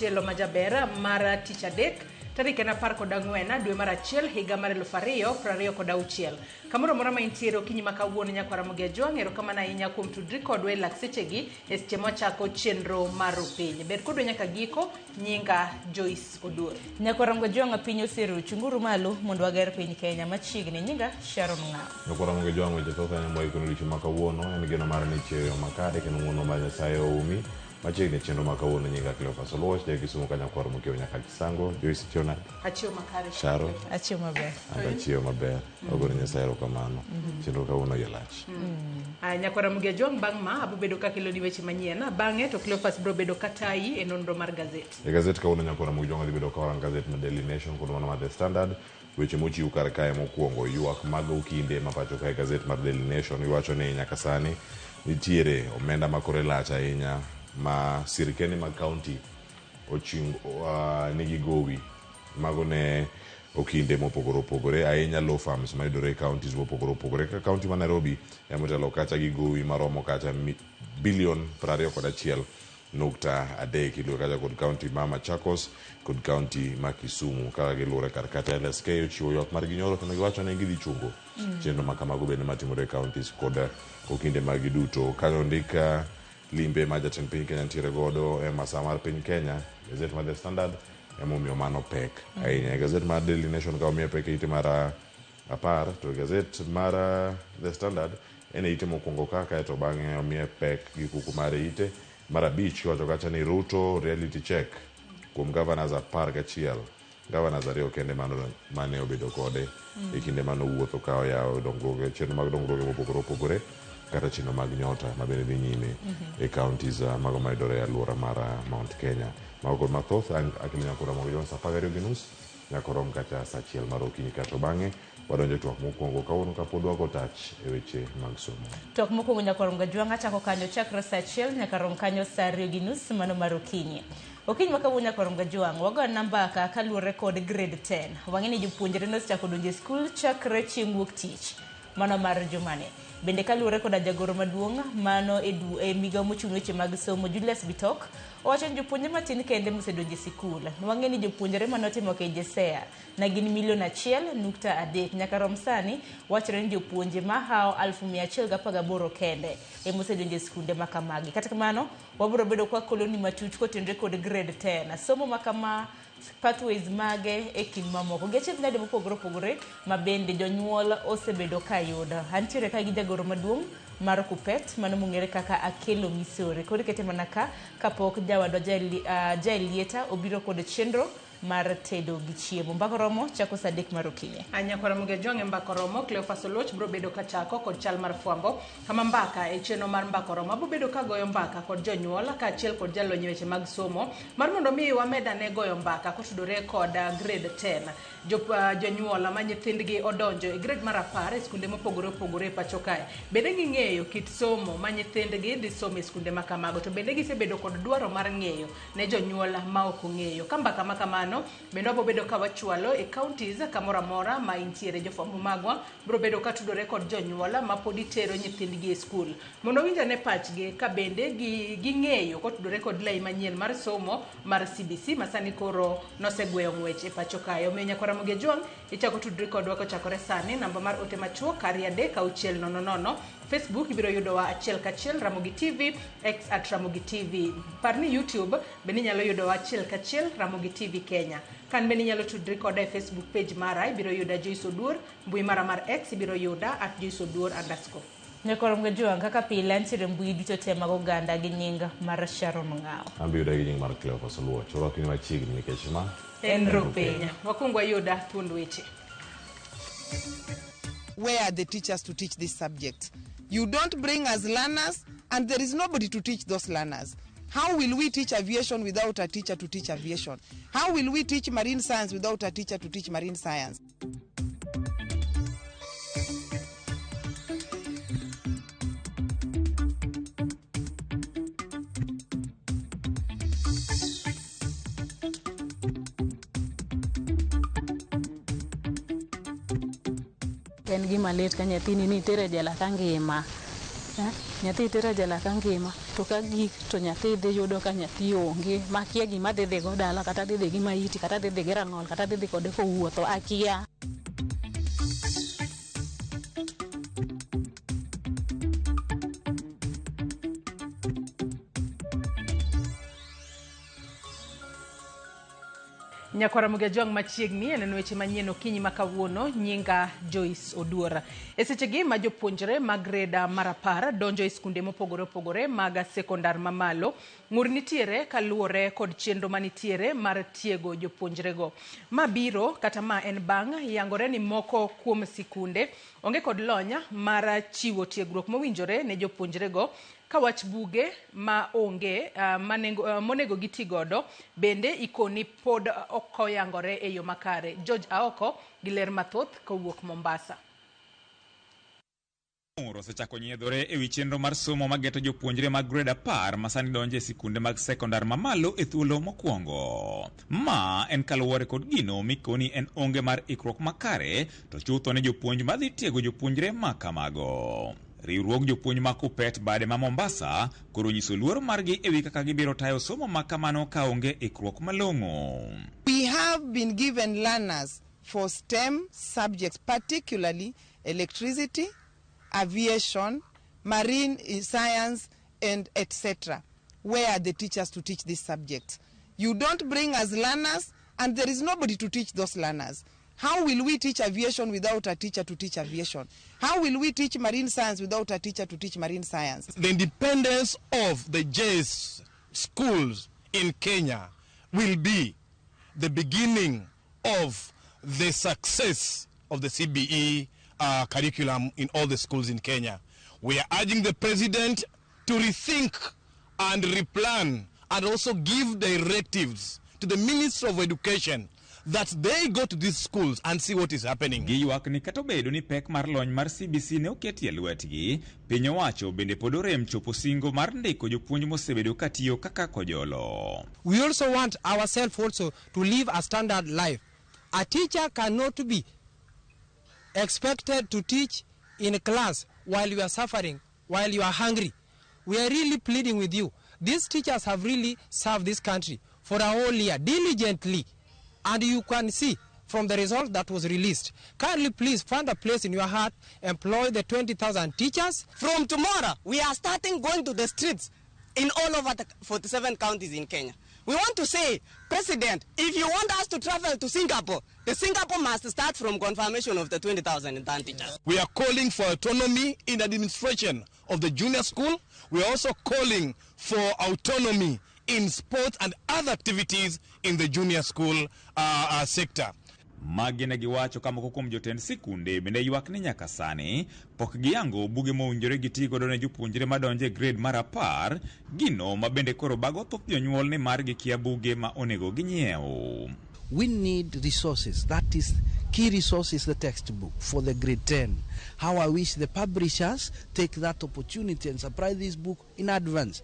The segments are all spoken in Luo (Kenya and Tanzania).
machielo majaber mar tich adek tarik en 14 dwe mar 1 higa mar 2026. Kamoro amora ma intiere okinyi ma kawuono nyakwar Ramogi Ajwang', erokamano ahinya kuom tudri kodwa e lak sechegi e seche mwachako chenro mar Rupiny. Bed kodwa nyaka giko, nyinga Joyce Oduor. Nyakwar Ramogi Ajwang' piny oseru, chunguru malo mondo wager piny Kenya machiegni. Nyinga Sharon Ng'awo. Nyakwar Ramogi Ajwang' weche thoth ahinya mwaikoni odiochieng' ma kawuono, en geno mar ni chiewo e yo makare kendo ng'uono mar Nyasaye oumi. Machiegni e chenro ma kawuono nyinga Cleophas Oluoch, ja Kisumu ka nyakwar Mokiewo nyaka Kisango. Joyce ichiewo nade? Achiewo makare. Sharo? Achiewo maber. An be achiewo maber. Wagone Nyasaye erokamano. Chenro kawuono iye lach. Aya, nyakwar Ramogi Ajwang' bang' ma abo bedo kakeloni weche manyien. Bang'e to Cleophas biro bedo katayi e nonro mar gazet. E gazet kawuono nyakwar Ramogi Ajwang' dhi bedo ka orang gazet ma Daily Nation kod mano mar The Standard. Weche mochiw kar kae mokwongo, ywak mag okinde ma pacho kae gazet mar Daily Nation iwacho ni nyaka sani nitiere omenda ma kore lach ahinya ma sirkende mag kaunti oching nigi gowi mago ne okinde mopogore opogore ahinya law firms mayudore e counties mopogore opogore kaka kaunti ma Nairobi ema otelo kacha gi gowi maromo kacha bilion 21.3 iluwe kacha kod kaunti ma Machakos kod kaunti ma Kisumu kaka giluwore kar kacha LSK ochiwo ywak margi nyoro kendo giwacho ni gidhi chungo chenro ma kamago bende matimore e counties kod okinde maggi duto kanyo ondik limbe ma jatend piny Kenya nitiere godo e masawa mar piny Kenya gazet mar The Standard emomiyo mano pek ahinya e gazet mar Daily Nation ka omiye pek e ite mar 10 to e gazet mar The Standard en e ite mokwongo ka kaeto bang'e omiye pek gi kuku mar e ite mar 5 kiwacho kacha ni Ruto reality check kuom governors 11 governors 2 kende mane obedo kode e kinde mane owuotho ka oyawo dongruoge chenro mag dongruoge mopogore opogore kata chenro mag nyota mabende dhi nyime e counties mago mayudore e alwora mar Mount Kenya. Mago kod mathoth akelo nyaka Ramogi Johnson saa 12:30 nyaka orom kacha saa 1 mar okinyi kato bang'e wadonjo e twak mokwongo kawuono kapod wago tach e weche mag somo. Twak mokwongo nyaka rom gajwang' achako kanyo chakre saa 1 nyaka rom kanyo saa 2:30 mano mar okinyi. Okinyi ma kawuono nyaka rom gajwang' wago na mbaka kaluwore kod grade 10. Wang'e ni jopuonjre nosechako donjo e skul chakre chieng' wuok tich mano mar jumani. Bende kaluwore koda jagoro maduong' mano e migawo mochung' weche mag somo Julius Bitok owacho ni jopuonjre matin kende mosedonjo e sikul. Wang'e ni jopuonjre manotimo KJSEA na gin milion 1.3 nyaka rom sani wachore ni jopuonje mahawo 118,000 kende emosedonjo e skunde ma kamagi. Kata kamano wabiro bedo kwa koloni matut kotenore kod grade 10. Somo ma kama pathways mage e kind mamoko. Gi achiedh nade mopogore opogore ma bende jonyuol osebedo ka yudo. Antiere ka gi jagoro maduong' mar Kuppet mano mong'ere kaka Akelo Misori. Koro ikete mana ka kapok jawadwa Jael Lieta obiro kod chenro mar tedo gi chiemo. Mbaka oromo chako saa 3 mar okinyi. Nyakwar Ramogi Ajwang' e mbaka oromo, Cleophas Oluoch biro bedo kachako kod chal mar fwambo. Kama mbaka e chenro mar mbaka oromo abiro bedo ka goyo mbaka kod jonyuol kaachiel kod jalony e weche mag somo mar mondo mi wamed ane goyo mbaka kotudore kod grade 10. Jonyuol ma nyithindgi odonjo e grade mar 10 e skunde mopogore opogore e pacho kae. Bende ging'eyo kit somo ma nyithindgi dhi somo e skunde ma kamago to bende gisebedo kod dwaro mar ng'eyo ne jonyuol ma ok ong'eyo. Ka mbaka ma kamano bende wabiro bedo ka wachwalo e counties kamoro amora ma intiere. Jofwambo magwa biro bedo ka tudore kod jonyuol ma pod itero nyithindgi e skul mondo winj ane pachgi ka bende ging'eyo kotudore kod lai manyien mar somo mar CBC ma sani koro nosegweyo ng'wech e pacho kae. Omiyo nyakwar Ramogi Ajwang' ichako tudri kodwa kochakore sani namba mar ote machuok 23600 Facebook ibiro yudowa achiel kachiel Ramogi TV, X at Ramogi TV. Par ni YouTube bende inyalo yudowa achiel kachiel Ramogi TV Kenya. Kan bende inyalo tudri koda e Facebook page mara ibiro yuda Joyce Oduor, mbui mara mar X ibiro yuda at Joyce Oduor underscore. Nyakwar Ramogi Ajwang' kaka pile antiere mbui duto te mag oganda gi nying mar Sharon Ng'awo. An be yuda gi nying mar Cleophas Oluoch. Orwakni machiegni nikech ma en Rupiny. Wakwong wayuda thuond weche. Where are the teachers to teach this subject? You don't bring us learners, and there is nobody to teach those learners. How will we teach aviation without a teacher to teach aviation? How will we teach marine science without a teacher to teach marine science? En gima lit ka nyathini ni itere jela ka ngima. Nyathi itero jela ka ngima to ka gik to nyathi dhi yudo ka nyathi onge makia gima dhi dhigo dala kata dhi dhi gi maiti kata dhi dhi gi rang'ol kata dhi dhi kode kowuotho akia. Nyakwara Ramogi Ajwang' machiegni en weche manyien okinyi ma kawuono. Nyinga Joyce Oduor. E sechegi ma jopuonjre mag grade mar 10 donjo e skunde mopogore opogore mag sekondar mamalo, ng'ur nitiere kaluwore kod chenro manitiere mar tiego jopuonjrego. Ma biro kata ma en bang' yangore ni moko kuom sikunde onge kod lony mar chiwo tiegruok mowinjore ne jopuonjrego ka wach buge ma onge monego giti godo bende ikoni pod ok oyangore e yo makare. George Aoko gi ler mathoth kowuok Mombasa. Osechako nyiedhore ewi chenro mar somo mageto jopuonjre mag grade 10 ma sani donjo e sikunde mag sekondar mamalo e thuolo mokwongo. Ma en kaluwore kod gino mikoni en onge mar ikruok makare to chutho ne jopuonj madhi tiego jopuonjre ma kamago. Riwruog jopuonj ma Kuppet bade ma Mombasa koro nyiso luor margi ewi kaka gibiro tayo somo ma kamano ka onge ikruok malong'o. We have been given learners for STEM subjects, particularly electricity, aviation, marine science, and etc. Where are the teachers to teach these subjects? You don't bring us learners, and there is nobody to teach those learners. How will we teach aviation without a teacher to teach aviation? How will we teach marine science without a teacher to teach marine science? The independence of the JS schools in Kenya will be the beginning of the success of the CBE curriculum in all the schools in Kenya. We are urging the president to rethink and replan and also give directives to the Minister of Education that they go to these schools and see what is happening. Giywak ni kata obedo ni pek mar lony mar CBC ne oketi e lwetgi, piny owacho bende pod orem chopo singo mar ndiko jopuonj mosebedo katiyo kaka kojolo. We also want ourselves also to live a standard life. A teacher cannot be expected to teach in class while you are suffering, while you are hungry. We are really pleading with you. These teachers have really served this country for a whole year diligently. And you can see from the result that was released. Kindly please find a place in your heart, employ the 20,000 teachers. From tomorrow, we are starting going to the streets in all over the 47 counties in Kenya. We want to say, President, if you want us to travel to Singapore, the Singapore must start from confirmation of the 20,000 teachers. We are calling for autonomy in administration of the junior school. We are also calling for autonomy in sports and other activities in the junior school sector. Magi ne giwacho ka moko kuom jotend sikunde bende ywak ni nyaka sani pok giyango buge mowinjore giti godo ne jopuonjre madonjo e grade mar 10, gino ma bende koro bago thoth jonyuol ni mar gikia buge ma onego ginyiew. We need resources. That is key resource is the textbook for the grade 10. How I wish the publishers take that opportunity and supply this book in advance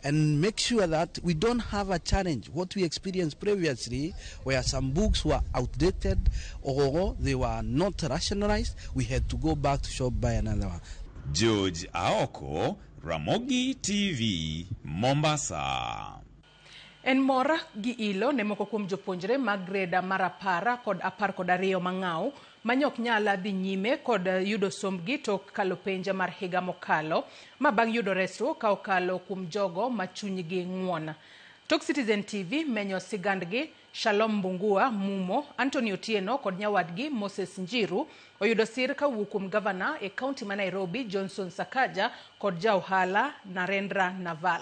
and make sure that we don't have a challenge, what we experienced previously, where some books were outdated or they were not rationalized. We had to go back to shop buy another one. George Aoko, Ramogi TV, Mombasa. En mor gi ilo ne moko kuom jopuonjre mag grade mar 10 kod 12 mang'aw manyok nyal dhi nyime kod yudo sombgi tok kalo penj mar higa mokalo ma bang' yudo resruok ka okalo kuom jogo ma chunygi ng'won. Tok Citizen TV menyo sigandgi, Shalom Mbungua Mumo, Anthony Otieno kod nyawadgi Moses Njiru oyudo sir kawuok kuom gavana e kaunti ma Nairobi Johnson Sakaja kod ja ohala Narendra Naval.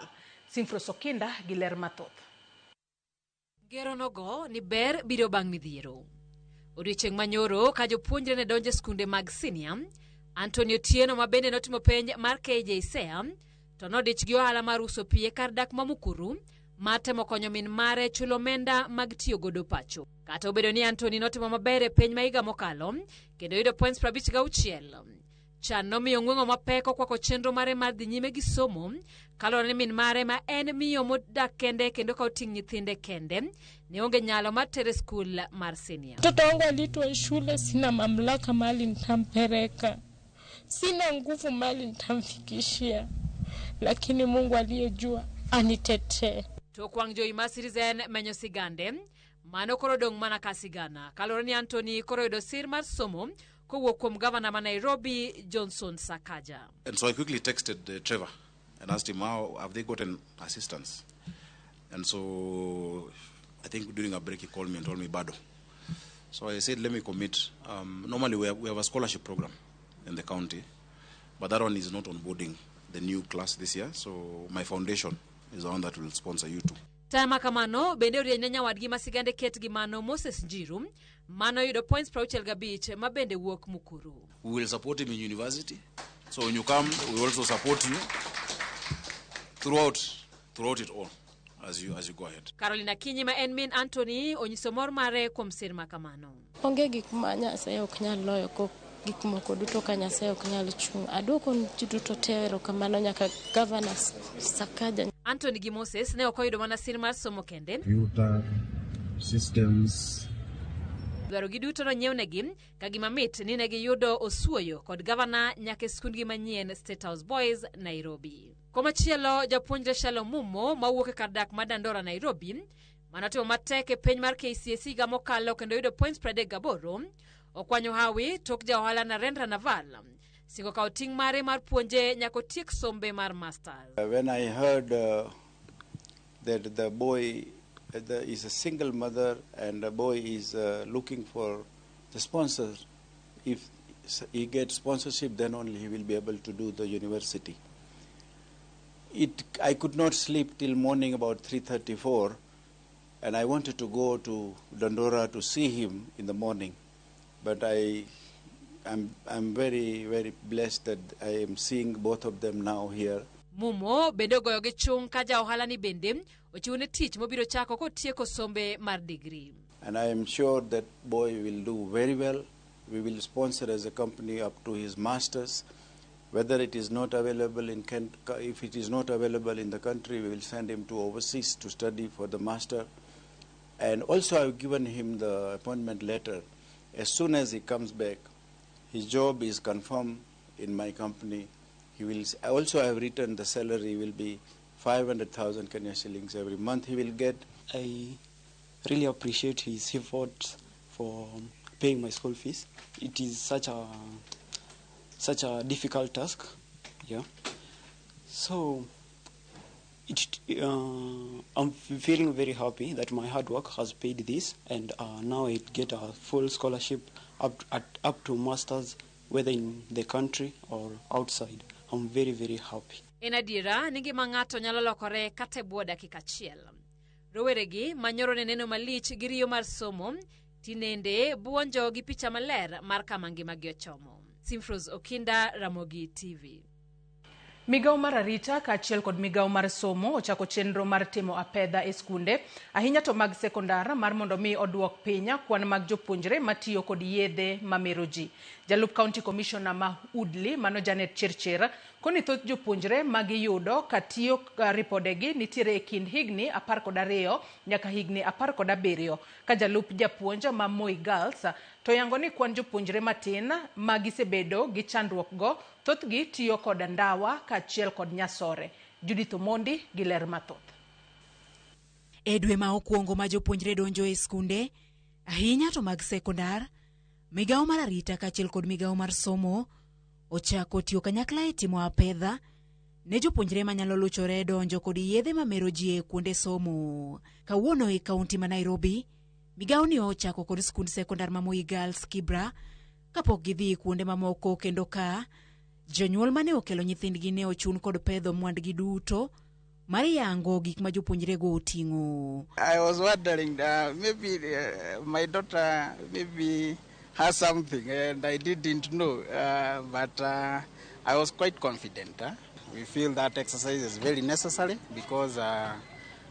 Simfro Sokinda gi ler mathoth. Ngero nogo ni ber biro bang' midhiero. Odiochieng' manyoro ka jopuonjre ne donjo e skunde mag senior, Anthony Otieno ma bende notimo penj mar KJSEA to nodich gi ohala mar uso pi e kar dak ma Mukuru mar temo konyo min mare chulo omenda mag tiyo godo pacho. Kata obedo ni Anthony notimo maber e penj ma higa mokalo kendo yudo points 56, chan nomiyo ng'weng'o mapek okwako chenro mare mar dhi nyime gi somo kaluwore ni min mare ma en miyo modak kende kendo ka oting' nyithinde kende ne onge nyalo mar tere skul mar senior. Mtoto wangu aliitwa shule, sina mamlaka mahali nitampeleka. Sina nguvu mali nitamfikishia, lakini Mungu aliyejua anitetee. Tok wang' jowi mar Citizen menyo sigande, mano koro dong' mana ka sigana. Kaluwore ni Anthony koro yudo sir mar somo kowuok kuom gavana ma Nairobi Johnson Sakaja. And so I quickly texted Trevor and asked him how have they gotten assistance. And so I think during a break he called me and told me bado. So I said, let me commit. Normally we have a scholarship program in the county, but that one is not onboarding the new class this year. So my foundation is the one that will sponsor you too. Tama kamano bende orieny ne nyawadgi ma sigande ket gi mano Moses Njiru mano yudo points 65 ma bende wuok Mukuru. We will support him in university. So when you come, we also support you throughout it all as you go ahead. Carolina Kinyi ma en min Anthony onyiso mor mare kuom sir ma kamano. Onge gik ma Nyasaye ok nyal loyo ko gik moko duto ka Nyasaye ok nyal chung'. Aduoko ji duto te erokamano nyaka Gavana Sakaja. Anthony gi Moses ne ok oyudo mana sir mar somo kende. Computer systems. Dwarogi duto nonyiewnegi ka gima mit ni ne giyudo osuoyo kod gavana nyaka e skundgi manyien State House Boys, Nairobi. Komachielo japuonjre Shalom Mumo mawuok e kar dak ma Dandora, Nairobi, manotimo matek e penj mar KCSE higa mokalo kendo yudo points 38, okwanyo hawi tok ja ohala Narendra Naval singo kawo ting' mare mar puonje nyaka otiek sombe mar masters. When I heard that the boy is a single mother and the boy is looking for the sponsor, if he gets sponsorship, then only he will be able to do the university. I could not sleep till morning about 3:34, and I wanted to go to Dandora to see him in the morning, but I'm very, very blessed that I am seeing both of them now here. Mumo bende ogoyo gi chung' ka ja ohala ni bende ochiwne tich mobiro chako kotieko sombe mar digri. And I am sure that boy will do very well. We will sponsor as a company up to his masters. Whether it is not available in Kent, if it is not available in the country, we will send him to overseas to study for the master. And also I've given him the appointment letter. As soon as he comes back, his job is confirmed in my company. He will also I have written the salary will be 500,000 Kenya shillings every month he will get. I really appreciate his efforts for paying my school fees. It is such a difficult task, yeah. So I'm feeling very happy that my hard work has paid this, and now I get a full scholarship up to masters, whether in the country or outside. I'm very, very happy. En adiera ni ngima ng'ato nyalo lokore kata e bwo dakika achiel. Roweregi manyoro ne neno malich gi riyo mar somo, tinende buonjo gi picha maler mar kama ngimagi ochomo. Simfros Okinda, Ramogi TV. Migawo mar arita kaachiel kod migawo mar somo ochako chenro mar timo apedha e skunde ahinya to mag sekondar mar mondo mi oduok piny kwan mag jopuonjre matiyo kod yedhe mamero ji. Jalup County Commissioner ma Woodley mano Janet Chirchir koni thoth jopuonjre magiyudo katiyo ripodegi nitiere e kind higni 12 nyaka higni 17 ka jalup japuonj ma Moi Girls to yango ni kwan jopuonjre matin ma gisebedo gi chandruok go thothgi tiyo kod ndawa kaachiel kod nyasore. Judith Omondi gi ler mathoth. E dwe ma okwongo ma jopuonjre donjo e skunde, ahinya to mag sekondar, migawo mar arita kaachiel kod migawo mar somo ochako tiyo kanyakla e timo apedha ne jopuonjre manyalo luchore donjo kod yedhe mamero ji e kuonde somo. Kawuono e kaunti ma Nairobi, migawo ni ochako kod skund sekondar ma Moi Girls Kibra kapok gidhi kuonde mamoko kendo ka jonyuol mane okelo nyithindgi ne ochun kod pedho mwandgi duto mar yango gik ma jopuonjrego oting'o. I was wondering maybe my daughter maybe has something and I didn't know, but I was quite confident. Huh? We feel that exercise is very necessary because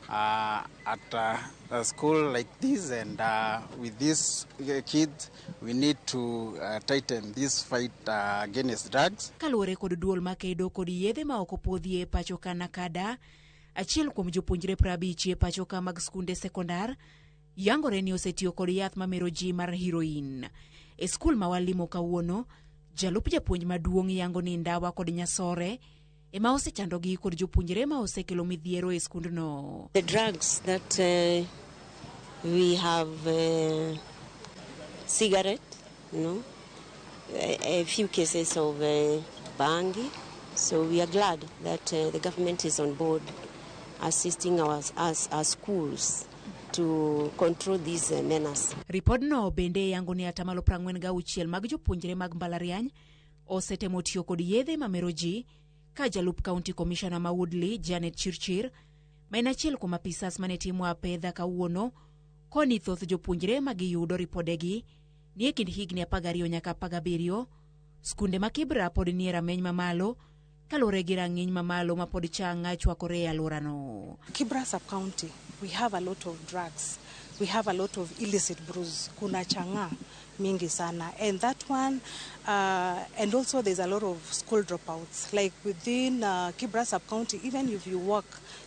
at a school like this and with these kids, we need to tighten this fight against drugs. Kaluwore kod duol makedo kod yedhe ma ok opwodhi e pacho ka Nakada, achiel kuom jopuonjre 50 e pacho ka mag skunde sekondar yangore ni osetiyo kod yath mamero ji mar heroin. E skul ma walimo kawuono, Jalup japuonj maduong' yango ni ndawa kod nyasore ema osechandogi kod jopuonjre ma osekelo midhiero e skundno. The drugs that we have, cigarette, no, a few cases of bangi. So we are glad that the government is on board assisting our schools to control this menace. Ripodno bende yango ni atamalo 46 mag jopuonjre mag mbalariany osetemo tiyo kod yedhe mamero ji, ka jalup county commissioner ma Woodley Janet Chirchir, ma en achiel kuom apisas mane timo apedha kawuono, koni thoth jopuonjre ma giyudo ripodegi ni e kind higni 12 nyaka 17. Skunde ma Kibra pod nie rameny mamalo kaluwore gi rang'iny mamalo ma pod chang'a chwakore e alworano. Kibra sub-county, we have a lot of drugs. We have a lot of illicit brews. Kuna chang'aa mingi sana. And that one, and also there's a lot of school dropouts. Like within Kibra sub-county, even if you walk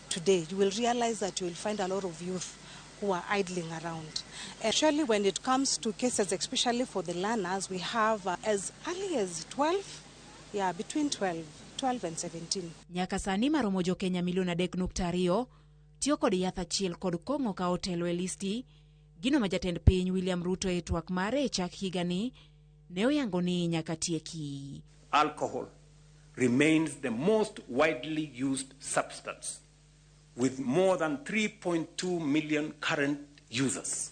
today, you will realize that you will find a lot of youth who are idling around. Actually, when it comes to cases, especially for the learners, we have as early as 12, yeah, between 12 and 17. Nyaka sani maromo jo-Kenya milion 3.2 tiyo kod yath achiel kod kong'o ka otelo e listi, gino ma jatend piny William Ruto e twak mare e chak higani ne oyango ni nyaka tieki. Alcohol remains the most widely used substance, with more than 3.2 million current users.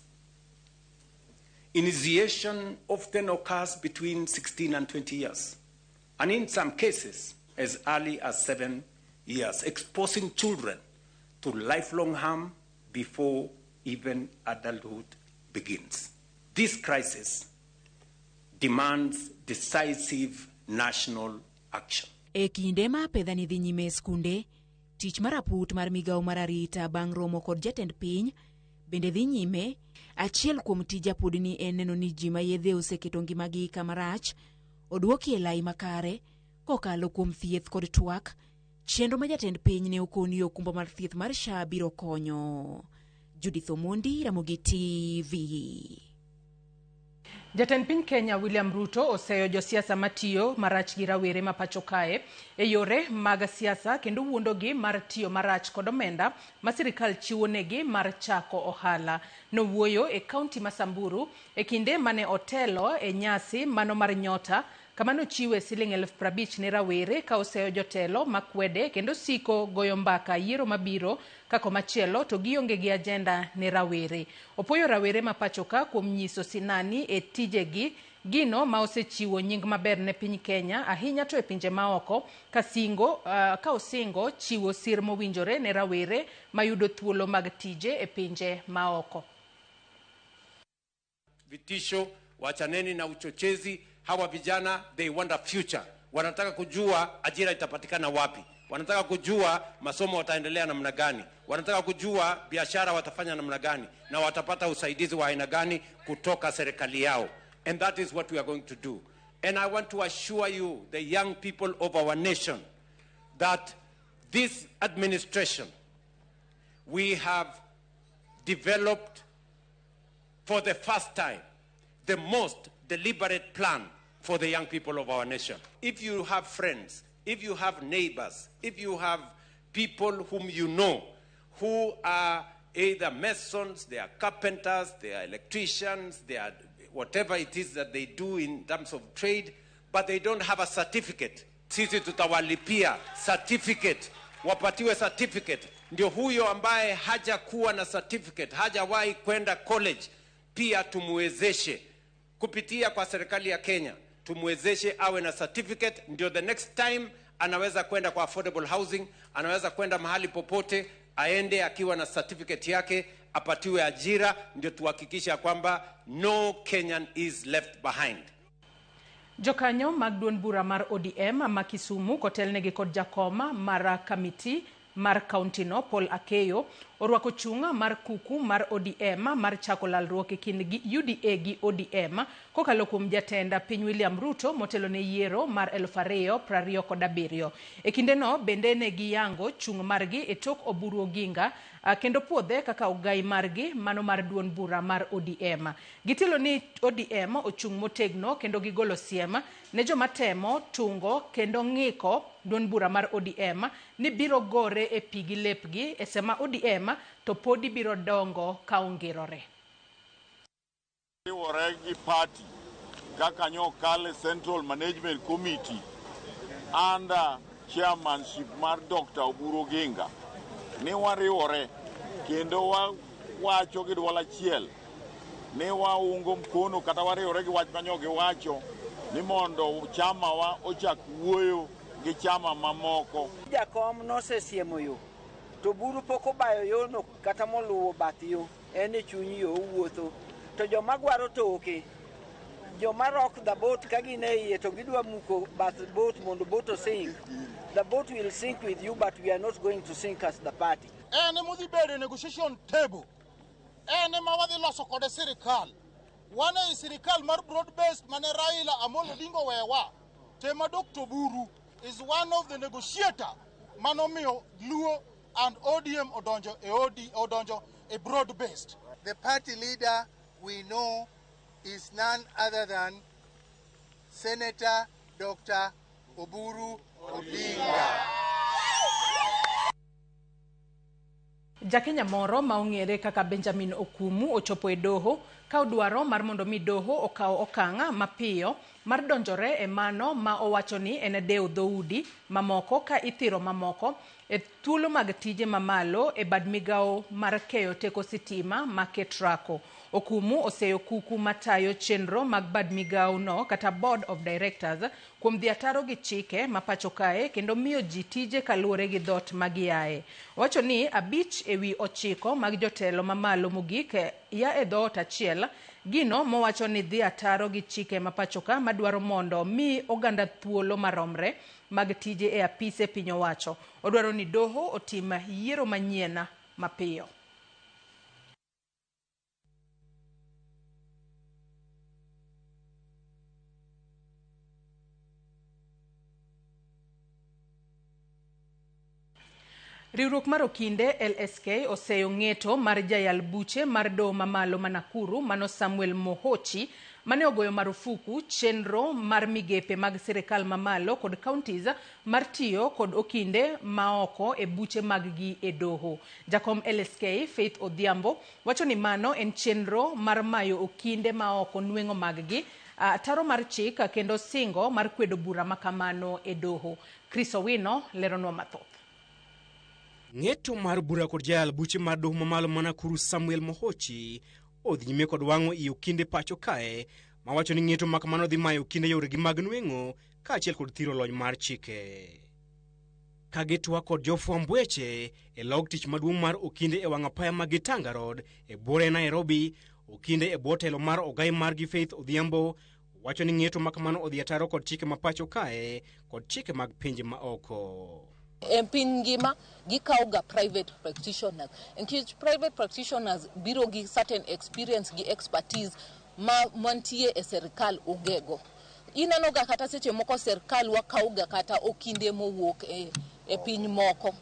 Initiation often occurs between 16 and 20 years, and in some cases as early as 7 years, exposing children to lifelong harm before even adulthood begins. This crisis demands decisive national action. E kinde ma apedha ni dhi nyime e skunde, tich mar aput mar migawo mar arita bang' romo kod jatend piny bende dhi nyime. Achiel kuom tij apudni en neno ni ji ma yedhe oseketo ngimagi kama rach oduoki e lai makare kokalo kuom thieth kod twak, chenro ma jatend piny ne okoni okumba mar thieth mar SHA biro konyo. Judith Omondi, Ramogi TV. Jatend piny Kenya William Ruto oseyo josiasa matiyo marach gi rawere ma pacho kae e yore mag siasa kendo wuondogi mar tiyo marach kod omenda ma sirikal chiwo negi mar chako ohala. Nowuoyo e kaunti ma Samburu e kinde mane otelo e nyasi mano mar nyota kama nochiwe siling 50,000 ne rawere ka oseyo jotelo makwede kendo siko goyo mbaka yiero mabiro ka komachielo to gionge gi ajenda ne rawere. Opuoyo rawere ma pacho ka kuom nyiso sinani e tijegi, gino ma osechiwo nying maber ne piny Kenya ahinya to e pinje maoko, ka osingo chiwo sir mowinjore ne rawere mayudo thuolo mag tije e pinje maoko. Vitisho, wachaneni na uchochezi. Hawa vijana, they want a future. Wanataka kujua ajira itapatikana wapi. Wanataka kujua masomo wataendelea namna gani. Wanataka kujua biashara watafanya namna gani na watapata usaidizi wa aina gani kutoka serikali yao. And that is what we are going to do. And I want to assure you, the young people of our nation, that this administration, we have developed for the first time the most deliberate plan for the young people of our nation. If you have friends, if you have neighbors, if you have people whom you know who are either masons, they are carpenters, they are electricians, they are whatever it is that they do in terms of trade, but they don't have a certificate. Sisi tutawalipia certificate, wapatiwe certificate. Ndio huyo ambaye hajakuwa na certificate, hajawahi kwenda college, pia tumwezeshe kupitia kwa serikali ya Kenya, tumwezeshe awe na certificate, ndio the next time anaweza kwenda kwa affordable housing, anaweza kwenda mahali popote, aende akiwa na certificate yake, apatiwe ajira, ndio tuhakikisha kwamba no Kenyan is left behind. Jokanyo mag duond bura mar ODM ma Kisumu kotelnegi kod jakoma mar kamiti mar kaunti no Paul Akeyo orwako chung' mar kuku mar ODM mar chako lalruok e kind UDA gi ODM kokalo kuom jatend piny William Ruto motelo ne yiero mar 2027. E kindeno bende ne giyango chung' margi e tok Oburu Oginga kendo puodhe kaka ogai margi mano mar duond bura mar ODM. Gitelo ni ODM ochung' motegno kendo gigolo siem ne joma temo tungo kendo ng'iko duond bura mar ODM ni biro gore e pi gi lepgi e sama ODM to podi biro dongo ka ongirore. Riwore gi party kaka nyokale Central Management Committee under chairmanship mar Dr. Oburu Oginga ni wariwore kendo wawacho gi dwol achiel ni waungo mkono kata wariwore gi wach manyo giwacho ni mondo chama wa ochak wuoyo gi chama mamoko. Jakom nosesiemo yo to Oburu pok obayo yono kata moluwo bath yo, en e chuny yo owuotho. To joma gwaro toke, joma rock the boat ka gin e iye to gidwa muko bath boat mondo boat osink. The boat will sink with you, but we are not going to sink as the party. En emodhi bedo e negotiation table, en ema wadhi loso kode sirikal. Wan ei sirikal mar broad based mane Raila Amolo Odinga owewa, tema Dr. Oburu is one of the negotiator manomiyo Luo and ODM odonjo e OD, odonjo e broad based. The party leader we know is none other than Senator Dr. Oburu Odinga. Jakenya moro ma ong'ere kaka Benjamin Okumu ochopo e doho ka odwaro mar mondo mi doho okaw okang' mapiyo mar donjore e mano ma owacho ni en dewo dhoudi mamoko ka ithiro mamoko e thuolo mag tije mamalo e bad migawo mar keyo teko sitima ma Ketraco. Okumu oseyo kuku matayo chenro mag bad migawo no kata Board of Directors kuom dhi ataro gi chike ma pacho kae kendo miyo ji tije kaluwore gi dhoot ma giaye. Owacho ni 5 ewi 9 mag jotelo mamalo mogik ya e dhoot achiel, gino mowacho ni dhi ataro gi chike ma pacho ka madwaro mondo mi oganda thuolo maromre mag tije e apise piny owacho. Odwaro ni doho otim yiero manyien mapiyo. Riwruok mar okinde LSK oseyo ng'eto mar jayal buche mar doho mamalo ma Nakuru mano Samuel Mohochi mane ogoyo marufuku chenro mar migepe mag sirikal mamalo kod counties mar tiyo kod okinde maoko e buche mag gi e doho. Jakom LSK Faith Odhiambo wacho ni mano en chenro mar mayo okinde maoko nweng'o mag gi ataro mar chik kendo singo mar kwedo bura makamano e doho. Chris Owino leronwa mathoth. Ng'eto mar bura kod jayal buche mar doho mamalo ma Nakuru Samuel Mohochi odhi nyime kod wang'o i okinde pacho kae mawacho ni ng'eto makamano dhi mayo okinde yoregi mag nweng'o kaachiel kod thiro lony mar chike. Ka gitwak kod jofwamb weche e log tich maduong' mar okinde e wang' apaya ma Gitanga Road e buore Nairobi, okinde e bwo telo mar ogai margi Faith Odhiambo wacho ni ng'eto makamano odhi ataro kod chike ma pacho kae kod chike mag pinje ma oko. E piny ngima gikawo ga private practitioners nikech private practitioners biro gi certain experience gi expertise ma mantie e serikal ongego. Ineno ga kata seche moko serikal wakawo ga kata okinde mowuok e piny moko.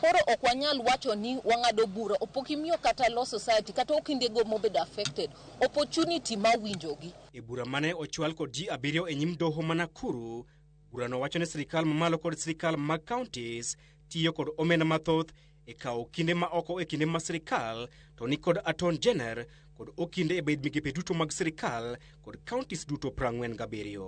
Koro ok wanyal wacho ni wang'ado bura, opok imiyo kata Law Society kata okindego mobedo affected opportunity ma winjogi. E bura mane ochwal kod ji 7 e nyim doho ma Nakuru, burano wacho ni sirikal mamalo kod sirikal mag counties tiyo kod omenda mathoth e kawo okinde ma oko e kinde ma sirikal to ni kod Attorney General kod okinde e bed migepe duto mag sirikal kod counties duto 47.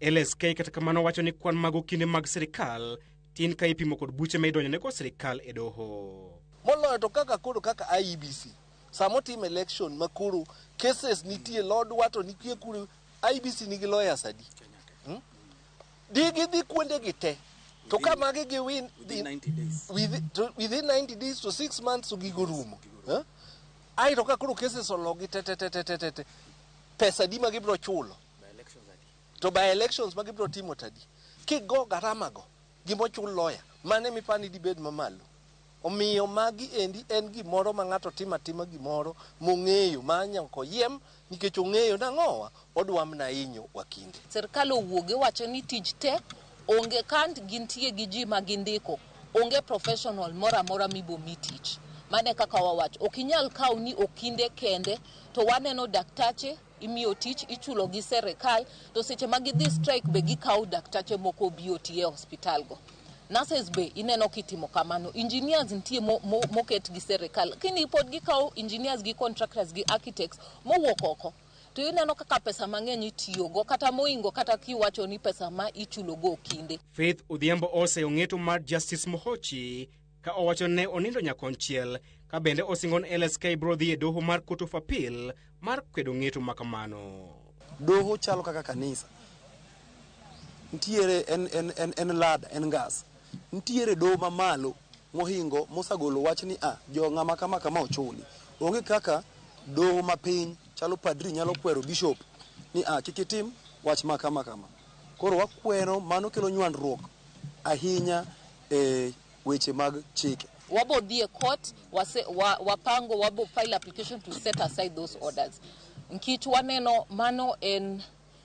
LSK kata kamano wacho ni kwan mag okinde mag sirikal tin ka ipimo kod buche ma idonjonego sirikal e doho. Moloyo to kaka koro kaka IEBC sama otim election ma koro cases nitie lodwa to nitie kuro IEBC nigi lawyers adi? Gidhi kuondegi te to ka magi gi win within 90 days to 6 months to gigo rumo. Aeto ka koro cases ologi te te te te te te, pesa di ma gibiro chulo to by elections ma gibiro timo tadi kigo garama go gimochul lawyer mane mipani dibed mamalo. Omiyo magi endi en gimoro ma ng'ato timo atima gimoro mong'eyo ma nyaka oyiem nikech ong'eyo nang'owa odwa mana hinyo wakinde. Sirkal owuoge wacho ni tich tek, onge kant gintie gi ji ma gindiko, onge professional moro amora mibo mi tich. Mano e kaka wawacho. Ok inyal kawo ni okinde kende to waneno daktache imiyo tich ichulo gi serikal to seche ma gidhi strike be gikawo daktache moko obi oti e hospital go. Nurses be ineno kitimo kamano. Engineers nitie moket gi serikal. Lakini pod gikawo engineers gi contractors gi architects mowuok oko. To ineno kaka pesa mang'eny itiyogo kata moingo kata kiwacho ni pesa ma ichulogo okinde. Faith Odhiambo oseyo ng'eto mar Justice Mohochi ka owacho ne onindo nyakonchiel ka bende osingo ni LSK biro dhi e doho mar Court of Appeal mar kwedo ng'eto makamano. Doho chalo kaka kanisa. Nitiere en lada, en ngas. Nitiere doho mamalo mohingo mosagolo wach ni jo ng'ama kama kama ochuli. Onge kaka doho mapiny chalo padri nyalo kwero bishop ni kik itim wach ma kama kama. Koro wakwero mano kelo nywandruok ahinya e weche mag chike. Wabo dhi e court, wapango wabo file application to set aside those orders. Nikech waneno mano en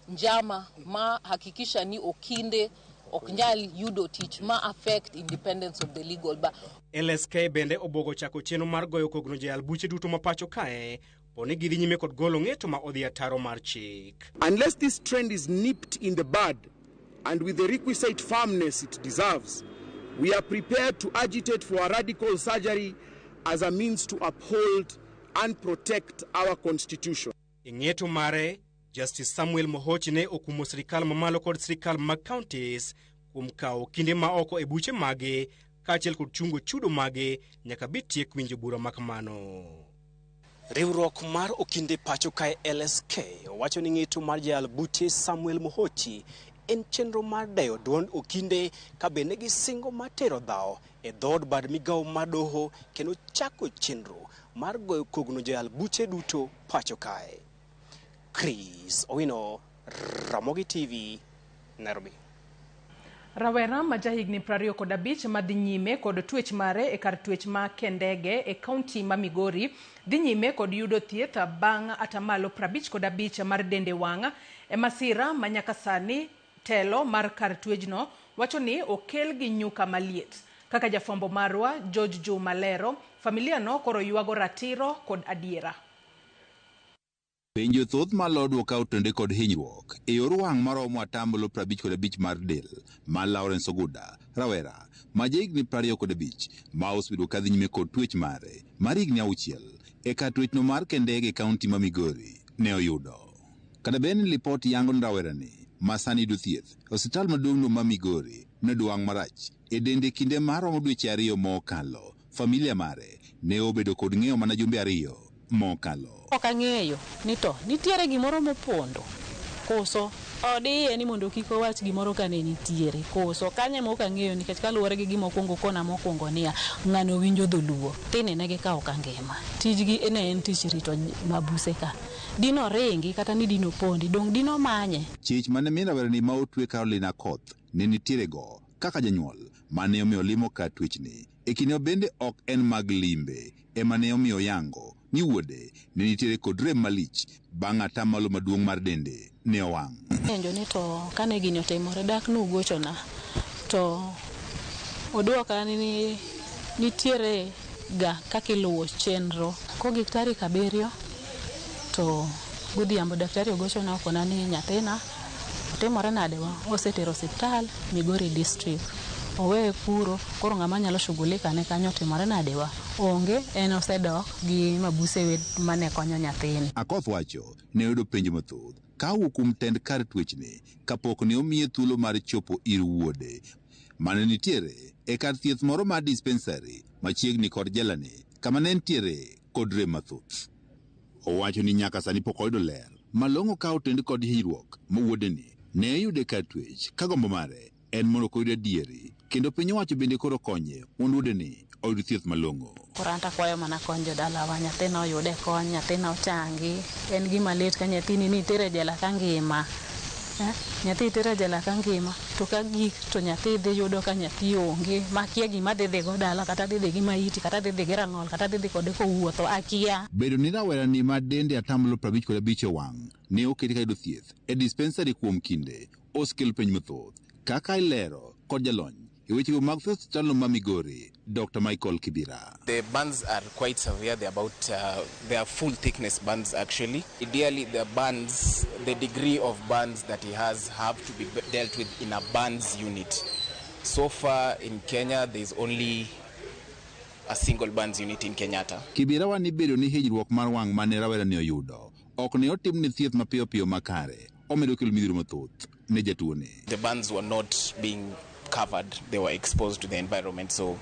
njama ma hakikisha ni okinde ok nyal yudo tich ma affect independence of the legal bar. LSK bende obogo chako chenro mar goyo kogno jayal buche duto ma pacho kae poni gidhi nyime kod golo ng'eto ma odhi ataro mar chik. Unless this trend is nipped in the bud and with the requisite firmness it deserves, we are prepared to agitate for a radical surgery as a means to uphold and protect our constitution. E ng'eto mare, Justice Samuel Mohochi ne okumo sirikal mamalo kod sirikal mag counties kuom kawo kinde ma oko e buche mage kaachiel kod chungo chudo mage nyaka bi tiek winjo bura makamano. Riwruok mar okinde pacho kae LSK owacho ni ng'eto mar jayal buche Samuel Mohochi en chenro mar deyo duond okinde ka bende gisingo mar tero dhawo e dhood bad migawo mar doho kendo chako chenro mar goyo kogno joyal buche duto pacho kae. Chris Owino, Ramogi TV, Nairobi. Rawera ma jahigni 25 madhi nyime kod twech mare e kar twech ma Kendege e kaunti ma Migori dhi nyime kod yudo thieth bang' atamalo 55 mar dende wang' e masira ma nyaka sani telo mar kar twejno wacho ni okel gi nyuka maliet. Kaka jafwambo marwa George Juma lero, familia no koro ywago ratiro kod adiera. Penjo thoth malodwo ka otende kod hinyruok e yor wang' maromo atamalo 55 mar del ma Lawrence Oguda, rawera ma jahigni 25 ma osebedo kadhi nyime kod twech mare mar higni 6 e kar twechno mar Kendege e kaunti ma Migori ne oyudo. Kata bed ni lipot yango ni rawerani ma sani yudo thieth e osiptal maduong'no ma Migori noyudo wang' marach e dende kinde maromo dweche 2 mokalo, familia mare ne obedo kod ng'eyo mana jumbe 2 mokalo. Ok ang'eyo ni to nitiere gimoro mopondo koso odiye ni mondo kik owach gimoro kane nitiere koso kanye ma ok ang'eyo nikech kaluwore gi gima okwongo kona mokwongo niya ng'ano winjo dholuo tini ne gikawo ka ngima tijgi ne en tich rito mabuse ka dino ringi kata ni dino pondi dong dino manye. Chich mane min rawerani ma otwe Caroline Akoth ne nitiere go kaka janyuol mane omiyo limo kar twechni e kinde bende ok en mag limbe ema ne omiyo yango ni wuode ne nitiere kod rem malich bang' atamalo maduong' mar dende ne owang'. Penjo ni to kane gini otimore dak nugochona to oduoka ni nitiere ga kaka iluwo chenro kogik tarik 7 to godhiambo daktari ogochona okona ni nyathina otimore nade wa osetero osiptal Migori district oweye kuro koro ng'ama nyalo shughulika ne kanyo otimore nade wa onge en osedok gi mabuse mane konyo nyathini. Akoth wacho ne oyudo penjo mathoth ka owuok kuom tend kar twechne kapok ne omiye thuolo mar chopo ir wuode mane nitiere e kar thieth moro mar dispensary machiegni kod jelani kama ne nitiere kod rem mathoth. Owacho ni nyaka sani pok oyudo ler malong'o ka otend kod hinyruok ma wuodeni ne oyudo e kar twech ka gombo mare en mondo koyud adieri kendo piny owacho bende koro konye mondo wuodeni oyud thieth malong'o. Koro an to akwayo mana kony jodalawa, nyathina oyude kony, nyathina ochangi. En gima lit ka nyathini ni itere jela ka ngima. Nyathi itero e jela ka ngima to ka gik to nyathi dhi yudo ka nyathi onge makia gima dhi dhigo dala kata dhi dhi gi maiti kata dhi dhi gi rang'ol kata dhi dhi kode kowuotho akia. Bedo ni rawerani ma dende atamalo 55 e wang' ne oketi kayudo thieth e dispensari kuom kinde osekelo penj mathoth kaka ilero kod jalony e wechego mag thieth osiptandno ma Migori, Dr. Michael Kibira. The burns are quite severe. They're about they are full thickness burns actually. Ideally, the burns, the degree of burns that he has have to be dealt with in a burns unit. So far in Kenya, there is only a single burns unit in Kenyatta. Kibira wa ni bedo ni hinyruok mar wang' mane rawerani oyudo ok ne otimne thieth mapiyo piyo makare omedo kelo midhiero mathoth ne jatuone. The burns were not being covered; they were exposed to the environment, so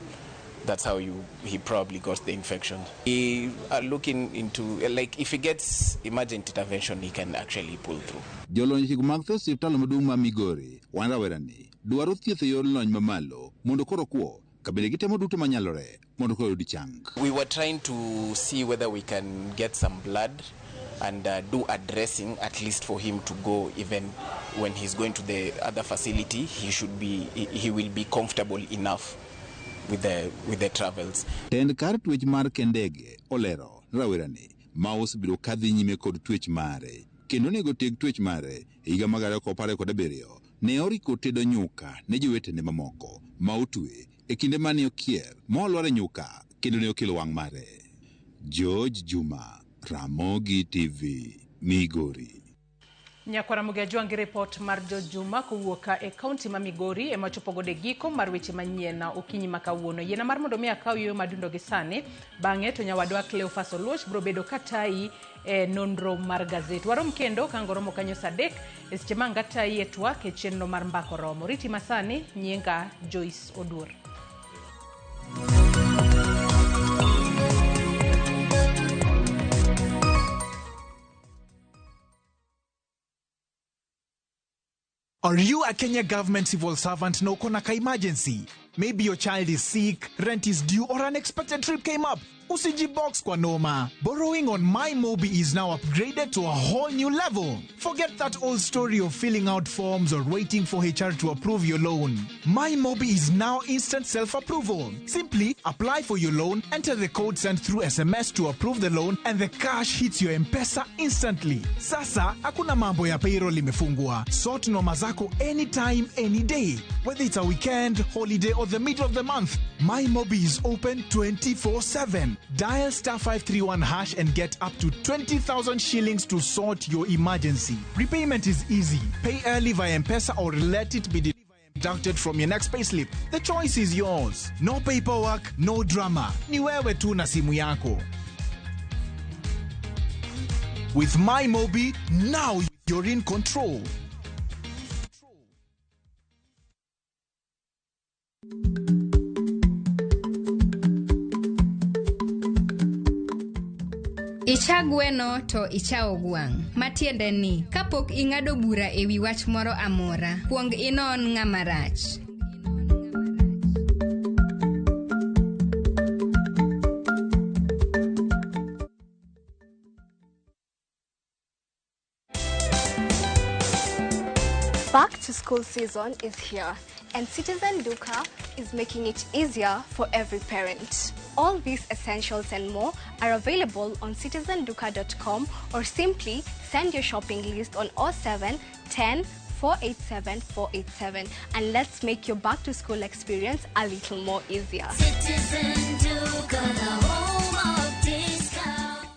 that's how he probably got the infection. We are looking into, like, if he gets emergent intervention, he can actually pull through. Jolony chiko mag thieth osiptal maduong' ma Migori wan rawerani dwaro thieth e yor lony mamalo mondo koro kwo ka bende gitemo duto manyalore mondo koro oyud chang. We were trying to see whether we can get some blood and do a dressing at least for him to go, even when he's going to the other facility, he will be comfortable enough with the travels. Tend kar twech mar Kendege olero ni rawerani ma osebedo kadhi nyime kod twech mare kendo onego tiek twech mare e higa mag 2017 ne oriko tedo nyuka ne jowetene mamoko ma otwe e kinde mane okier ma olwar e nyuka kendo ne okelo wang' mare. George Juma, Ramogi TV, Migori. Nyakwara Ramogi Ajwang' gi ripot mar George Juma kowuok e kaunti ma Migori ema chopo godo e giko mar weche manyien okinyi ma kawuono. Yiena mar mondo mi akaw yueyo madundo gi sani, bang'e to nyawadwa Cleophas Oluoch biro bedo katayi e nonro mar gazet. Warom kendo ka ang' oromo kanyo saa 3 e seche ma ang' atayi e twak e chenro mar Mbaka Oromo. Riti masani, nyinga Joyce Oduor. Are you a Kenya government civil servant na uko na ka emergency? Maybe your child is sick, rent is due, or unexpected trip came up. Usijibox kwa noma. Borrowing on MyMobi is now upgraded to a whole new level. Forget that old story of filling out forms or waiting for HR to approve your loan. MyMobi is now instant self-approval. Simply apply for your loan, enter the code sent through SMS to approve the loan, and the cash hits your M-Pesa instantly. Sasa, hakuna mambo ya payroll imefungwa. Sort noma zako anytime, any day. Whether it's a weekend, holiday, or the middle of the month, MyMobi is open 24/7. Dial star 531 hash and get up to 20,000 shillings to sort your emergency. Repayment is easy. Pay early via M-Pesa or let it be deducted from your next payslip. The choice is yours. No paperwork, no drama. Ni wewe tu na simu yako. With MyMobi, now you're in control. Icha gweno to ichawo gwang'. Matiende ni, kapok ing'ado bura e wi wach moro amora, kuong inon ng'ama rach. Back to school season is here, and Citizen Duka is making it easier for every parent. All these essentials and more are available on citizenduka.com or simply send your shopping list on 07 10 487 487 and let's make your back to school experience a little more easier. Citizen Duka, the home of discount.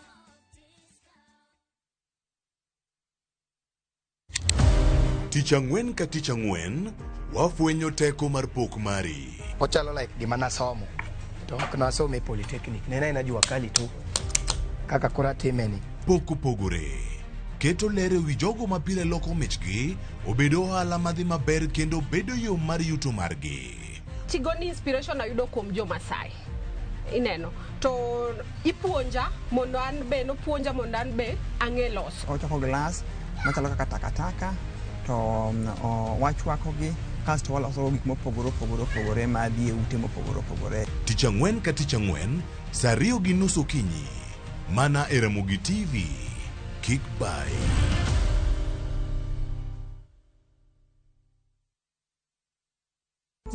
Tich ang'wen ka tich ang'wen, wafwenyo teko mar pok mari. Ochalo like gima nasomo to ok nasome e polytechnic, ne en aena jua kali tu kaka koro atime ni. Pok opogore. Keto ler e wi jogo ma pile loko michgi obedo ohala madhi maber kendo bedo yo mar yuto margi. Tigoni inspiration ayudo kuom jo Masai. Ineno to ipuonja mondo an be nopuonja mondo an be ang'e loso. Ochoko glass machalo kaka takataka to wachwakogi kasto waloso gik mopogore opogore opogore madhi e ute mopogore opogore. Tich ang'wen ka tich ang'wen, saa 2:30 okinyi, mana e Ramogi TV. Kik bai.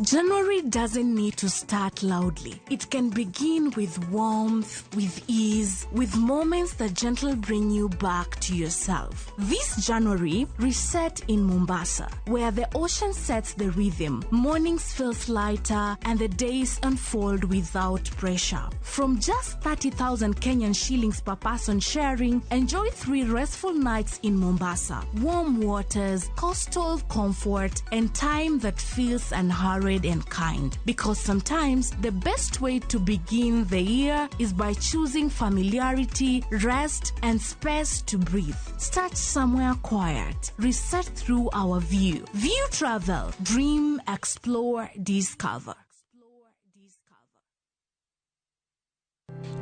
January doesn't need to start loudly. It can begin with warmth, with ease, with moments that gently bring you back to yourself. This January, reset in Mombasa, where the ocean sets the rhythm, mornings feels lighter, and the days unfold without pressure. From just 30,000 Kenyan shillings per person sharing, enjoy 3 restful nights in Mombasa. Warm waters, coastal comfort, and time that feels unhurried and kind. Because sometimes the best way to begin the year is by choosing familiarity, rest, and space to breathe. Start somewhere quiet. Reset through our view. View Travel. Dream, explore, discover.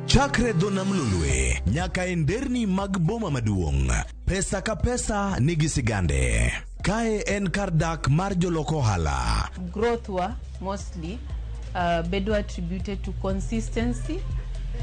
Chakre dho nam Lolwe nyaka e nderni mag boma maduong', pesa ka pesa nigi sigande. Kae en kar dak mar jolok ohala. Growth wa mostly bedo attributed to consistency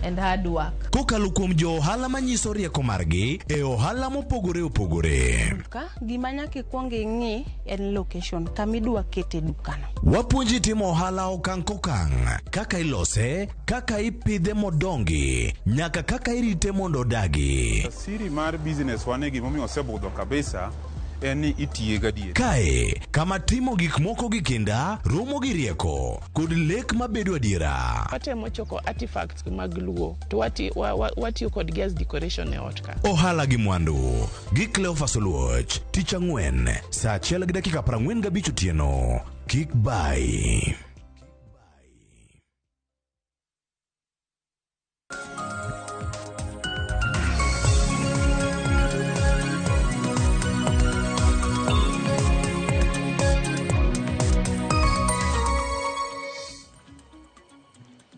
and hard work. Kokalo kuom jo ohala manyiso rieko margi e ohala mopogore opogore. Duka, gima nyaka ikwong ing'i en location kama idwa kete dukano. Wapuonji timo ohala okang' kokang', kaka ilose, kaka ipidhe modongi, nyaka kaka irite mondo odagi. Siri mar business wane gimomiyo osebudho kabisa en ni itiye gadier. Kae, kama timo gik moko gi kinda, romo gi rieko, kod lek mabedo adiera. Watemo choko artifacts mag Luo to watiyo kodgi as decoration e ot ka. Ohala gi mwandu gi Cleophas Oluoch, tich ang'wen, saa 1:45 otieno. Kik bai.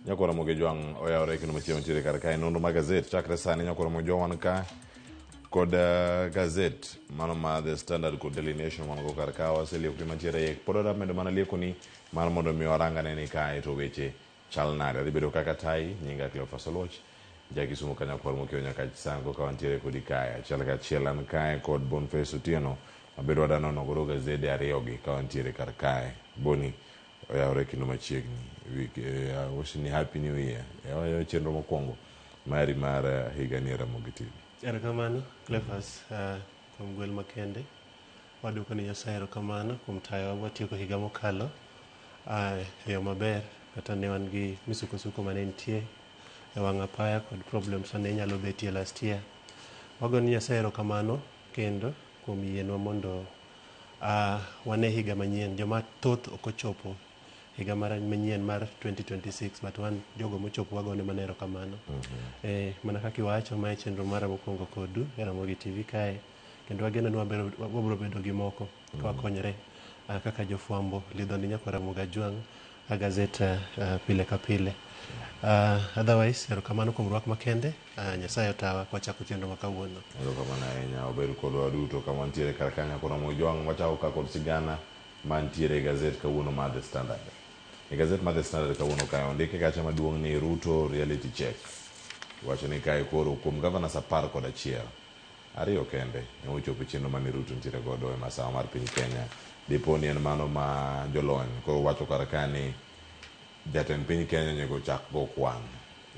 Nyakwara Moge Jwang' oyawore kendo machielo nitiere kar kae nonro mar gazet chakre sani Nyakwara Moge Jwang' wan ka kod gazet mano ma The Standard kod Daily Nation wan go kar ka waselieko ni mantiere iye pod wadwa medo mana liekoni mar mondo mi warangane ni kae to weche chal nade adhi bedo kaka tai nyinga Cleophas Oluoch ja Kisumu ka Nyakwar Mokeo nyaka Sango ka wantiere kodi kae achiel kachiel an kae kod Boniface Otieno mabedo wada nono godo gazede ariyogi ka wantiere kar kae Boni oyawore kendo machiegni wishing ni happy new year oyawo chenro mokwongo mari mar higani e Ramogi TV. Erokamano Cleophas kuom gwel makende. Waduoko ni Nyasaye erokamano kuom tayowa watieko higa mokalo e yo maber kata ne wan gi misukosuko mane nitie e wang' apaya kod problems mane nyalo betie last year. Wago ni Nyasaye erokamano kendo kuom yienwa mondo wane higa manyien. Joma thoth ok ochopo higa manyien mar 2026 but wan jogo mochopo wagone mana erokamano. Mana kaka iwacho mae chenro mara mokwongo kodu e Ramogi TV kae kendo wageno ni wabiro bedo gi moko ka wakonyre kaka jofwambo lidho ni nyakwar Ramogi Ajwang' a gazet pile ka pile. Otherwise erokamano kuom rwak makende. Nyasaye otawa kwachako chenro ma kawuono. Erokamano ahinya obed kodwa duto kama wantiere kar ka Nyakwar Ramogi Ajwang' wachako ka kod sigana mantiere e gazet kawuono mar The Standard. E gazet mar The Standard kawuono kae ondike kacha maduong' ni Ruto reality check. Iwacho ni kae koro kuom governors 11, 2 kende ema ochopo chenro mane Ruto nitiere godo e masawa mar piny Kenya. Dipo ni en mano ma jolony koro wacho kar ka ni jatend piny Kenya onego chak go kwan.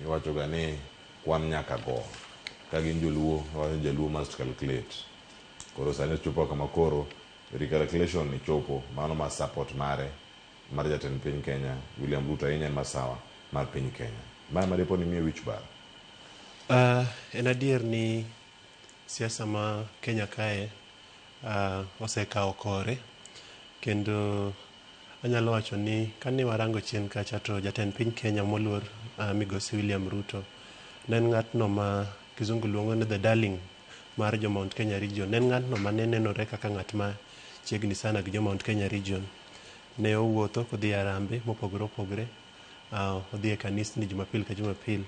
Iwacho ga ni kwan nyaka go. Ka gin joluo, iwacho ni jaluo must calculate. Koro sani ochopo kama koro recalculation ni chopo mano ma support mare mar jatend piny Kenya William Ruto ahinya e masawa mar piny Kenya. Mae ma dipo ni miyo wich bar. En adier ni siasa ma Kenya kae osekawo kore kendo anyalo wacho ni kane warango chien kacha to jatend piny Kenya moluor migosi William Ruto ne en ng'atno ma kizungu luongo ni the darling mar jo Mount Kenya region. Ne en ng'atno mane nenore kaka ng'at ma chiegni sana gi jo Mount Kenya region. Ne owuotho kodhi e arambe mopogore opogore, odhi e kanisni Jumapil ka Jumapil.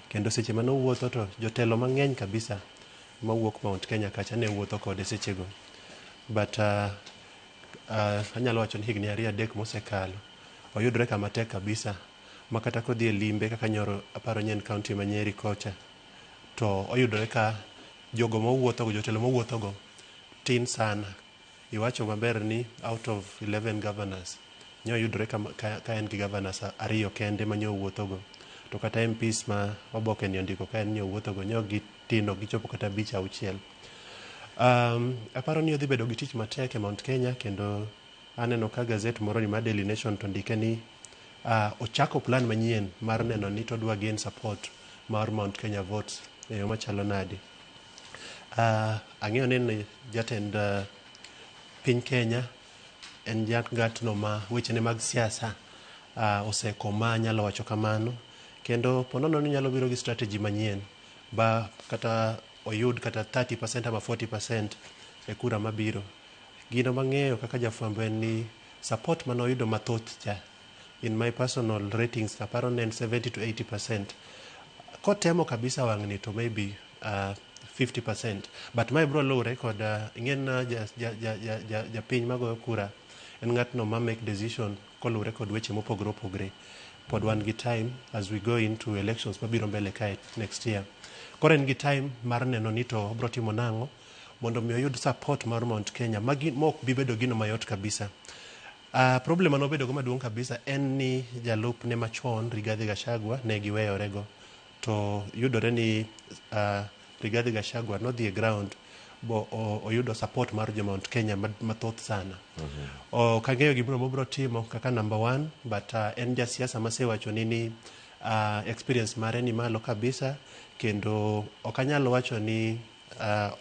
Kendo seche mane owuotho to jotelo mang'eny kabisa mawuok Mount Kenya kacha ne wuotho kode sechego. But anyalo wacho ni higni 2-3 mosekalo oyudre kama tek kabisa ma kata kodhi e limbe kaka nyoro aparo ni en county ma Nyeri kocha to oyudore ka jogo mowuothogo jotelo mowuothogo tin sana. Iwacho maber ni out of 11 governors Nyoyudore ka, ka en gi governors ariyo kende ma nyowuothogo. To kata MPs ma oboke ni ondiko ka en nyowuothogo nyo gitindo gichopo kata abich auchiel. Aparo ni odhi bedo gi tich matek e Mount Kenya kendo aneno ka gazet moro ni mar Daily Nation to ndike ni ochako plan manyien mar neno ni to odwa gain support mar Mount Kenya votes e yo machalo nade. Ang'eyo ni en jatend piny Kenya en ng'atno ma wechene mag siasa osekoma anyalo wacho kamano kendo ponono ni nyalo biro gi strategy manyien ba kata oyud kata 30% ama 40% e kura mabiro. Gino mang'eyo kaka jafwambo en ni support manoyudo mathoth cha in my personal ratings aparo ne en 70 to 80%. Kotemo kabisa wang'ni to maybe 50%, but mae biro luwre kod ing'e japiny ja, ja, ja, ja, japiny magoyo kura en ng'atno ma make decision koluwre kod weche mopogore opogore. Pod wan gi time as we go into elections mabiro mbele kae next year. Koro en gi time mar neno ni to obiro timo nang'o mondo mi oyud support mar Mount Kenya magi mok bi bedo gino mayot kabisa. Problem manobedo go maduong' kabisa en ni jalupne machon Rigathi Gachagua ne giweyorego to yudore ni Rigathi Gachagua nodhi e ground bo oyudo support mar jo Mount Kenya mathoth sana. Ok ang'eyo gimoro mobiro timo kaka number one, but en jasiasa masewacho ni experience mare ni malo kabisa kendo ok anyal wacho ni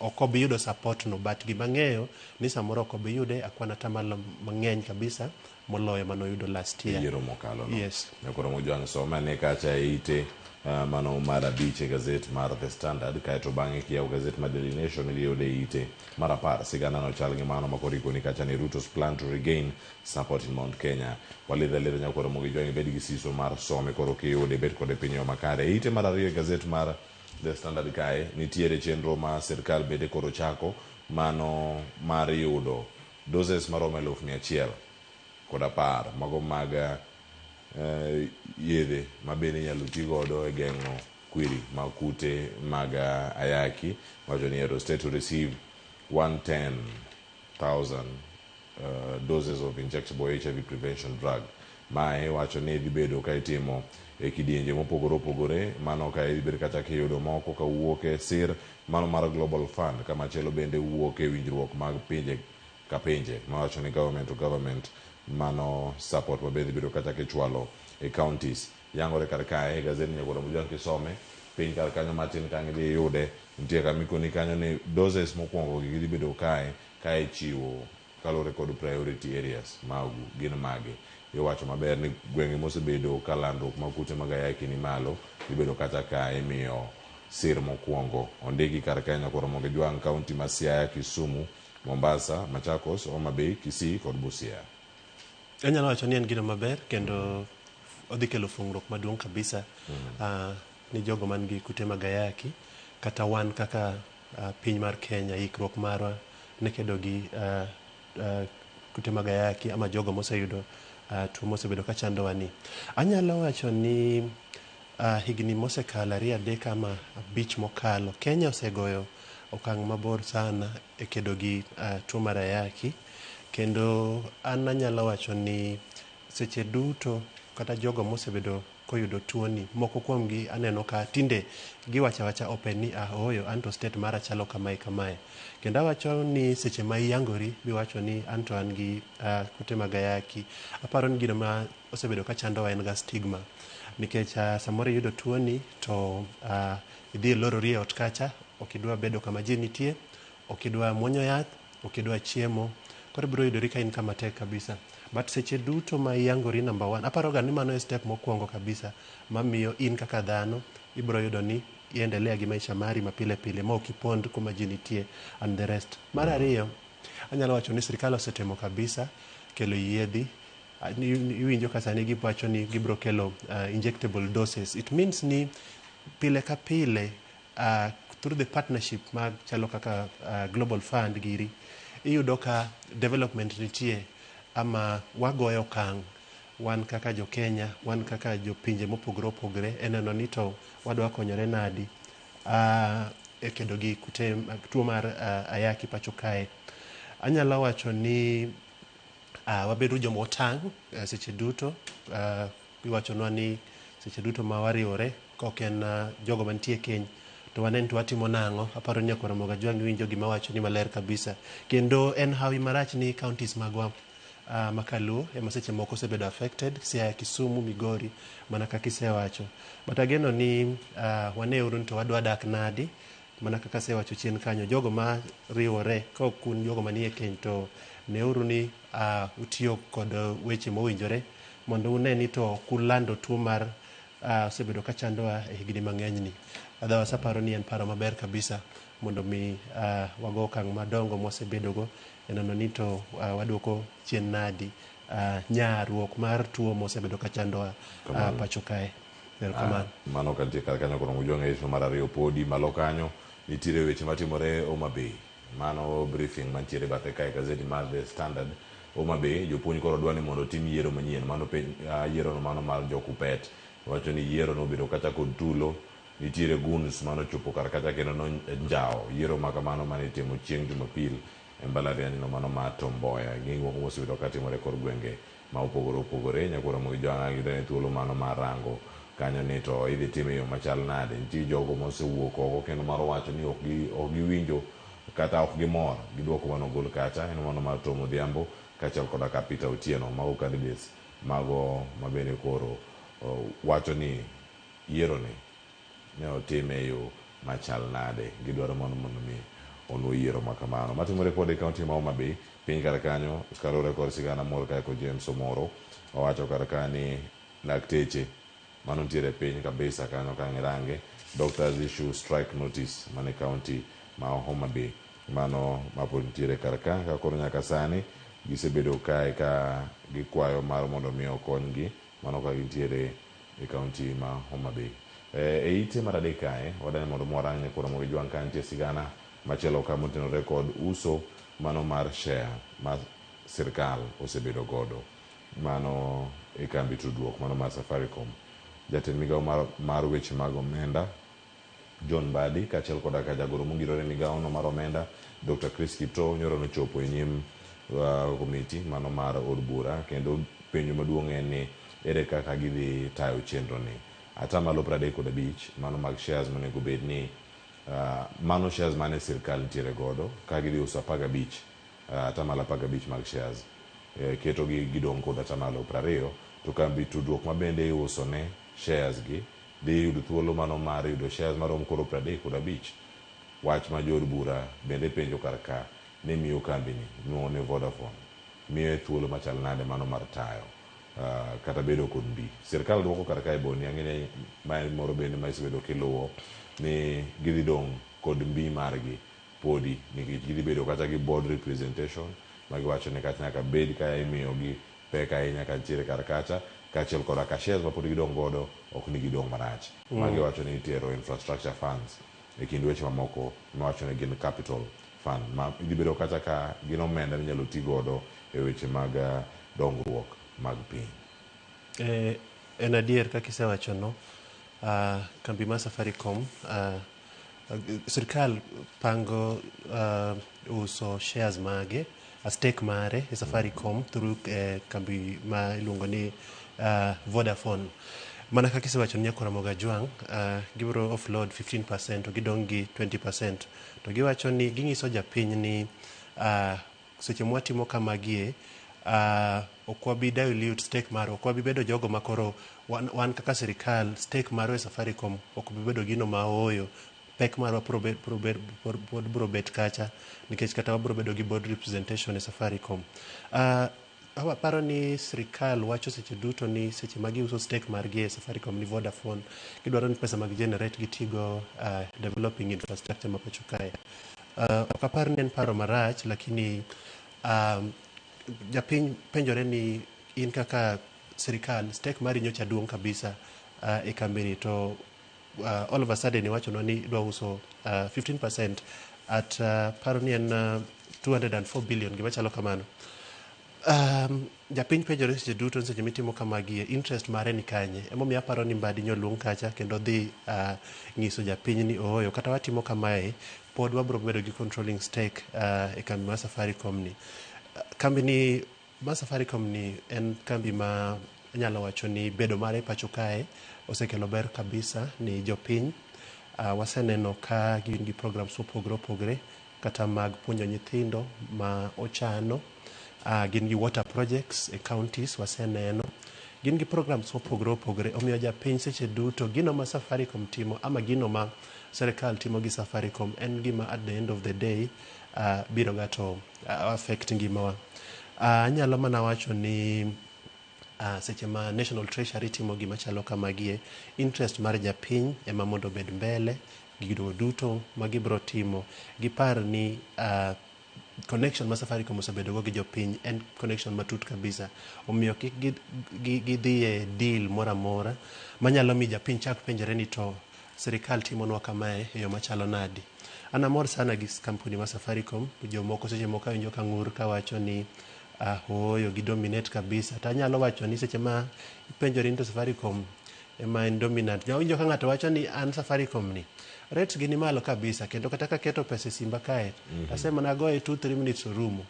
ok obi yudo support no, but gima ang'eyo ni samoro ok obi yude akwan atamalo mang'eny kabisa moloyo manoyudo last year. Yiero mokalo no. Yes. Nyakoro Mojwang' some ane kacha e ite mano mar abich e gazet mar The Standard, kaeto bang'e kiyawo gazet mar Daily Nation idhi yude e ite mar 10. Sigana no chal gi mano ma koro ikoni kacha ni Ruto's plan to regain support in Mount Kenya. Walidho alidha nyakoro Mojwang' ibed gi siso mar some koro kiyude ibed kode piny e yo makare. E ite mar 2 e gazet mar The Standard kae nitiere chenro ma sirkal bende koro chako mano mar yudo doses maromo 110,000 mago mag yedhe ma bende inyalo ti godo e geng'o kwiri mag kute mag ayaki. Wacho ni Edo State to receive 110,000 doses of injectable HIV prevention drug. Mae wacho ni dhi bedo ka itimo e kidienje mopogore opogore, mano ka idhi bedo kata kiyudo moko kawuok e sir mano mar Global Fund, kamachielo bende wuok e winjruok mag pinje ka pinje mawacho ni government to government, mano support ma bende dhi bedo kata kichwalo e counties. Yangore kar kae e gazet Nyakoro Mojwang' kisome piny kar kanyo matin kang' idhi iyude nitie kama ikoni kanyo ni doses mokwongo gi dhi bedo kae ka ichiwo kaluwore kod priority areas magu gin mage. Iwacho maber ni gwenge mosebedo ka landruok mag kute mag ayaki ni malo dhi bedo kata ka imiyo sir mokwongo. Ondiki kar kae Nyakoro Mojwang' kaunti ma Siaya, Kisumu, Mombasa, Machakos, Homa Bay, Kisii kod Busia. Anyalo wacho ni en gino maber kendo odhi kelo fungruok maduong' kabisa ni jogo man gi kute mag ayaki kata wan kaka piny mar Kenya ikruok marwa ne kedo gi kute mag ayaki ama jogo moseyudo tuo mosebedo ka chandowa ni. Anyalo wacho ni higni mosekalo 2 3 ama 5 mokalo Kenya osegoyo okang' mabor sana e kedo gi tuo mar ayaki kendo an anyalo wacho ni seche duto kata jogo mosebedo koyudo tuoni moko kuomgi aneno ka tinde giwacho awacha open ni ooyo anto state mara chalo kamae kamae. Kendo awacho ni seche ma iyangori biwacho ni anto an gi kute mag ayaki. Aparo ni gino ma osebedo ka chandowa en ga stigma nikech samoro iyudo tuoni to idhi ilorori e ot kacha, ok idwa bedo kama ji nitie, ok idwa muonyo yath, ok idwa chiemo, koro ibiro yudori ka in kama tek kabisa. But seche duto ma iyangori number 1, aparo ga ni mano e step mokwongo kabisa mamiyo in kaka dhano ibiro yudo ni iendelea gi maisha mari ma pile pile ma ok ipond kuma ji nitie and the rest. Mar ariyo, anyalo wacho ni sirikal osetemo kabisa kelo yiedhi. Iwinjo ka sani giwacho ni gibiro kelo injectable doses. It means ni pile ka pile through the partnership mag chalo kaka Global Fund giri, iyudo ka development nitie ama wagoyo okang' wan kaka jo Kenya, wan kaka jopinje mopogore opogore e neno ni to wadwa konyore nadi e kedo gi kute tuo mar ayaki pacho kae. Anyalo wacho ni Wabedo joma otang' seche duto. Iwachonwa ni seche duto ma wariwore kok en jogo mantie e keny to wanen to watimo nang'o. Aparo ni Nyakwar Ramogi Ajwang' iwinjo gima awacho ni maler kabisa. Kendo en hawi marach ni counties magwa makaluo ema seche moko osebedo affected, Siaya, Kisumu, Migori, mana kaka isewacho. But ageno ni waneuru ni to wadwa dak nadi, mana kaka asewacho chien kanyo, jogo ma riwore ka ok un jogo manie keny to neuru ni utiyo kod weche mowinjore mondo une ni to ok ulando tuo mar osebedo ka chandowa e higni mang'eny ni. Otherwise aparo ni en paro maber kabisa mondo mi wago okang' madongo mwasebedogo e neno ni to waduoko chien nadi nyaruok mar tuo mosebedo ka chandowa pacho kae. Erokamano. Mano kantie kar kanyo koro Mujwang' e mar ariyo podi malo kanyo nitiere weche matimore Homa Bay. Mano briefing mantiere bathe kae gazeti mar The Standard. Homa Bay jopuonj koro dwa ni mondo otim yiero manyien mano penj yiero no mano mar jo Kuppet. Wacho ni yiero no obedo kacha kod tulo nitiere goons manochopo kar kacha kendo nonjawo yiero ma kamano mane itimo chieng' Jumapil e mbalariany no mano mar Tom Mboya. Gik moko mosebedo katimore kor gwenge ma opogore opogore. Nyakwar Ramogi Jwang' yudo ne thuolo mano mar rango kanyo ni to idhi time e yo machal nade. Nitie jogo mosewuok oko kendo mar wacho ni ok giwinjo kata ok gimor gi duoko manogol kacha. En mano mar Tom Odhiambo kaachiel koda ka Peter Otieno. Mago candidates mago mabende koro wacho ni yiero ni ne otime e yo machal nade. Gidwaro mondo mi onwo yiero ma kamano. Matimore kod e kaunti ma Homa Bay piny kar kanyo kaluwore kod sigana mor kae kod James Omoro owacho kar ka ni lakteche mano nitiere piny kabisa kanyo ka ng'irange. Doctors issue strike notice mane kaunti ma Homa Bay mano mapod nitiere kar ka ka koro nyaka sani gisebedo kae ka gikwayo mar mondo mi okonygi mano ka gintiere e kaunti ma Homa Bay. E ite mar adek kae wadani mondo mwarang Nyakwar Ramogi Jwang' ka nitie sigana machielo ka motenore kod uso mano mar share ma sirkal osebedo godo mano e kambi tudruok mano mar Safaricom. Jatend migawo mar weche mag omenda John Mbadi kaachiel koda ka jagoro mongirore migawo no mar omenda Dr. Chris Kiptoo nyoro nochopo e nyim komiti mano mar od bura kendo penjo maduong' en ni ere kaka gidhi tayo chenro ni. Atamalo 35 mano mag shares monego bed ni mano shares mane sirkal nitiere godo ka gidhi uso 15 atamalo 15 mag shares keto gi gidong' kod atamalo 20 to kambi tudruok ma bende iuso ne shares gi dhi yudo thuolo mano mar yudo shares marom koro 35. Wach ma jood bura bende penjo kar ka ni miyo kambi ni miluongo ni Vodafone miyo thuolo machal nade mano mar tayo kata bedo kod mbi. Sirkal duoko kar kae boni ang'e ni mae moro bende ma isebedo kiluwo ni gidhi dong' kod mbi margi podi nikech gidhi bedo kata gi board representation ma giwacho ni kata nyaka bed ka imiyogi pek ahinya ka nitiere kar kacha kaachiel koda ka shares ma pod gidong' godo ok ni gidong' marach. Magi wacho ni itero infrastructure funds e kind weche mamoko mawacho ni gin capital fund ma idhi bedo kata ka gin omenda minyalo ti godo e weche mag dongruok mag piny. En adier kaka isewacho no, kambi mar Safaricom, sirkal pango uso shares mage, a stake mare e Safaricom through kambi ma iluongo ni Vodafone. Mana kaka isewacho ni Nyakwar Ramogi Ajwang', gibiro offload 15% to gidong' gi 20%. To giwacho ni ging'iso japiny ni seche mwatimo kamagie ok wabi dilute stake marwa, ok wabi bedo jogo makoro wan kaka sirikal stake marwa e Safaricom ok bi bedo gino ma ooyo. Pek marwa pod biro bet kacha nikech kata wabiro bedo gi board representation e Safaricom. Aparo ni sirikal wacho seche duto ni seche ma giuso stake margi e Safaricom ni Vodafone, gidwaro ni pesa mag generate gitigo developing infrastructure ma pacho kae. Ok apar ni en paro marach, lakini japiny penjore ni in kaka sirikal stake mari nyocha duong' kabisa e kambini to all of a sudden iwachonwa ni idwa uso 15% at paro ni en 204 billion gima chalo kamano. Japiny penjore seche duto ni seche mitimo kamagie interest mare ni kanye. Emomiyo aparo ni Mbadi nyoluong kacha kendo dhi nyiso japiny ni ooyo kata watimo kamae pod wabiro bedo gi controlling stake e kambi mar Safaricom ni. Kambi ni Ma Safaricom ni en kambi ma anyalo wacho ni bedo mare pacho kae osekelo ber kabisa ni jopiny. Waseneno ka gin gi programs mopogore opogore kata mag puonjo nyithindo ma ochano. Gin gi water projects e counties waseneno. Gin gi programs mopogore opogore omiyo japiny seche duto gino ma Safaricom timo ama gino ma serikal timo gi Safaricom en gima at the end of the day biro ga to affect ngimawa. Anyalo mana wacho ni seche ma National Treasury timo gima chalo kamagie, interest mar japiny ema mondo obed mbele, gigo duto ma gibro timo, gipar ni connection ma Safaricom osebedo go gi jopiny en connection matut kabisa. Omiyo kik gidhi e deal moro amora manyalo miyo japiny chak penjre ni to sirikal timonwa kamae e yo machalo nadi. An amor sana gi kampuni mar Safaricom, jomoko seche moko awinjo ka ng'ur kawacho ni ooyo gi dominate kabisa. To anyalo wacho ni seche ma ipenjori ni to Safaricom ema en dominant. Awinjo ka ng'ato wacho ni an Safaricom ni rates gi ni malo kabisa kendo kata kaketo pesa e simba kae asemana goye 2-3 minutes orumo.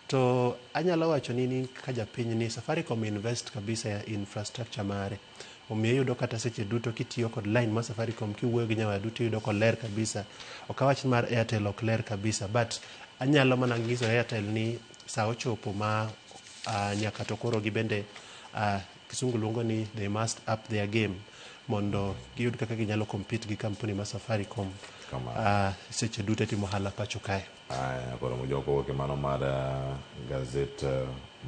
To anyalo wacho ni ka japiny ni Safaricom invest kabisa e infrastructure mare. Omiyo iyudo kata seche duto kitiyo kod line mar Safaricom kiwuoyo gi nyawadu tiyudo koler kabisa. Ok awach ni mar Airtel ok ler kabisa but anyalo mana nyiso Airtel ni sa ochopo ma nyaka to koro gibende kisungu luongo ni they must up their game mondo giyud kaka ginyalo compete gi kampuni mar Safaricom seche duto e timo ohala pacho kae. Aya, koro mojoko wuok e mano mar gazet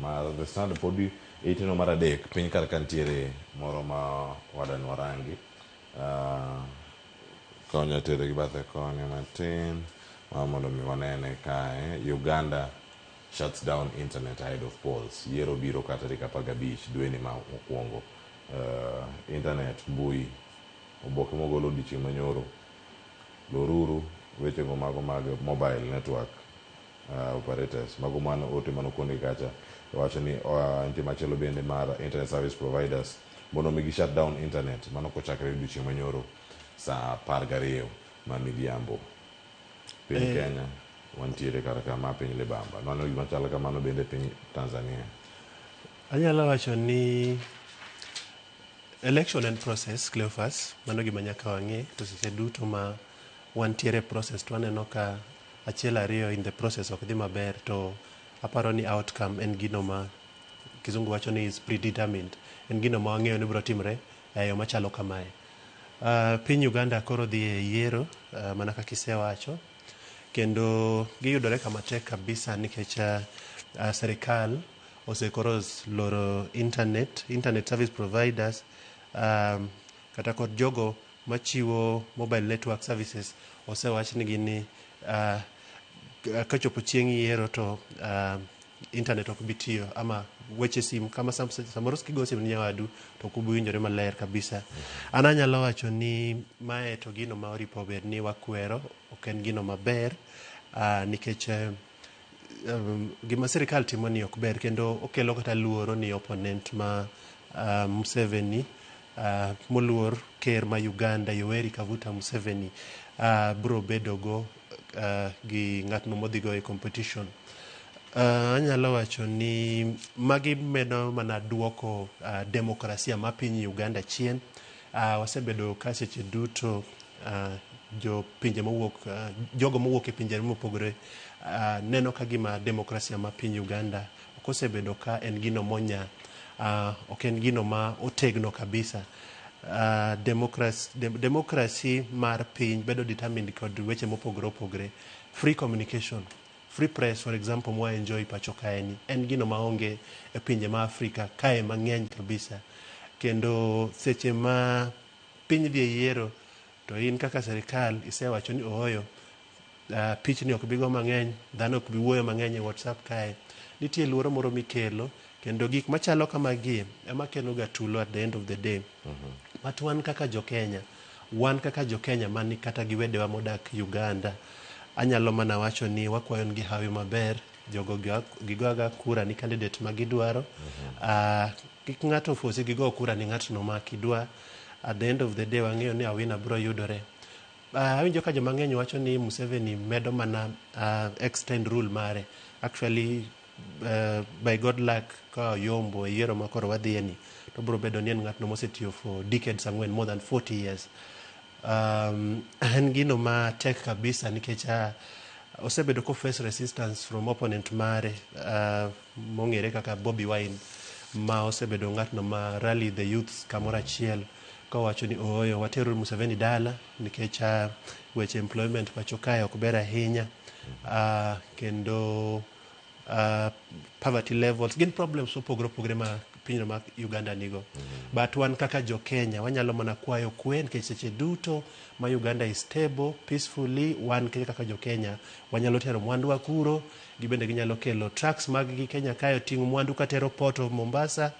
mar The Standard podi iteno mar adek piny kar ka nitiere moro ma wadani warangi konya tere gi bathe koni matin mar mondo mi wanene kae Uganda shuts down internet ahead of polls. Yiero biro ka tarik 15 dweni ma mokwongo. Internet mbui oboke mogolo odiochieng' manyoro loruru wechego mago mag mobile network operators mago mano ote mano kuonde kacha wacho ni nitie machielo bende mar internet service providers mondo mi gi shut down internet mano kochakre odiochieng' manyoro saa 12 ma midhiambo. Piny Kenya wantiere kar ka ma piny libamba mano gima chalo kamano bende piny Tanzania. Anyalo wacho ni election en process, Cleophas, mano gima nyaka wang'e to seche duto ma wantiere process to waneno ka achiel ariyo in the process ok dhi maber to aparo ni outcome en gino ma kizungu wacho ni is predetermined, en gino ma wang'eyo ni biro timre e yo machalo kamae. Piny Uganda koro dhi e yiero mana kaka isewacho kendo giyudore kama tek kabisa nikech serikal osekoro loro internet service providers kata kod jogo machiwo mobile network services osewach nigi ni kochopo chieng' yiero to internet ok bi tiyo ama weche sim kama samoro kigo sim ni nyawadu to ok ubi winjore maler kabisa. An anyalo wacho ni mae to gino ma oripo bed ni wakwero, ok en gino maber nikech gima sirikal timo ni ok ber kendo okelo kata luoro ni opponent ma Museveni moluor ker ma Uganda Yoweri Kaguta Museveni bro bedo go gi ng'atno modhi go e competition. Anyalo wacho ni magi medo mana duoko demokrasia ma piny Uganda chien. Wasebedo ka seche duto jo pinje mowuok jogo mowuok e pinje mopogore neno ka gima demokrasia ma piny Uganda ok osebedo ka en gino monya, ok en gino ma otegno kabisa. Demokrasi mar piny bedo determined kod weche mopogore opogore. Free communication, free press for example mwa enjoy pacho kae ni en gino maonge e pinje ma Afrika kae mang'eny kabisa. Kendo seche ma piny dhi e yiero to in kaka sirikal isewacho ni ooyo pichni ok bi go mang'eny, dhano ok bi wuoyo mang'eny e WhatsApp kae. Nitie luoro moro mikelo kendo gik machalo kamagi ema kelo ga tulo at the end of the day. But wan kaka jo Kenya, mani kata gi wedewa modak Uganda, anyalo mana wacho ni wakwayo gi hawi maber, jogo gigoga kura ni candidate ma gidwaro. Kik ng'ato ofosi gigo kura ni ng'atno ma kidwa. At the end of the day wang'eyo ni awina biro yudore. Awinjo ka joma ng'eny wacho ni Museveni medo mana extend rule mare. Actually by God luck ka oyombo e yiero ma koro wadhiye ni to biro bedo ni en ng'atno mosetiyo for decades ang'wen, more than 40 years. En gino ma tek kabisa nikech osebedo ko face resistance from opponent mare mong'ere kaka Bobi Wine, ma osebedo ng'atno ma rally the youths kamoro achiel kowacho ni ooyo, wateru Museveni dala nikech weche employment pacho kae ok ber ahinya, kendo poverty levels gin problems mopogore opogore ma pinyno ma Uganda nigo. But wan kaka jo Kenya wanyalo mana kwayo kwe, nikech seche duto ma Uganda is stable peacefully, wan kaka jo Kenya wanyalo tero mwandu wa kuro, gibende ginyalo kelo trucks mag gi Kenya kae oting'o mwandu katero port of Mombasa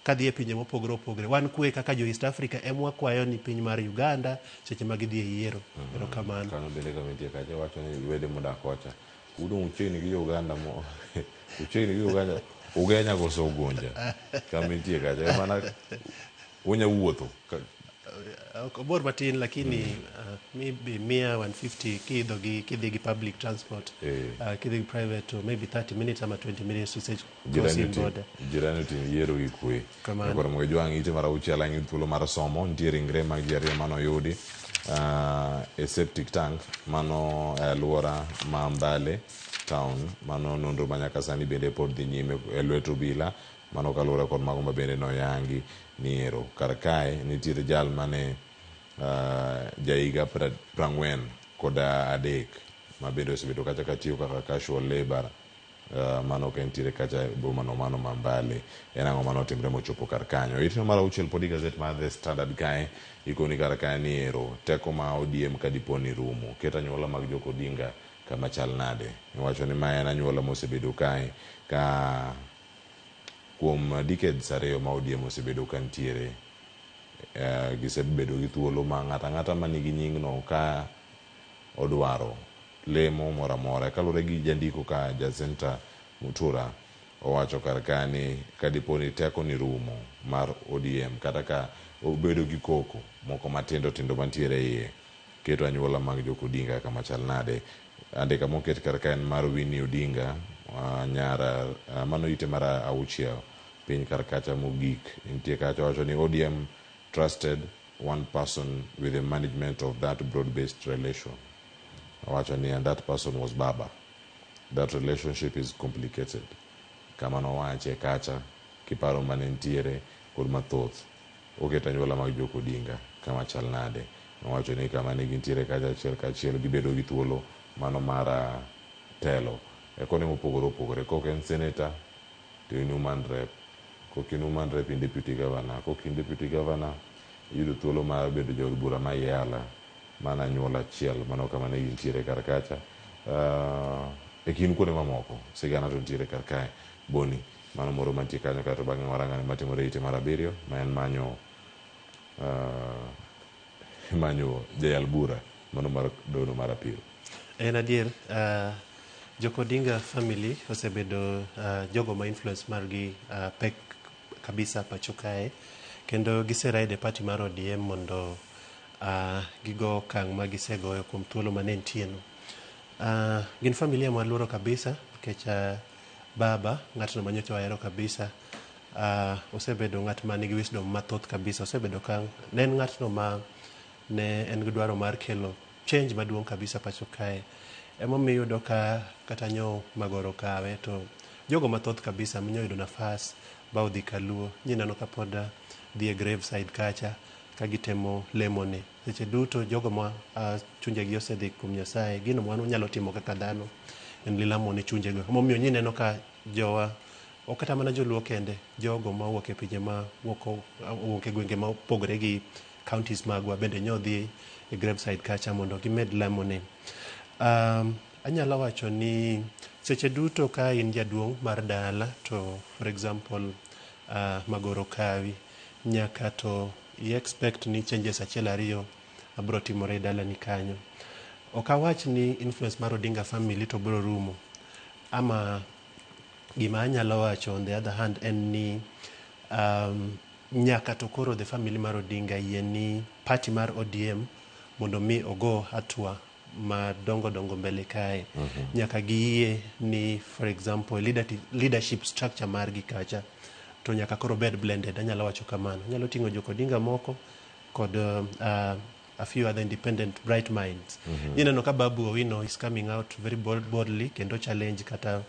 kadhi e pinje mopogore opogore. Wan kwe kaka jo East Africa ema wakwayo ni piny mar Uganda seche ma gidhi e yiero. Erokamano. Kanyo bende kama nitie kacha wacho ni wede modak kocha udong' uchiegni gi Uganda mo uchiegni gi Uganda Ugenya koso Ugunja kama nitie kacha mana unya wuotho. Ok obor matin, lakini maybe 100, 150 kiidho gi kidhi gi public transport. Kidhi gi private to maybe 30 minutes ama 20 minutes to stage crossing border. Jirani otim yiero gi kwe. Kamano. Koro mondo jwang' ite mar auchiel ang' thuolo mar somo nitie ringre mag ji ariyo manoyudi e septic tank mano e alwora ma Mbale town. Mano nonro ma nyaka sani bende pod dhi nyime e lwet obila, mano kaluwore kod mago ma bende noyangi ni ero kar kae nitiere jal mane jahiga 43 ma bende osebedo kacha katiyo kaka casual labor, mano ka entiere kacha e boma no mano ma Mbale. En ang'o mane otimre mochopo kar kanyo? Itno mar auchiel pod i gazet mar The Standard kae ikoni kar kae ni ero teko ma ODM ka dipo ni rumo ket anyuola mag Jok Odinga kama chal nade. Iwacho ni ma en anyuola mosebedo kae ka kuom decades ariyo ma ODM osebedo ka nitiere. Gisebedo gi thuolo ma ng'ato ang'ata manigi nyingno ka odwaro lemo moro amora kaluwore gi jandiko ka Jacinta Mutura owacho kar ka ni ka dipo ni teko ni rumo mar ODM kata ka obedo gi koko moko matindo tindo mantiere iye keto anyuola mag Jok Odinga kama chal nade. Andika moket kar ka en mar Winnie Odinga, nyara, mano ite mar auchiel piny kar kacha mogik nitie kacha wacho ni ODM trusted one person with the management of that broad-based relation. Owacho ni and that person was Baba. That relationship is complicated. Kama nowache kacha kiparo mane nitiere kod mathoth oketo anyuola mag Jok Odinga kama chal nade. Nowacho ni kama ne gintiere kacha achiel kachiel gibedo gi thuolo mano mar telo e kone mopogore opogore. Kok en senator to in woman rep, kok in woman rep in deputy governor, kok in deputy governor iyudo thuolo mar bedo jaod bura ma Yala. Mana anyuola achiel mano kama ne gintiere kar kacha. E kind kuonde mamoko sigana to nitiere kar kae Boni mano moro mantie kanyo kaeto bang'e warang'ane matimore ite mar abiriyo ma en manyo jayal bura mano mar dono mar apilo. En adier, Jok Odinga family osebedo jogo ma influence margi pek kabisa pacho kae, kendo giseride e party mar ODM mondo gigo okang' ma gisegoyo kuom thuolo mane nitie no. Gin familia mwaluoro kabisa nikech baba ng'atno manyocha wahero kabisa, osebedo ng'at ma nigi wisdom mathoth kabisa. Osebedo ka ne en ng'atno ma ne en gi dwaro mar kelo change maduong' kabisa pacho kae. Emomiyo iyudo ka kata nyo Magoro okawe to jogo mathoth kabisa minyo yudo nafas ba odhi kaluo nyineno ka pod dhi e grave side kacha ka gitemo lemone. Seche duto jogo ma chunjegi osedhi kuom Nyasaye, gino ma wan wanyalo timo kaka dhano en lamo ne chunjego. Emomiyo nyineno ka jowa ok kata mana joluo kende, jogo mawuok e pinje ma wuok e gwenge ma opogore gi counties magwa bende nyodhi e graveside kacha mondo gimed lamone. Anyalo wacho ni seche duto ka in jaduong' mar dala to for example Magoro kawi, nyaka to i expect ni changes achiel ariyo biro timore e dalani kanyo. Ok awach ni influence mar Odinga family to biro rumo, ama gima anyalo wacho on the other hand en ni nyaka to koro the family mar Odinga yie ni party mar ODM mondo mi ogo hatua. madongo dongo mbele kae nyaka giyie ni, for example, leadership structure margi kacha to nyaka koro bed blended. Anyalo wacho kamano, anyalo ting'o Jok Odinga moko kod a few other independent bright minds. Ineno ka Babu Owino is coming out very boldly kendo challenge kata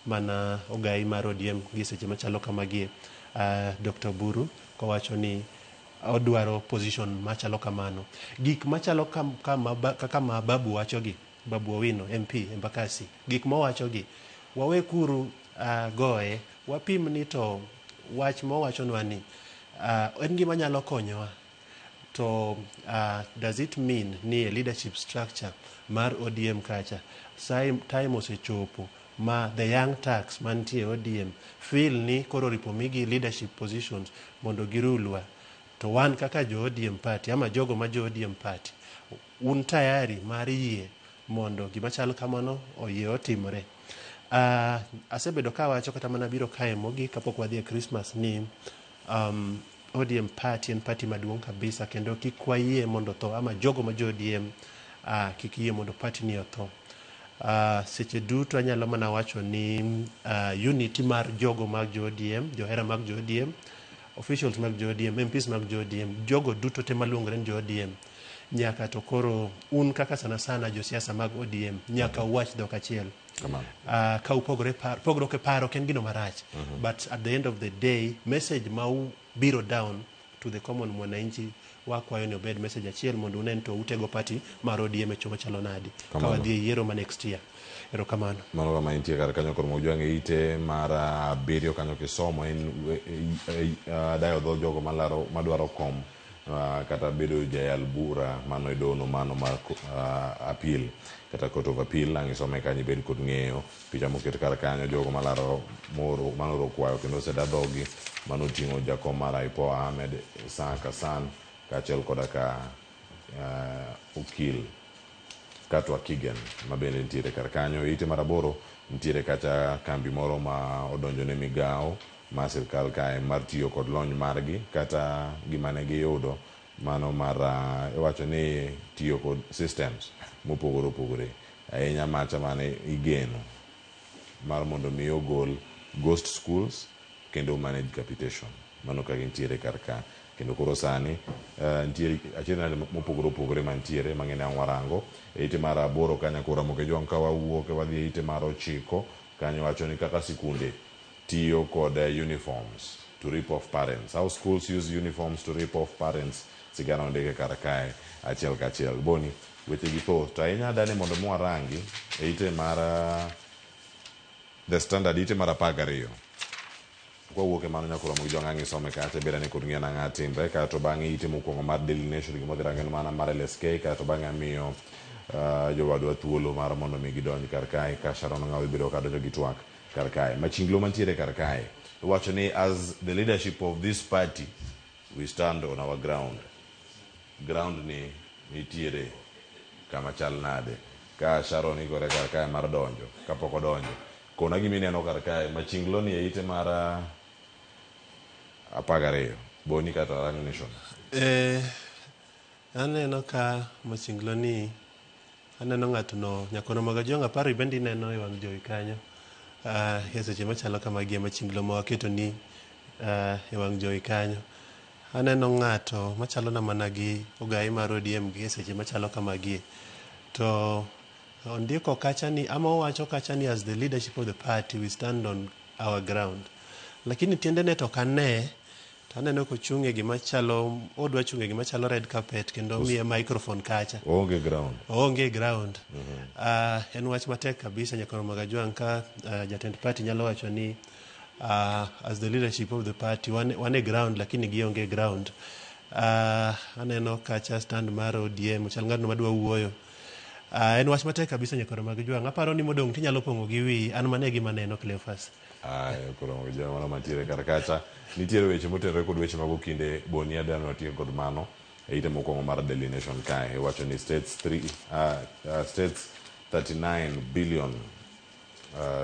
mana ogai mar ODM gi seche machalo kamagie, Dr. Oburu, kowacho ni odwaro position machalo kamano. Gik machalo kaka ma Babu wachogi, Babu Owino MP Embakasi, gik mowachogi wawe kuru goye wapim ni to wach mowachonwa ni en gima nyalo konyowa. To does it mean ni e leadership structure mar ODM kacha time osechopo ma the young Turks mantie e ODM feel ni koro oripo migi leadership positions mondo girulwa? To wan kaka jo ODM party ama jogo ma jo ODM party, un tayari mar yie mondo gima chal kamano oyie otimre? Asebedo kawacho kata mana biro kae mogik kapok wadhi e Christmas ni ODM party en party maduong' kabisa, kendo kik wayie mondo otho, ama jogo ma jo ODM kik yie mondo party ni otho. Seche duto anyalo mana wacho ni unity mar jogo mag jo ODM, johera mag jo ODM, officials mag jo ODM, MPs mag jo ODM, jogo duto te maluongore ni jo ODM, nyaka to koro un kaka sana sana josiasa mag ODM nyaka uwach dhok achiel. Ka upogore pogruok e paro ok en gino marach, but at the end of the day, message ma biro down to the common mwananchi, wakwayo ni obed message achiel mondo unen to utego party mar ODM e chomo chalo nadi ka wadhi e yiero ma next year. Erokamano. Mano kama intie kar kanyo koro Mojwang' e ite mar 7 kanyo kisomo en dayo dho jogo malaro madwaro kom kata bedo jayal bura mano e dono mano mar appeal kata Court of Appeal. Ang' isome kanyo ibed kod ng'eyo picha moket kar kanyo jogo malaro moro manoro kwayo kendo oseda dhogi mano oting'o jakom mar IPOA Ahmed Isaac Hassan kaachiel koda ka okil Katwa Kigen ma bende nitiere kar kanyo. E ite mar 8 nitiere kacha kambi moro ma odonjo ne migawo mar sirkal kae mar tiyo kod lony margi kata gima ne giyudo mano mar iwacho ni tiyo kod systems mopogore opogore ahinya macha mane igeno mar mondo mi ogol ghost schools kendo manage capitation. Mano ka gintiere kar ka kendo koro sani nitiere achiel nade mopogore opogore mantiere mang'eny ang' warango e ite mar 8 kanyo. Koro Ramogi Ojwang' ka wawuok wadhi e ite mar 9 kanyo wacho ni kaka sikunde tiyo kod uniforms to rip off parents, how schools use uniforms to rip off parents. Sigana ondike kar kae achiel kachiel. Boni weche gi thoth to ahinya adani mondo mi warangi e ite mar The Standard, ite mar 12. Kwawuok e mano nyaka Ramogi Ojwang' ang' isome kacha ibed ane kod ng'eyo nang'a timre. Kaeto bang'e ite mokwongo mar Daily Nation gima odhi rango en mana mar LSK. Kaeto bang'e amiyo jowadwa thuolo mar mondo mi gidonj kar kae ka Sharon Ng'awo ibiro ka donjo gi twak kar kae. Machinglo mantiere kar kae iwacho ni as the leadership of this party we stand on our ground. Ground ni nitiere kama chal nade? Ka Sharon ikore kar kae mar donjo kapok odonjo, kona gima ineno kar kae machinglo ni e ite mar 12 Boni kata Rang Nation. Aneno ka machinglo ni aneno ng'ato no nyakono mag Ojwang' aparo bende ineno e wang' jowi kanyo e seche machalo kamagi e machinglo ma waketo ni e wang' jowi kanyo. Aneno ng'ato machalo na mana gi ogai mar ODM gi e seche machalo kamagie, to ondiko kacha ni ama owacho kacha ni as the leadership of the party we stand on our ground, lakini tiendene to ok ane. To aneno kochung' e gima chalo odwa chung' e gima chalo red carpet kendo miye microphone kacha. Oonge ground. Oonge ground. En wach matek kabisa nyakono mag Ojwang' ka jatend party nyalo wacho ni as the leadership of the party wan e ground lakini gionge ground. Aneno kacha stand mar ODM chal ng'atno madwa wuoyo. En wach matek kabisa nyakono mag Ojwang'. Aparo ni modong' tinyalo pong'o gi wiyi. An mano e gima aneno, Cleophas. Aya, koro Ojwang' mano mantiere kar kacha nitiere weche motenore kod weche mag okinde. Boni adwaro watiek kod mano e ite mokwongo mar Daily Nation kae iwacho ni states 39 billion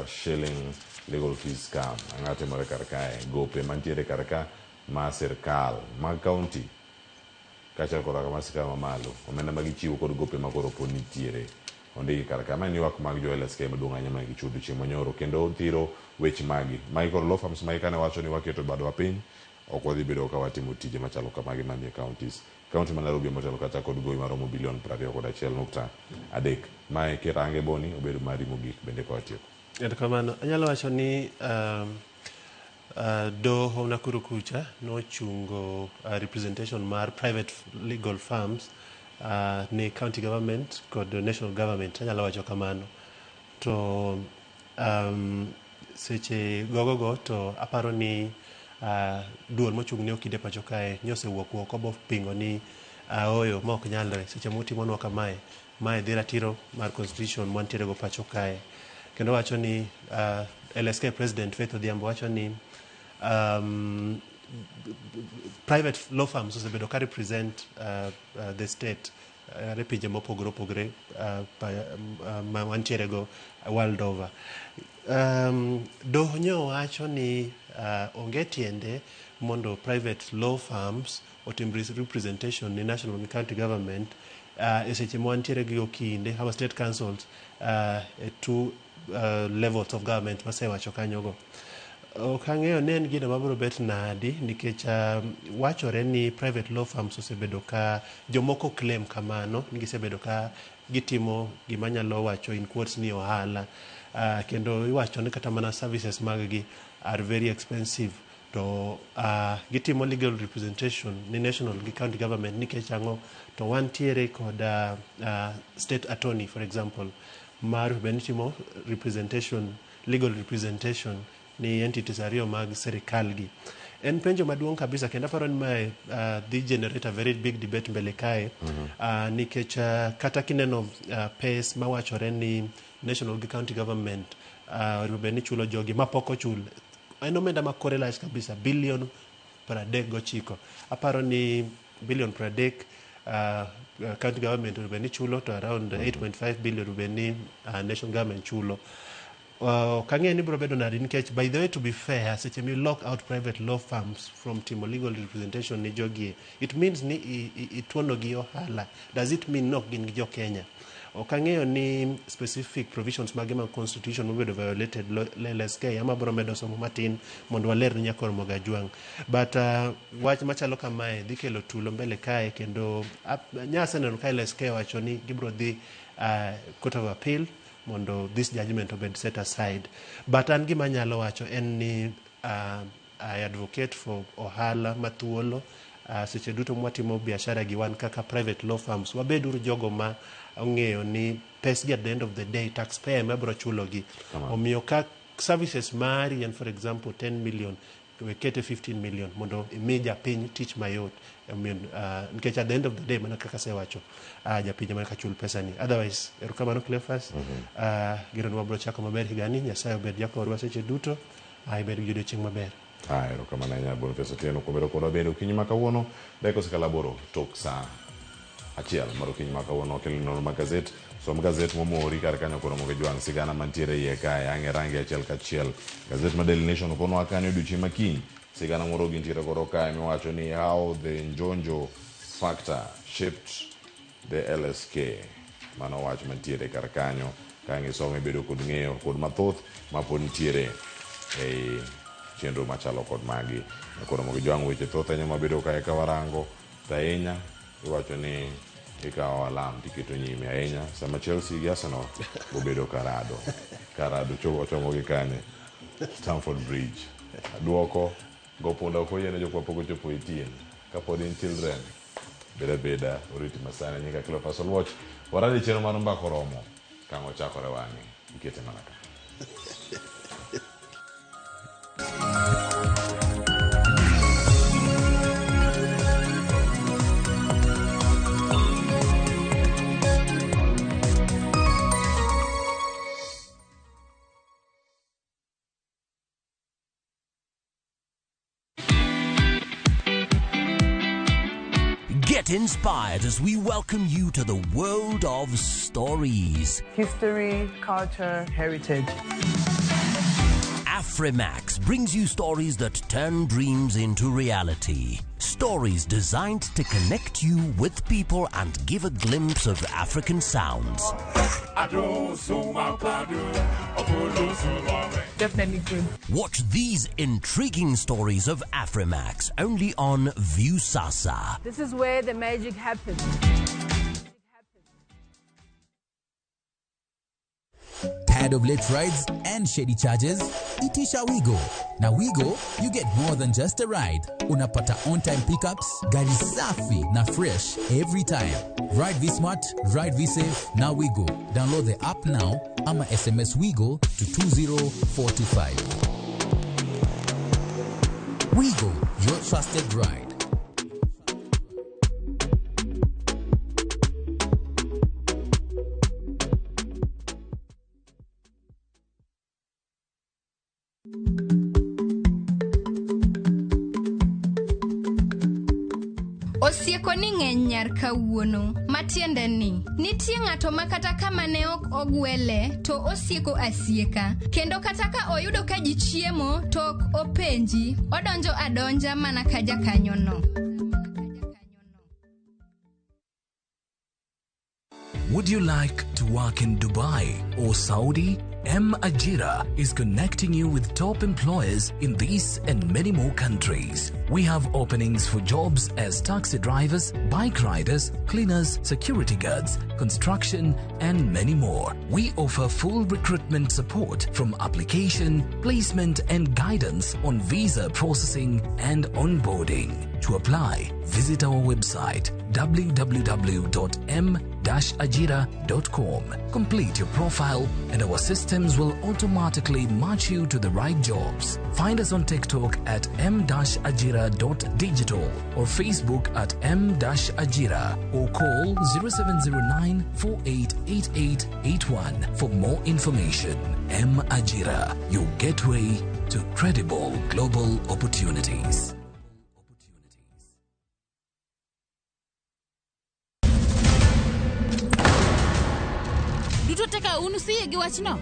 shilling legal fees scam. Ang'o timore kar kae? Gope mantiere kar ka ma sirkal mag county kaachiel koda mar sirkal mamalo, omenda ma gichiwo kod gope ma koro pod nitiere. Ondiki kar ka. Ma en ywak mag jo LSK maduong' ahinya mane gichiwo odiochieng' manyoro kendo thiro weche magi. Magi koro law firms magi kane wacho ni waketo badwa piny ok wadhi bedo ka watimo tije machalo kamagi manie counties. County ma Nairobi ema otelo kacha kod gowi maromo bilion 21.3. Mae kirange Boni obedo mari mogik bende ka watieko. Erokamano. Anyalo wacho ni doho Nakuru kucha nochungo representation mar private legal firms ne county government kod national government. Anyalo wacho kamano. To seche gogogo to aparo ni duol mochung' ne okinde pacho kae nyosewuok oko bopingo ni ooyo ma ok nyalre seche mutimonwa kamae mae dhi ratiro mar constitution mwantiere go pacho kae kendo wacho ni LSK president Faith Odhiambo wacho ni private law firms osebedo ka represent the state e pinje mopogore opogore ma wantiere go world over. Doho nyo wacho ni onge tiende mondo private law firms otim representation ni national gi county government e seche ma wantiere gi okinde ama state councils e two levels of government masewacho kanyogo. Ok ang'eyo ni en gino mabiro bet nadi nikech wachore ni private law firms osebedo ka jomoko claim kamano ni gisebedo ka gitimo gima nyalo wacho in quotes ni ohala kendo iwacho ni kata mana services mag gi are very expensive to gitimo legal representation ni national gi county government nikech ang'o to wantiere kod state attorney for example mar bende timo representation legal representation ni entities ariyo mag serikal gi. En penjo maduong' kabisa kendo aparo ni mae dhi generate a very big debate mbele kae nikech kata kineno pes mawachore ni national gi county government onego bed ni chulo jogi mapok ochul en omenda ma kore lach kabisa bilion 39. Aparo ni bilion 30 county government onego bed ni chulo to around 8.5 billion onego bed ni national government chulo. Ok ang'eyo ni biro bedo nade nikech by the way to be fair seche mi lock out private law firms from timo legal representation ni jogie it means ni ituono gi ohala. Does it mean nok gin gi jo Kenya? Ok ang'eyo ni specific provisions mage mag constitution mobedo violated LSK ama biro medo somo matin mondo waler ni nyakor Mogajwang'. But wach machalo kamae dhi kelo tulo mbele kae kendo nyaseneno ka LSK owacho ni gibiro dhi Court of Appeal mondo this judgment obed set aside. But an gima anyalo wacho en ni I advocate for ohala mathuolo seche duto mwatimo biashara gi wan kaka private law firms wabed uru jogo ma ong'eyo ni pesgi at the end of the day taxpayer ema biro chulogi. Omiyo ka services mari en for example 10 million we kete 15 million mondo imi japiny tich mayot. Omiyo nikech at the end of the day mana kaka asewacho japiny ema nyaka chul pesa ni. Otherwise erokamano Cleophas. Gero wabiro chako maber higani Nyasaye obed jakorwa seche duto ibed gi odiochieng' maber. Erokamano ahinya Boniface Otieno kuom bedo kodwa bende okinyi ma kawuono dakika osekalo 8 tok saa 1 mar okinyi ma kawuono kelo nonro mag gazet. Som gazet momori kar kanyo koro Mogajwang' sigana mantiere iye kae ang'e range achiel kachiel. Gazet ma Daily Nation okonwa kanyo odiochieng' ma kiny sigana moro gintiere godo kae miwacho ni how the Njonjo factor shaped the LSK. Mano wach mantiere kar kanyo ka ang' isome ibedo kod ng'eyo kod mathoth mapod nitiere ei chenro machalo kod magi. Koro Mogajwang' weche thoth ahinya mabedo kae ka warango to ahinya iwacho ni ikawo alam tiketo nyime ahinya sama Chelsea gi Arsenal obedo karado. Karado ochomo gi kanye? Stamford Bridge. Duoko go punda ok oyiene jok mapok ochopo 18 kapod in children beda beda oriti masani nyinga Cleophas Oluoch waradi chenro mar mbaka oromo kang' ochakore wang'e ikete mana ka. Get inspired as we welcome you to the world of stories. History, culture, heritage. Africa. Afrimax brings you stories that turn dreams into reality. Stories designed to connect you with people and give a glimpse of African sounds. Definitely good. Watch these intriguing stories of Afrimax only on Viusasa. This is where the magic happens. Tired of late rides and shady charges? Itisha Wigo. Na Wigo, you get more than just a ride. Unapata on-time pickups, gari safi na fresh every time. Ride V-Smart, ride V-Safe, na Wigo. Download the app now ama SMS Wigo to 20425. Wigo, your trusted ride. Osieko ni ng'eny nyar kawuono, matiende ni nitie ng'ato ma kata kama ne ok ogwele to osieko asieka, kendo kata ka oyudo ka ji chiemo to ok openji, odonjo adonja mana ka jakanyono. Would you like to work in Dubai or Saudi? M Ajira is connecting you with top employers in these and many more countries. We have openings for jobs as taxi drivers, bike riders, cleaners, security guards, construction, and many more. We offer full recruitment support from application, placement, and guidance on visa processing and onboarding. To apply, visit our website www.m-ajira.com. Complete your profile and our systems will automatically match you to the right jobs. Find us on TikTok at m-ajira.digital or Facebook at m-ajira or call 0709 488881 for more information. M Ajira, your gateway to credible global opportunities. Duto te ka un usiyie gi wachno?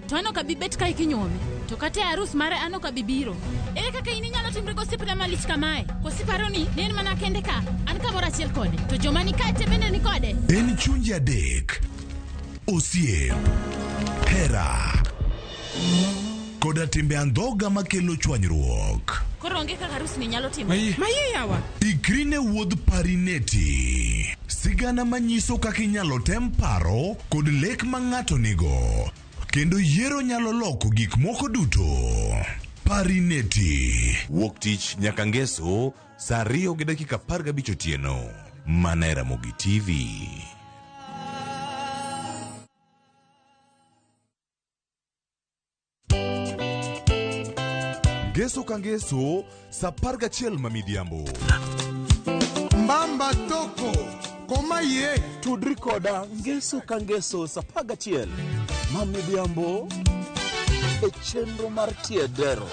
To an ok abi bet kae kinyuome. To kata e arus mare an ok abi biro. Ere kaka in inyalo timri gosiepna malich kamae? Koso iparo ni ne en mana kende ka? An kamoro achiel kode. To joma ni kae te bende ni kode. En chunje adek. Osiep. Hera. Koda timbe andhoga makelo chwanyruok. Koro onge kaka arus ni nyalo timore. Maye yawa. Ikri ne wuodh Parineti. Sigana manyiso kaka inyalo tem paro kod lek ma ng'ato nigo. Kendo yiero nyalo loko gik moko duto. Parineti. Wuok tich nyaka ngeso saa 2:15 otieno. Mana e Ramogi TV. Ngeso ka ngeso saa 11 ma midhiambo. Mbamba toko koma ye tudri koda ngeso ka ngeso saa 11 ma midhiambo e chenro mar Tiedero.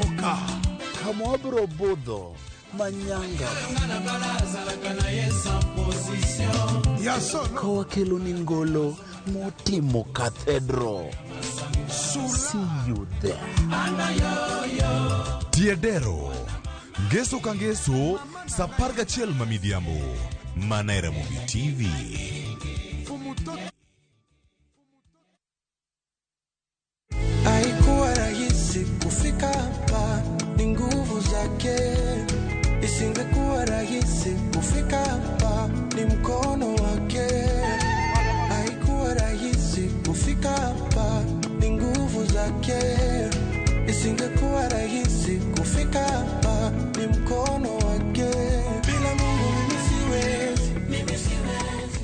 Oka kama wabiro budho manyanga kawakelo ni ngolo motimo cathedral. See you there. Tiedero. Ngeso ka ngeso saa 11 ma midhiambo. Mana e Ramogi TV. Haikuwa rahisi kufika hapa, ni nguvu zake. Isingekuwa rahisi kufika hapa, ni mkono wake. Haikuwa rahisi kufika hapa, ni nguvu zake. Isingekuwa rahisi kufika hapa, ni mkono wake. Bila Mungu mimi siwezi, mimi siwezi.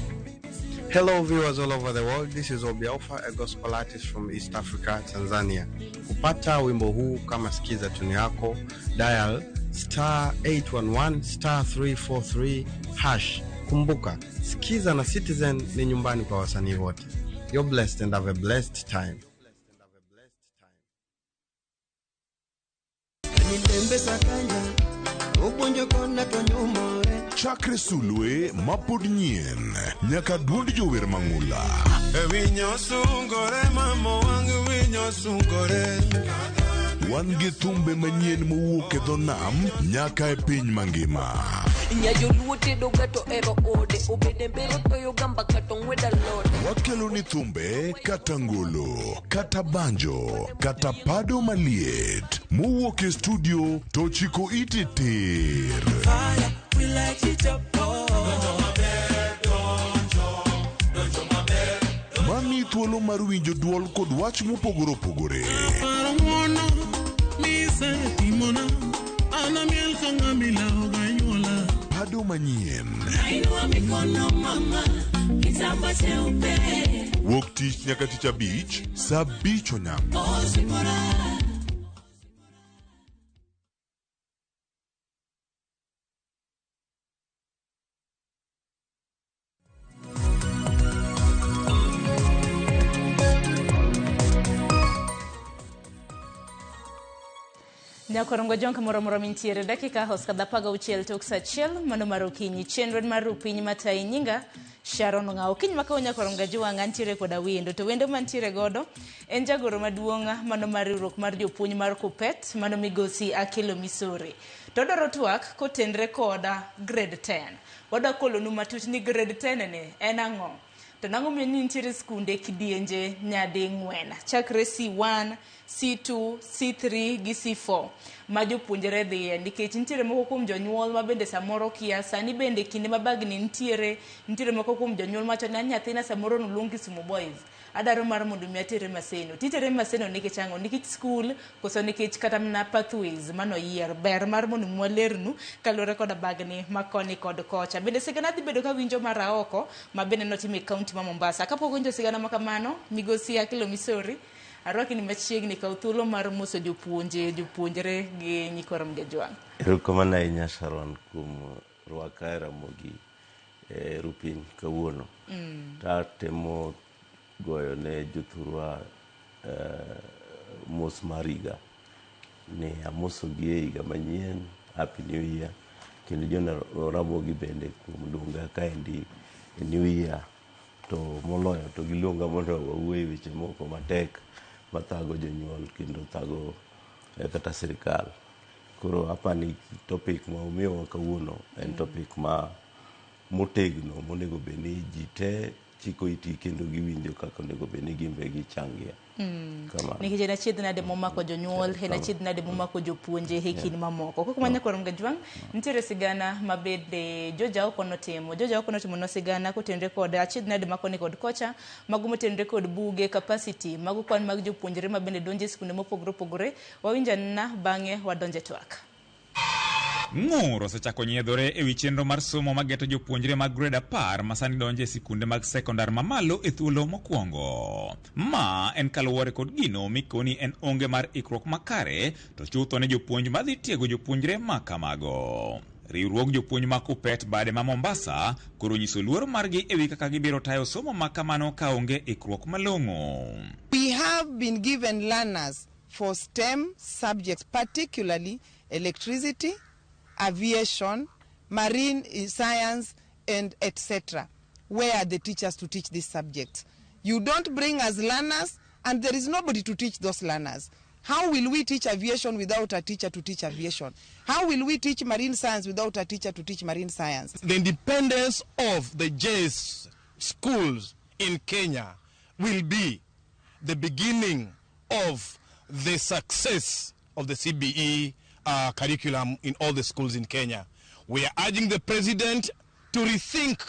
Hello viewers all over the world, this is Obi Alpha, a gospel artist from East Africa, Tanzania. Kupata wimbo huu kama sikiza tune yako, dial star 811 star 343 hash. Kumbuka, Sikiza na Citizen ni nyumbani kwa wasanii wote. You're blessed and have a blessed time. Chakre sulwe mapod nyien nyaka duond jower mang'ula. Winyo sungore mamo wang winyo joma sungore. Wan gi thumbe manyien mowuok e dho nam nyaka e piny mangima. Nyajoluo tedo ga to ero ode obede mbero toyo gamba kato ng'weda alode. Wakelo ni thumbe kata ngolo, kata banjo, kata pado maliet mowuok e studio to chiko iti tir. Fire, we light it up. Mami thuolo mar winjo duol kod wach mopogore opogore. Paro ng'uono misetimona, an amiel ka ng'ama ilawo ganyuola. Pado manyien. Nainua mikono mama, kitamba cheupe. Wuok tich nyaka tich abich, saa abich onyango. Ozimora. Nyakorongo jonka moro moro mintiere dakika hoska dhapaga uchiel tok saa achiel mano mar okinyi chenro mar rupiny matayi nyinga Sharon Ng'ao. Okinyi ma kawuono nyakorongo jwang' antiere koda wendo to wendo mantiere godo en jagoro maduong' mano mar riwruok mar jopuonj mar Kuppet mano migosi Akelo Misori. To odwaro twak kotenre koda grade 10. Wadwa kolonu matut ni grade 10 ni en ang'o? To nang'o miyo ni nitiere skunde kidienje nyading'wen chakre C1, C2, C3 gi C4 ma jopuonjre dhiye nikech nitiere moko kuom jonyuol ma bende samoro kia sani bende kinde ma bagni nitiere moko kuom jonyuol mawacho ni nyathina samoro noluong Kisumu Boys adwaro mar mondo mi atere Maseno. Titere Maseno nikech ang'o? Nikech skul koso nikech kata mana pathways manoyier ber mar mondo mi walernu kaluwore koda bagni ma koni kod kocha. Bende sigana dhi bedo kawinjo mar aoko ma bende notim e kaunti ma Mombasa. Kapok winjo sigana ma kamano, migosi Akelo Misori arwaki ni machiegni kaw thuolo mar moso jopuonje, jopuonjre gi nyikwa Ramogi Ajwang'. Erokamano ahinya Sharon kuom rwaka e Ramogi e Rupiny kawuono. Tatemo goyo ne jothurwa mos mar higa ni amosogi e higa manyien, Happy New Year, kendo jo Ramogi bende kuom luonga kaendi e New Year to moloyo to giluonga mondo wawuo e weche moko matek mathago jonyuol kendo thago kata sirikal. Koro apani topic ma umiyowa kawuono en topic ma motegno monego bed ni ji te chiko iti kendo giwinjo kaka onego bed ni gin be gichangie. Nikech en achiedh nade momako jonyuol, en achiedh nade momako jopuonje e kind mamoko. Koko ma nyakwar Mgajwang', nitiere sigana ma bende Joja oko notimo. Joja oko notimo nwa sigana kotenre kod achiedh nade ma koni kod kocha, mago motenre kod buge, capacity, mago kwan mag jopuonjre ma bende donjo e skunde mopogore opogore. Wawinj anena bang'e wadonje twak. Ng'ur osechako nyiedhore ewi chenro mar somo mageto jopuonjre mag grade 10 ma sani donjo e sikunde mag sekondar mamalo e thuolo mokwongo. Ma en kaluwore kod gino mikoni en onge mar ikruok makare to chutho ne jopuonj madhi tiego jopuonjre ma kamago. Riwruog jopuonj ma Kuppet bade ma Mombasa koro nyiso luoro margi ewi kaka gibiro tayo somo ma kamano ka onge ikruok malong'o. We have been given learners for STEM subjects, particularly electricity, aviation, marine science, and etc. Where are the teachers to teach these subjects? You don't bring us learners, and there is nobody to teach those learners. How will we teach aviation without a teacher to teach aviation? How will we teach marine science without a teacher to teach marine science? The independence of the JS schools in Kenya will be the beginning of the success of the CBE curriculum in all the schools in Kenya. We are urging the president to rethink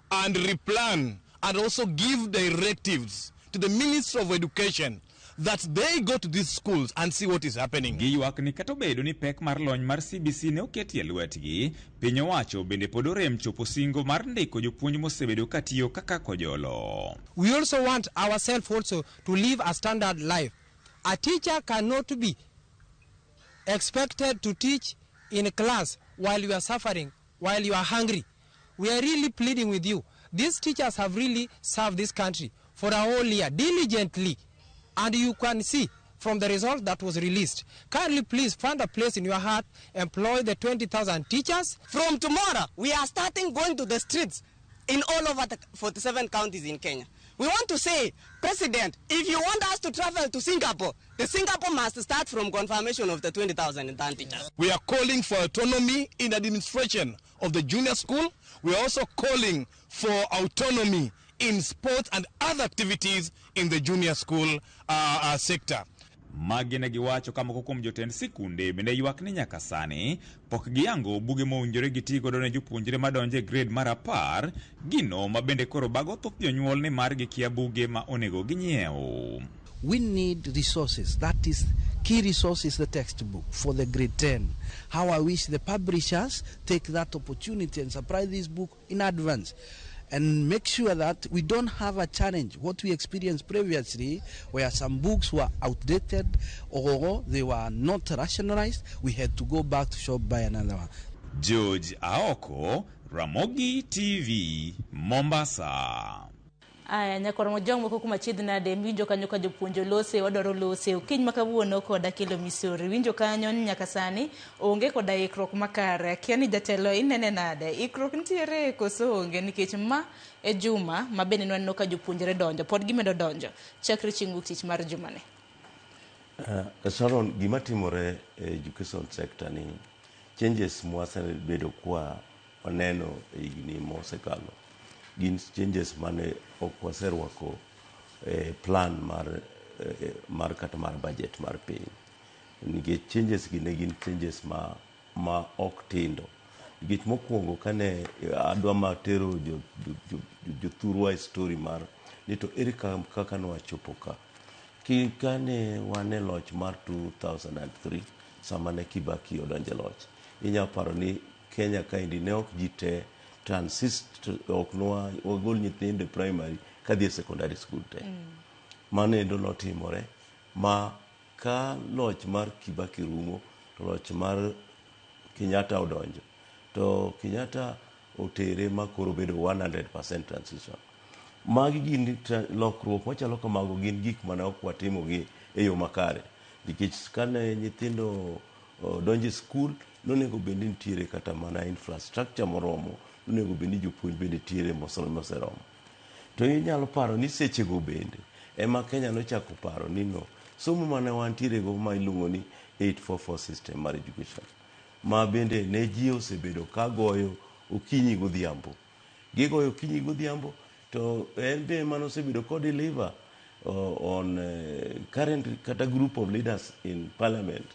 and replan and also give directives to the Minister of Education that they go to these schools and see what is happening. Giywak ni kata obedo ni pek mar lony mar CBC ne oketi e lwetgi, piny owacho bende pod orem chopo singo mar ndiko jopuonj mosebedo katiyo kaka kojolo. We also want ourselves also to live a standard life. A teacher cannot be expected to teach in class while you are suffering, while you are hungry. We are really pleading with you. These teachers have really served this country for a whole year diligently. And you can see from the result that was released. Kindly please find a place in your heart, employ the 20,000 teachers. From tomorrow, we are starting going to the streets in all over the 47 counties in Kenya. We want to say, President, if you want us to travel to Singapore, the Singapore must start from confirmation of the 20,000 intern teachers. We are calling for autonomy in administration of the junior school. We are also calling for autonomy in sports and other activities in the junior school sector. Magi ne giwacho ka moko kuom jotend sikunde bende ywak ni nyaka sani pok giyango buge mowinjore giti godo ne jopuonjre madonjo e grade mar 10, gino ma bende koro bago thoth jonyuol ni mar gikia buge ma onego ginyiew. We need resources. That is, key resource is the textbook for the grade 10. How I wish the publishers take that opportunity and supply this book in advance and make sure that we don't have a challenge, what we experienced previously, where some books were outdated or they were not rationalized. We had to go back to shop, buy another one. George Aoko, Ramogi TV, Mombasa. Aya, nyakwar Mojong moko kuma chiedh nade winjo kanyo ka jopuonj olose wadwaro lose okinyi ma kawuono koda kelo misori winjo kanyo ni nyaka sani onge koda ikruok makare. Akia ni jatelo inene nade, ikruok nitiere koso onge, nikech ma e juma ma bende nwaneno ka jopuonjre donjo pod gimedo donjo chakre chieng' wuok tich mar jumani. Sharon, gima timore e education sector ni changes mwasebedo kwa waneno e higni mosekalo gin changes mane ok waserwako plan mar kata mar budget mar piny, nikech changes gi ne gin changes ma ok tindo. Nikech mokwongo kane adwa ma tero jothurwa e story mar ni to ere kaka nwachopo ka. Kane wan e loch mar 2003 sama ne Kibaki odonjo e loch, inyalo paro ni Kenya kaendi ne ok ji te transist, ok wagol nyithindo e primary kadhi e secondary school te. Mano endo notimore ma ka loch mar Kibaki rumo to loch mar Kenyatta odonjo, to Kenyatta otere ma koro bedo 100% transition. Magi gin lokruok machalo kamago gin gik mane ok watimogi e yo makare, nikech kane nyithindo donjo e skul nonego bed ni nitiere kata mana infrastructure moromo, nonego bed ni jopuonj bende nitiere moseromo. To inyalo paro ni sechego bende ema Kenya nochako paro ni no somo mane wantiere go ma iluongo ni 844 system mar education, ma bende ne ji osebedo ka goyo okinyi godhiambo. Gigoyo okinyi godhiambo to en be mane osebedo ko deliver on current kata group of leaders in parliament,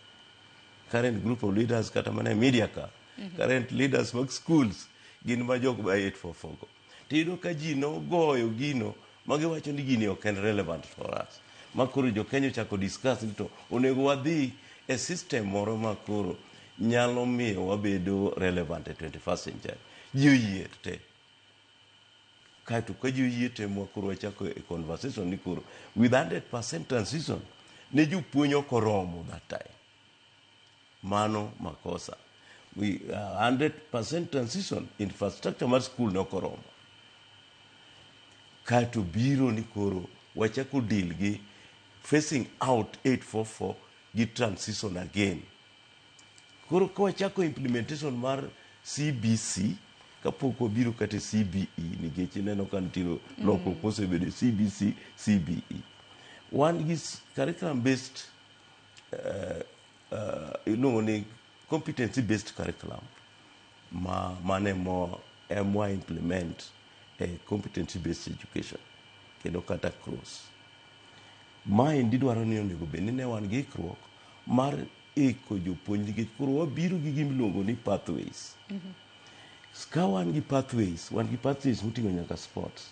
current group of leaders kata mana e media ka, current leaders mag schools gin ma jok ma 844 go. Tiyudo ka ji nogoyo gino magiwacho ni gini ok en relevant for us. Ma koro jo Kenya ochako discuss ni to onego wadhi e system moro ma koro nyalo miyo wabedo relevant e 21st century. Ji oyie te. Kaeto ka ji oyie te ma koro wachako e conversation ni koro with 100% transition ne jopuonj ok oromo that time. Mano makosa. We 100% transition infrastructure mar school ne ok oromo. Kaeto biro ni koro wachako deal gi phasing out 844 gi transition again. Koro ka wachako implementation mar CBC kapok wabiro kata e CBE, nikech ineno ka nitie lokruok mosebedo e CBC, CBE. Wan gi curriculum based iluongo ni competency based curriculum ma mane mo emwa implement e competency based education kendo kata cross. Maendi dwaro ni onego bed ni ne wan gi ikruok mar iko jopuonj, nikech koro wabiro gi gima iluongo ni pathways. Ka wan gi pathways, wan gi pathways moting'o nyaka sports.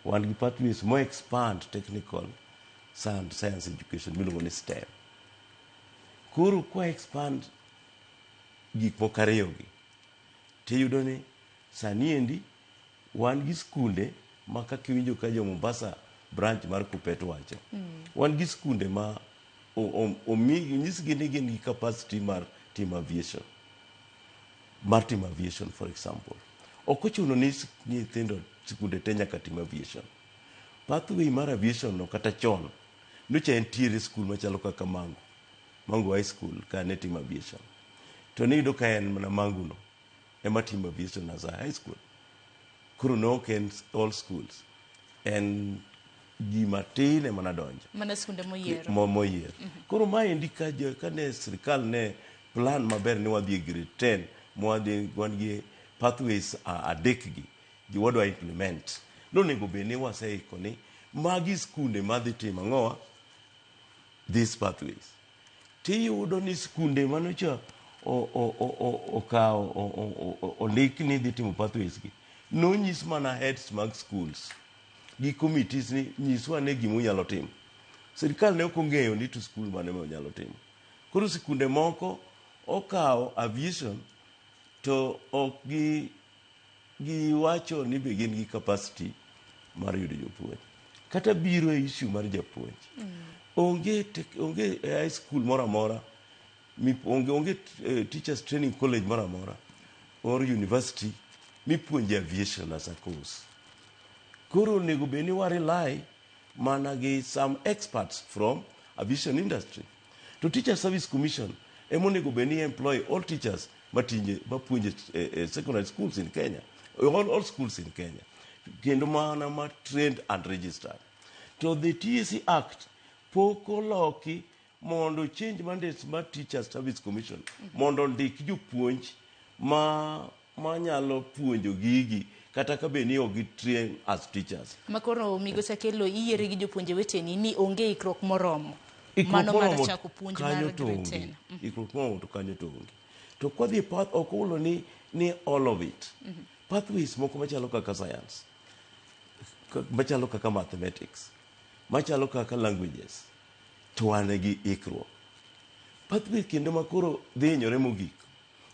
Wan gi pathways mo expand technical and science education miluongo ni STEM. Koro kwa expand gik moko ariyogi, tiyudo ni sani endi wan gi skunde ma kaka iwinjo ka jo Mombasa branch mar Kuppet wacho. Wan gi skunde ma onyisgi ni gin gi capacity mar timo aviation. Mar timo aviation for example. Ok ochuno ni nyithindo skunde te nyaka tim aviation. Pathway mar aviation no kata chon, nyocha entiere skul machalo kaka Mangu. Mangu High School ka ne timo aviation. To niyudo ka en mana Mangu no ema timo aviation as a high school. Koro ne ok en all schools. En gima tin ema nadonjo. Mana skunde moyiero. Moyier. Koro maendi kane sirikal ne plan maber ni wadhi e grade 10, mwadhi wan gi pathways adek gi wadwa implement. Nonego bed ni waseiko ni magi skunde madhi timo ang'owa these pathways. Tiyudo ni skunde manocha okawo ondik ni dhi timo pathways gi. Nonyis mana heads mag schools gi committees ni nyiswa ane gima unyalo timo. Sirikal ne ok ong'eyo ni to school mane ma nyalo timo. Koro sikunde moko okawo aviation to ok gi giwacho ni be gin gi capacity mar yudo jopuonj. Kata biro e issue mar japuonj. Onge high school moro amora, onge teachers training college moro amora or university mipuonje aviation as a course. Koro onego bed ni wa rely mana gi some experts from aviation industry. To Teacher Service Commission ema onego bed ni employ all teachers matinje mapuonje secondary schools in Kenya, all schools in Kenya, kendo mana ma trained and registered. To the TSC Act pok oloki mondo change mandates mar Teacher Service Commission mondo ondik jopuonj ma manyalo puonjo gigi kata ka bed ni ok gi train as teachers. Makoro migosi Akello iyiere gi jopuonje weteni ni onge ikruok moromo. Ikruok Mano mar moromo chako puonj kanyo mar to grade onge. 10. Ikruok moromo to kanyo to onge. To kwadhi e path ok olo ni all of it. Pathways moko machalo kaka science, machalo kaka mathematics, machalo kaka languages, to wan gi ikruok. Pathway kendo makoro dhi hinyore mogik,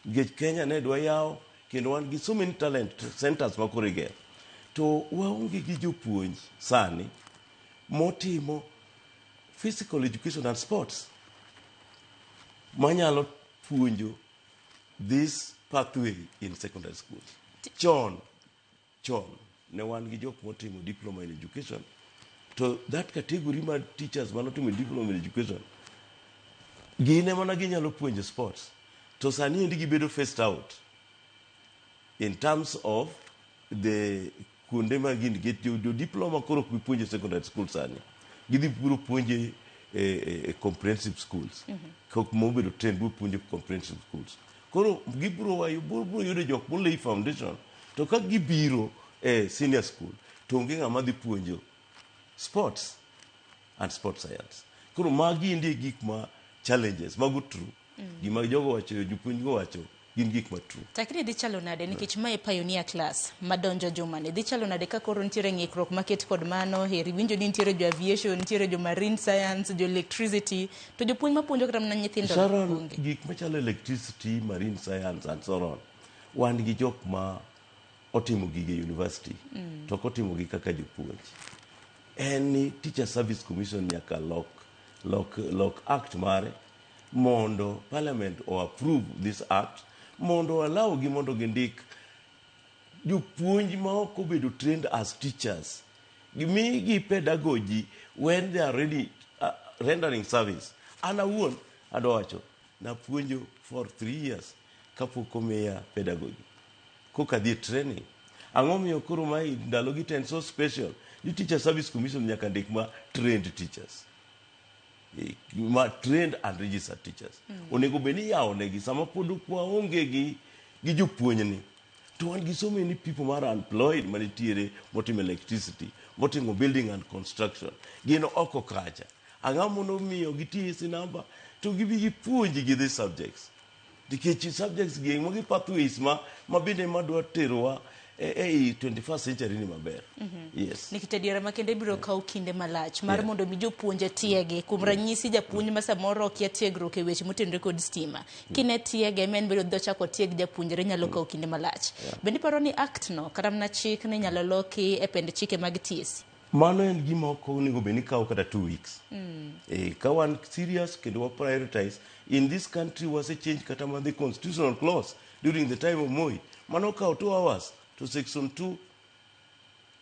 nikech Kenya ne dwa yawo kendo wan gi so many talent centers makoro igero. To waonge gi jopuonj sani motimo physical education and sports manyalo puonjo this pathway in secondary schools. Chon ne wan gi jok motimo diploma in education, to that category mar teachers manotimo diploma in education gin ema ginyalo puonjo sports, to sani endi gibedo phased out in terms of the kuonde ma gin jo diploma koro ok bi puonjo secondary school sani, gidhi biro puonje e comprehensive schools. Kok mobedo trained biro puonjo comprehensive schools. Koro gibiro wayo biro yudo jok molay foundation, to ka gibiro e senior school to onge ng'ama dhi puonjo sports and sports science. Koro magi endi e gik ma challenges mago true. Gima jogo wacho, jopuonj go wacho gin gik ma true. Takni dhi chalo nade nikech mae pioneer class madonjo jumani dhi chalo nade ka koro nitiere ng'ikruok maket kod mano heri winjo ni nitiere jo aviation, nitiere jo marine science, jo electricity, to jopuonj mapuonjo kata mana nyithindo Sharon, onge. gik machalo electricity, marine science and so on, wan gi jok ma otimo gige university to ok otimo gi kaka jopuonj. En ni Teacher Service Commission nyaka lok act mare mondo parliament o approve this act mondo allow gi mondo gindik jopuonj ma ok obedo trained as teachers, gimigi pedagogy when they are already rendering service. An awuon adwa wacho napuonjo for 3 years kapok omiya pedagogy koka adhi e training. Ang'o miyo koro mae ndalogi to en so special ni Teacher Service Commission nyaka ndik ma trained teachers, ma trained and registered teachers. Onego bed ni yawo negi sama pod waonge gi jopuonj ni to wan gi so many people mar unemployed manitiere motimo electricity, motimo building and construction, gin oko kacha. Ang'o mono miyo gi TSC number to gibi gipuonj gi these subjects, nikech subjects gi magi pathways ma bende madwa terowa e 21st century ni maber. Yes. Nikech adiera makende biro kawo kinde malach mar mondo mi jopuonje tiegi. Kuom ranyisi japuonj ma samoro okia tiegruok e weche motenore kod stima, kine tiege ma en bedo dhi ochako tieg japuonjre nyalo kawo kinde malach. Bende iparo ni act no kata mana chik ne nyalo loki e pend chike mag TSC? Mano en gima ok onego bed ni kawo kata 2 weeks. Ka wan serious kendo wa prioritize in this country, wase change kata mana the constitutional clause during the time of Moi. Mano kawo 2 hours to section 2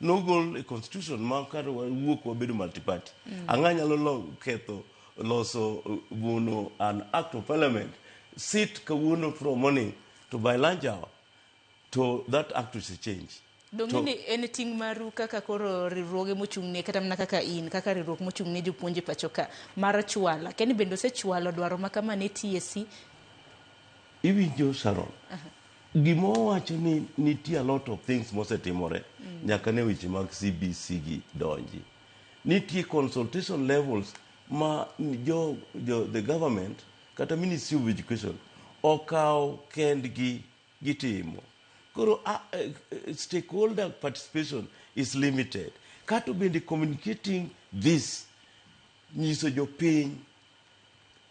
nogol e constitution ma kar wawuok wabedo multiparty. Ang'a nyalo ketho loso buono an act of parliament sit kawuono from morning to by lunch hour to that act is change. Donge To- ni en ting' maru kaka koro riwruoge mochung'ne kata mana kaka in kaka riwruok mochung'ne jopuonj e pacho ka mar chwala keni bende osechwalo dwaro ma kama ne TSC Iwinjo Sharon, gima wawacho ni nitie a lot of things mosetimore nyaka ne weche mag CBC gi donji. Nitie consultation levels ma jo the government kata Ministry of Education okawo kendgi gitimo. Koro stakeholder participation is limited. Kato bende communicating this nyiso jopiny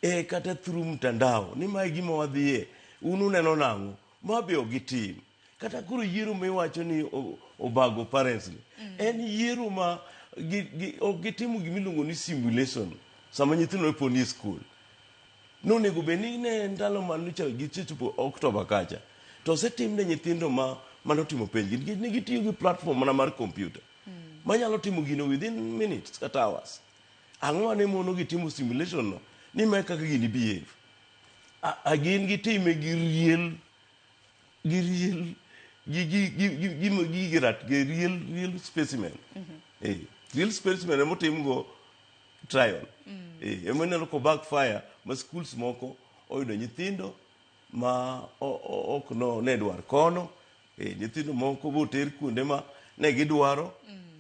e kata through mtandao ni mae gima wadhiye un uneno nang'o ma be ok gitim kata koro yiero miwacho ni obago parents ni en yiero ma ok gitimo gimiluongo ni simulation sama nyithindo ne pod ni e school nonego bed ni ne ndalo ma nyocha gisechopo October kacha to osetim ne nyithindo ma manotimo penj gi nikech ne gitiyo gi platform mana mar computer manyalo timo gino within minutes kata hours ang'o mane mono gi timo simulation no ni mae kaka gini behave a gin gitime gi real gi real gi gi gi gi gi gi gi rat gi real real specimen real specimen emotim go trial ema ineno ko backfire ma schools moko oyudo nyithindo ma ok no ne dwar kono nyithindo moko boter kuonde ma ne gidwaro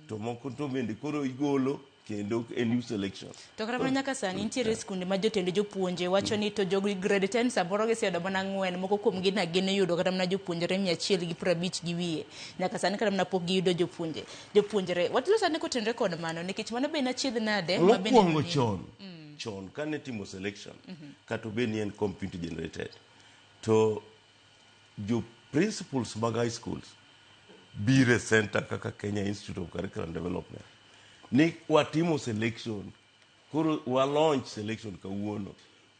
to moko to bende koro igolo kendo e new selection. To kata mana nyaka sani nitiere skunde ma jotend jopuonje wacho ni to jogi grade 10 samoro giseyudo mana 4 moko kuom gi na gin yudo kata mana jopuonjre 150 gi wiye nyaka sani kata mana pok giyudo jopuonje jopuonjre watiyo sani kotenre kod mano nikech mano be en achiedh nade ma bende Mokwongo chon kane timo selection kata obed ni en computer generated to jo principals mag high schools biro e center kaka Kenya Institute of Curriculum Development ni watimo selection koro wa launch selection kawuono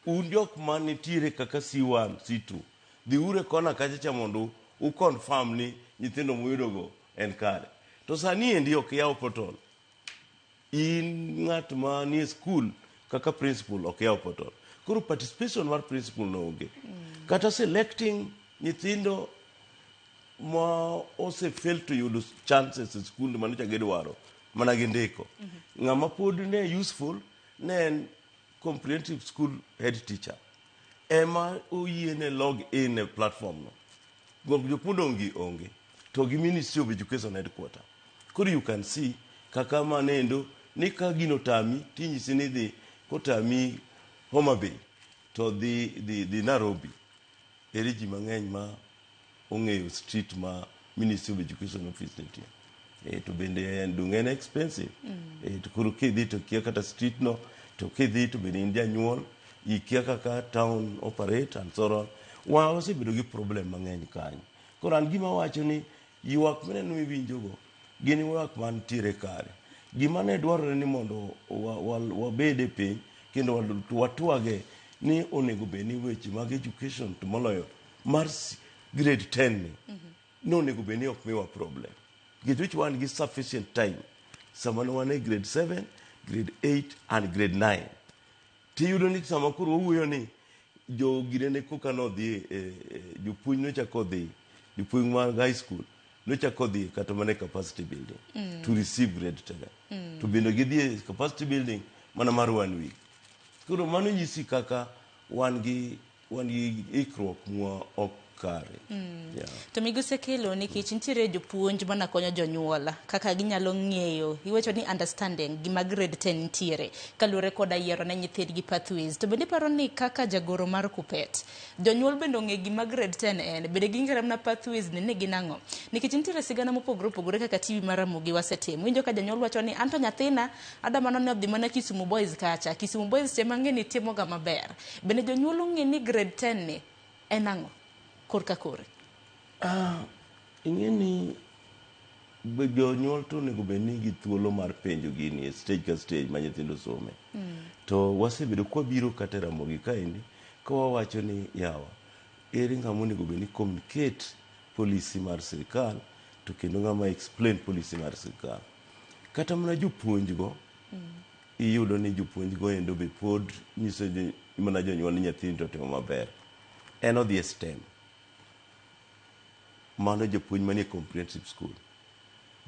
un jok manitiere kaka C1 C2 dhiuru e kona kacha cha mondo u confirm ni nyithindo muyudogo en kare to sani endi ok yaw portal in ng'at ma nie school kaka principal ok yaw portal koro participation mar principal no onge kata selecting nyithindo ma ose fail to yudo chances e school manocha gidwaro mana gindiko ng'ama pod ne useful ne en comprehensive school head teacher ema oyiene log in e platform no go jopuonj gi onge to gi Ministry of Education headquarter koro you can see kaka manendo ni ka gino tami tinyisi ni dhi kotami Homa Bay to dhi Nairobi ere ji mang'eny ma ong'eyo street ma Ministry of Education office nitie to bende en dung en expensive to koro kidhi to kia kata street no to kidhi to bende in janyuol ikia kaka town operate and so on wa wasebedo gi problem mang'eny kanyo koro an gima wacho ni ywak mineno iwinjogo gin ywak mantiere kare gima ne dwarore ni mondo wabed e piny kendo watwage ni onego bed ni weche mag education to moloyo mar grade 10 ni nonego bed ni ok miwa problem nikech wan gi sufficient time sama ne wan e grade 7 grade 8 and grade 9 tiyudo ni sama koro wawuoyo ni jo girene koka nodhi jopuonj nochako dhi jopuonj mag high school nochako dhi kata mana e capacity building to receive grade 10 to bende gidhi e capacity building mana mar one week koro mano nyisi kaka wan gi ikruok mwa ok kare yeah. To migosi Okello nikech nitiere jopuonj mana konyo jonyuol kaka ginyalo ng'eyo iwacho ni understanding gima grade 10 nitiere kaluwore koda yiero ne nyithindgi pathways to bende iparo ni kaka jagoro mar Kuppet jonyuol bende ong'e gima grade 10 en bende ging'e mana pathways ni gin ang'o nikech nitiere sigana mopogore opogore kaka TV mar Ramogi wasetimo winjo ka janyuol wacho ni anto nyathina ada mano ne odhi mana Kisumu Boys kacha Kisumu Boys te mang'e ni timoga maber bende jonyuol ong'e ni grade 10 ni en ang'o korka kore Ing'e ni jonyuol to onego bed ni gi thuolo mar penjo gini e stage ka stage ma nyithindo some to wasebedo kwabiro kata e Ramogi kaendi ka wawacho ni yawa ere ng'ama onego bed ni communicate policy mar sirikal to kendo ng'ama explain policy mar sirikal kata mana jopuonj go iyudo ni jopuonj go endo be pod nyiso mana jonyuol ni nyathini to otimo maber en odhi e STEM mano japuonj manie comprehensive school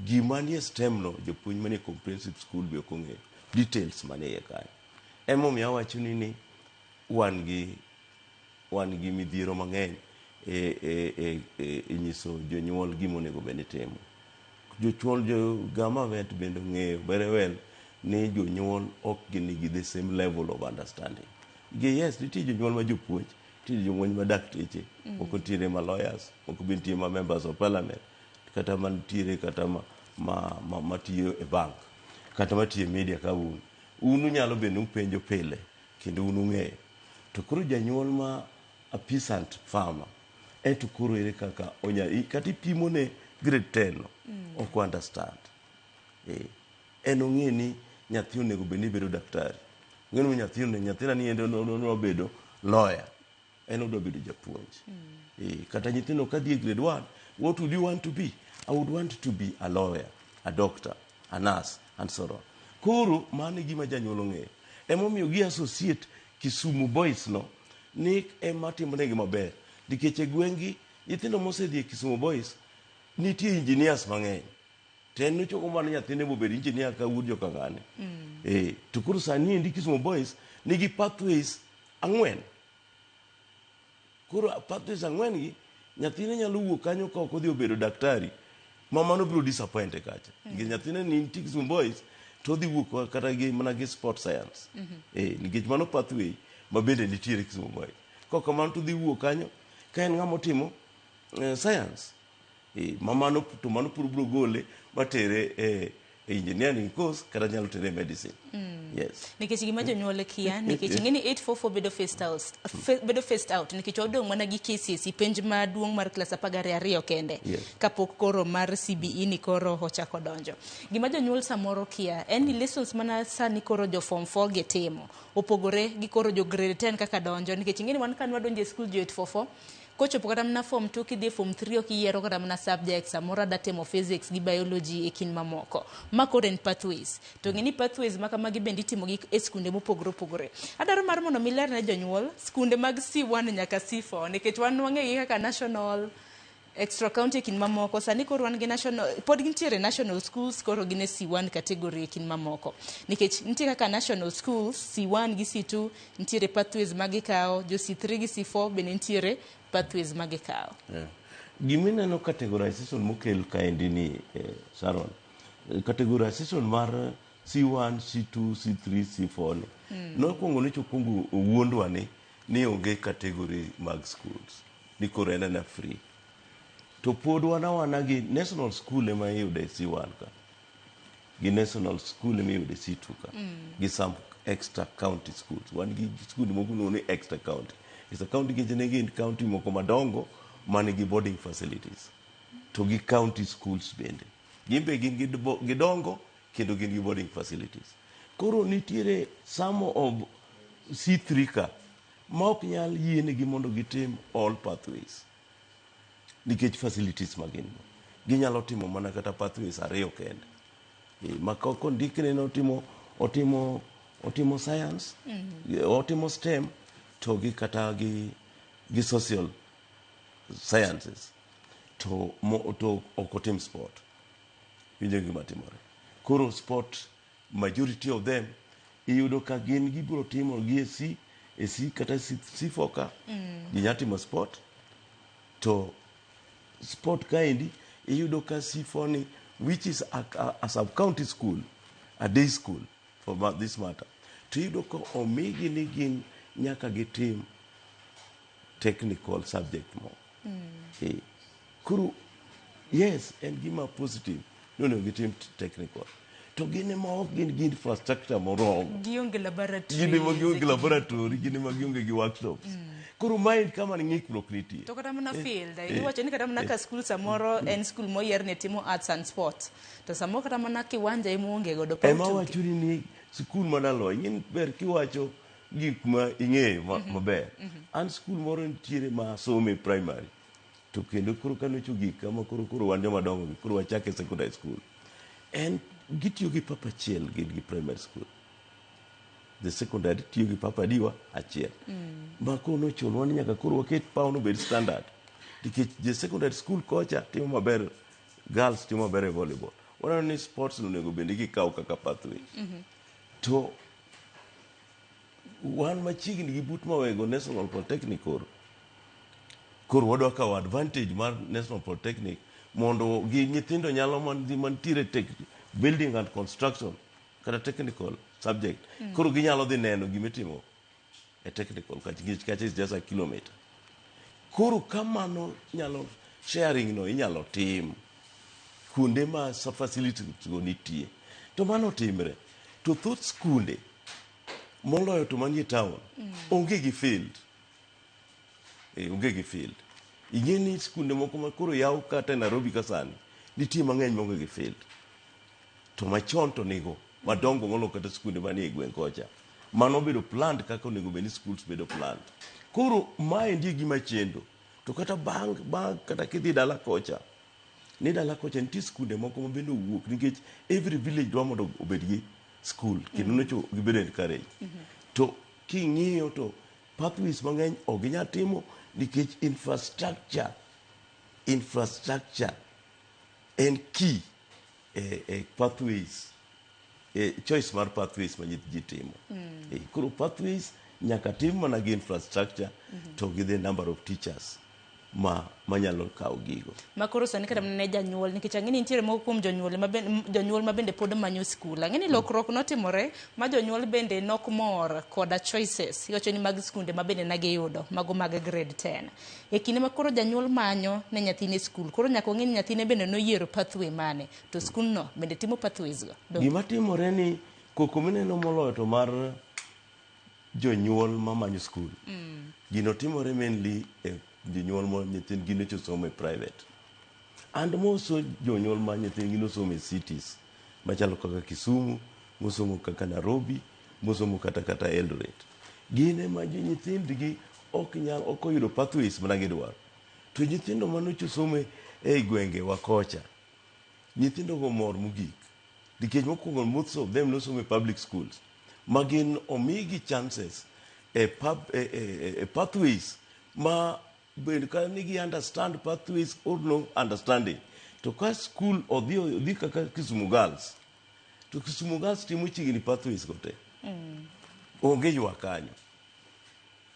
Gima nie STEM no jopuonj manie comprehensive school be ok ong'eyo details manie iye kanyo. Emomiyo awacho ni ni wan gi wan gi midhiero mang'eny e, e, e, e, e nyiso jonyuol gima onego bed ni timo. Jochuol jo government bende ong'eyo very well ni jonyuol ok gin gi the same level of understanding. Gi yes, nitie jonyuol ma jopuonj, nitie jonyuol ma dakteche, moko nitiere ma lawyers, moko be nitie ma members of parliament, kata mantiere kata ma, ma, ma, matiyo e bank, kata matiyo e media ka un. Un unyalo bende upenjo pile kendo un ung'eyo. To koro janyuol ma a peasant farmer, ento koro ere kaka onya, kata ipimo ne grade 10 no, ok understand. En ong'e ni nyathi onego bed ni bedo daktari. Ong'e ni nyathi onego nyathina ni endo odwa bedo lawyer. En odwa bedo japuonj. Kata nyithindo ka dhi e grade 1, what would you want to be? I would want to be a lawyer, a doctor, a nurse, and so on. Koro mano e gima janyuol ong'eyo. Emomiyo gi associate Kisumu Boys no ni ema timonegi maber. Nikech e gweng'gi nyithindo mosedhi e Kisumu Boys nitie engineers mang'eny. To en nochoko mana nyathine mobed engineer ka wuod jokang'ane. To koro sani endi Kisumu Boys nigi pathways ang'wen. Koro pathways ang'wen gi nyathine nyalo wuok kanyo ka ok odhi obedo daktari ma mano biro disappoint e kacha. Nikech nyathine ni nitie Kisumu Boys to odhi wuok kata gi mana gi sport science. Nikech mano pathway ma bende nitiere Kisumu Boys. Kok kamano to odhi wuok kanyo ka en ng'ama otimo science. Ma mano to mano pur biro gole matere e engineering course kata nyalo tere e medicine. Yes. Nikech gima jonyuol kia, nikech ing'e ni 844 bedo phased out, bedo phased out nikech wadong' mana gi KCSE penj maduong' mar klas 12 kende. Kapok koro mar CBE ni koro ochako donjo. Gima jonyuol samoro kia en ni lessons mana sani koro jo form 4 gi timo opogore gi koro jo grade 10 kaka donjo nikech ing'e ni wan ka nwadonjo e school jo 844 kochopo kata mana form 2 kidhi e form 3 ok iyiero kata mana subjects samoro ada timo physics gi biology e kind mamoko ma koro en pathways to ng'e ni pathways ma kamagi bende itimo gi e skunde mopogore opogore. Adwaro mar mondo mi ler ne jonyuol skunde mag C1 nyaka C4 nikech wan wang'e gi kaka national extra county e kind mamoko sani koro wan gi national pod gintiere national schools koro gin e C1 category e kind mamoko nikech nitie kaka national schools C1 gi C2 nitiere pathways ma gikawo jo C3 gi C4 bende nitiere pathways ma gikawo. Gimineno categorization mokel kaendi ni Sharon, categorization mar C1, C2, C3, C4 ni nokwongo nochokwongo owuondwa ni onge category mag schools ni koro en ena free to pod wan awana gi national school ema iyude C1 ka gi national school ema iyude C2 ka gi some extra county schools. Wan gi school moko iluongo ni extra county. Extra county nikech ne gin county moko madongo manigi boarding facilities to gi county schools bende gin be gin gidongo kendo gin gi boarding facilities. Koro nitiere some of C3 ka ma ok nyal yienegi mondo gitim all pathways nikech facilities ma gin go. Ginyalo timo mana kata pathways ariyo kende. Ma kondikne ni otimo science, otimo STEM to gi kata gi social sciences to to ok otim sport. Winjo gima timore. Koro sport majority of them iyudo ka gin gibiro timo gi e C, e C kata C, C4 ka ginya timo sport to sport kaendi iyudo ka C4 ni which is a sub county school, a day school for this matter, to iyudo ka omigi ni gin nyaka gitim technical subject mo. Koro yes, en gima positive ni onego gitim technical to gin ema ok gin gi infrastructure moromo. Gionge laboratory. Gin ema gionge laboratory, gin ema gionge gi workshops. Koro mae kama ng'ikruok nitie. To kata mana field, iwacho ni kata mana ka school samoro en school moyier ne timo arts and sports to samoro kata mana kiwanja ema onge godo paw Ema tuke. Awachoni ni sikul manaloa ing'e ber kiwacho gik ma ing'eyo maber. An skul moro nitiere ma asome primary to kendo koro kanocho gik kama koro wan joma dongo gi koro wachake secondary school en gitiyo gi pap achiel gin gi primary school the secondary tiyo gi pap adiwa achiel ma koro nochunwa ni nyaka koro waket pawno obed standard nikech je secondary school kocha timo maber, girls timo maber e volleyball. Waneno ni sports onego bed ni gikawo kaka pathway. To wan machiegni gi but Mawego National Polytechnic koro. Koro wadwa kawo advantage mar National Polytechnic mondo gi nyithindo nyalo man, mantiere tech, building and construction kata technical subject. Koro ginyalo dhi neno gimitimo e technical kacha nikech kacha is just a kilometer. Koro kamano nyalo sharing no inyalo tim kuonde ma facilities go nitie. To mano timre. To thoth skunde moloyo to manie town onge gi field. Onge gi field. Ing'e ni skunde moko ma koro yaw kata e Nairobi ka sani nitie mang'eny maonge gi field. To machon to nigo madongo moloyo kata skunde manie e gweng' kocha. Mano obedo planned kaka onego bed ni schools bedo planned. Koro maendi e gima chendo. To kata bang' kata kidhi dala kocha, ni dala kocha nitie skunde moko ma bende owuok nikech every village dwa mondo obed gi school kendo nocho gibedo encouraged. To king'iyo to pathways mang'eny ok ginyal timo nikech infrastructure en key e pathways e choice mar pathways ma ji timo. Koro pathways nyaka tim mana gi infrastructure to gi the number of teachers ma manyalo kawo gigo. Ma koro sani kata mana ne janyuol nikech ang'e ni nitiere moko kuom jonyuol ma jonyuol ma bende pod manyo skul. Ang'e ni lokruok notimore ma jonyuol bende nok mor koda choices iwacho ni mag skunde ma bende nagiyudo mago mag grade 10. E kinde ma koro janyuol manyo ne nyathine skul, koro nyaka ong'e ni nyathine bende noyiero pathway mane to skundno bende timo pathways go. Gima timore ni koko mineno moloyo to mar jonyuol mamanyo skul. Gino timore mainly e jonyuol ma nyithindgi nyocha somo e private. And moso jonyuol ma nyithindgi nosomo e cities machalo kaka Kisumu, mosomo kaka Nairobi, mosomo kata Eldoret. Gin ema jo nyithindgi ok nyal ok oyudo pathways mana gidwaro. To nyithindo manocha somo e gwenge wa kocha, nyithindo go mor mogik. Nikech mokwongo most of them nosomo e public schools. Ma gin omigi chances e pathways ma bed ka nigi understand pathways or no understanding. To ka school odhi kaka Kisumu Girls, to Kisumu Girls timo chiegni pathways go te. Onge ywak kanyo.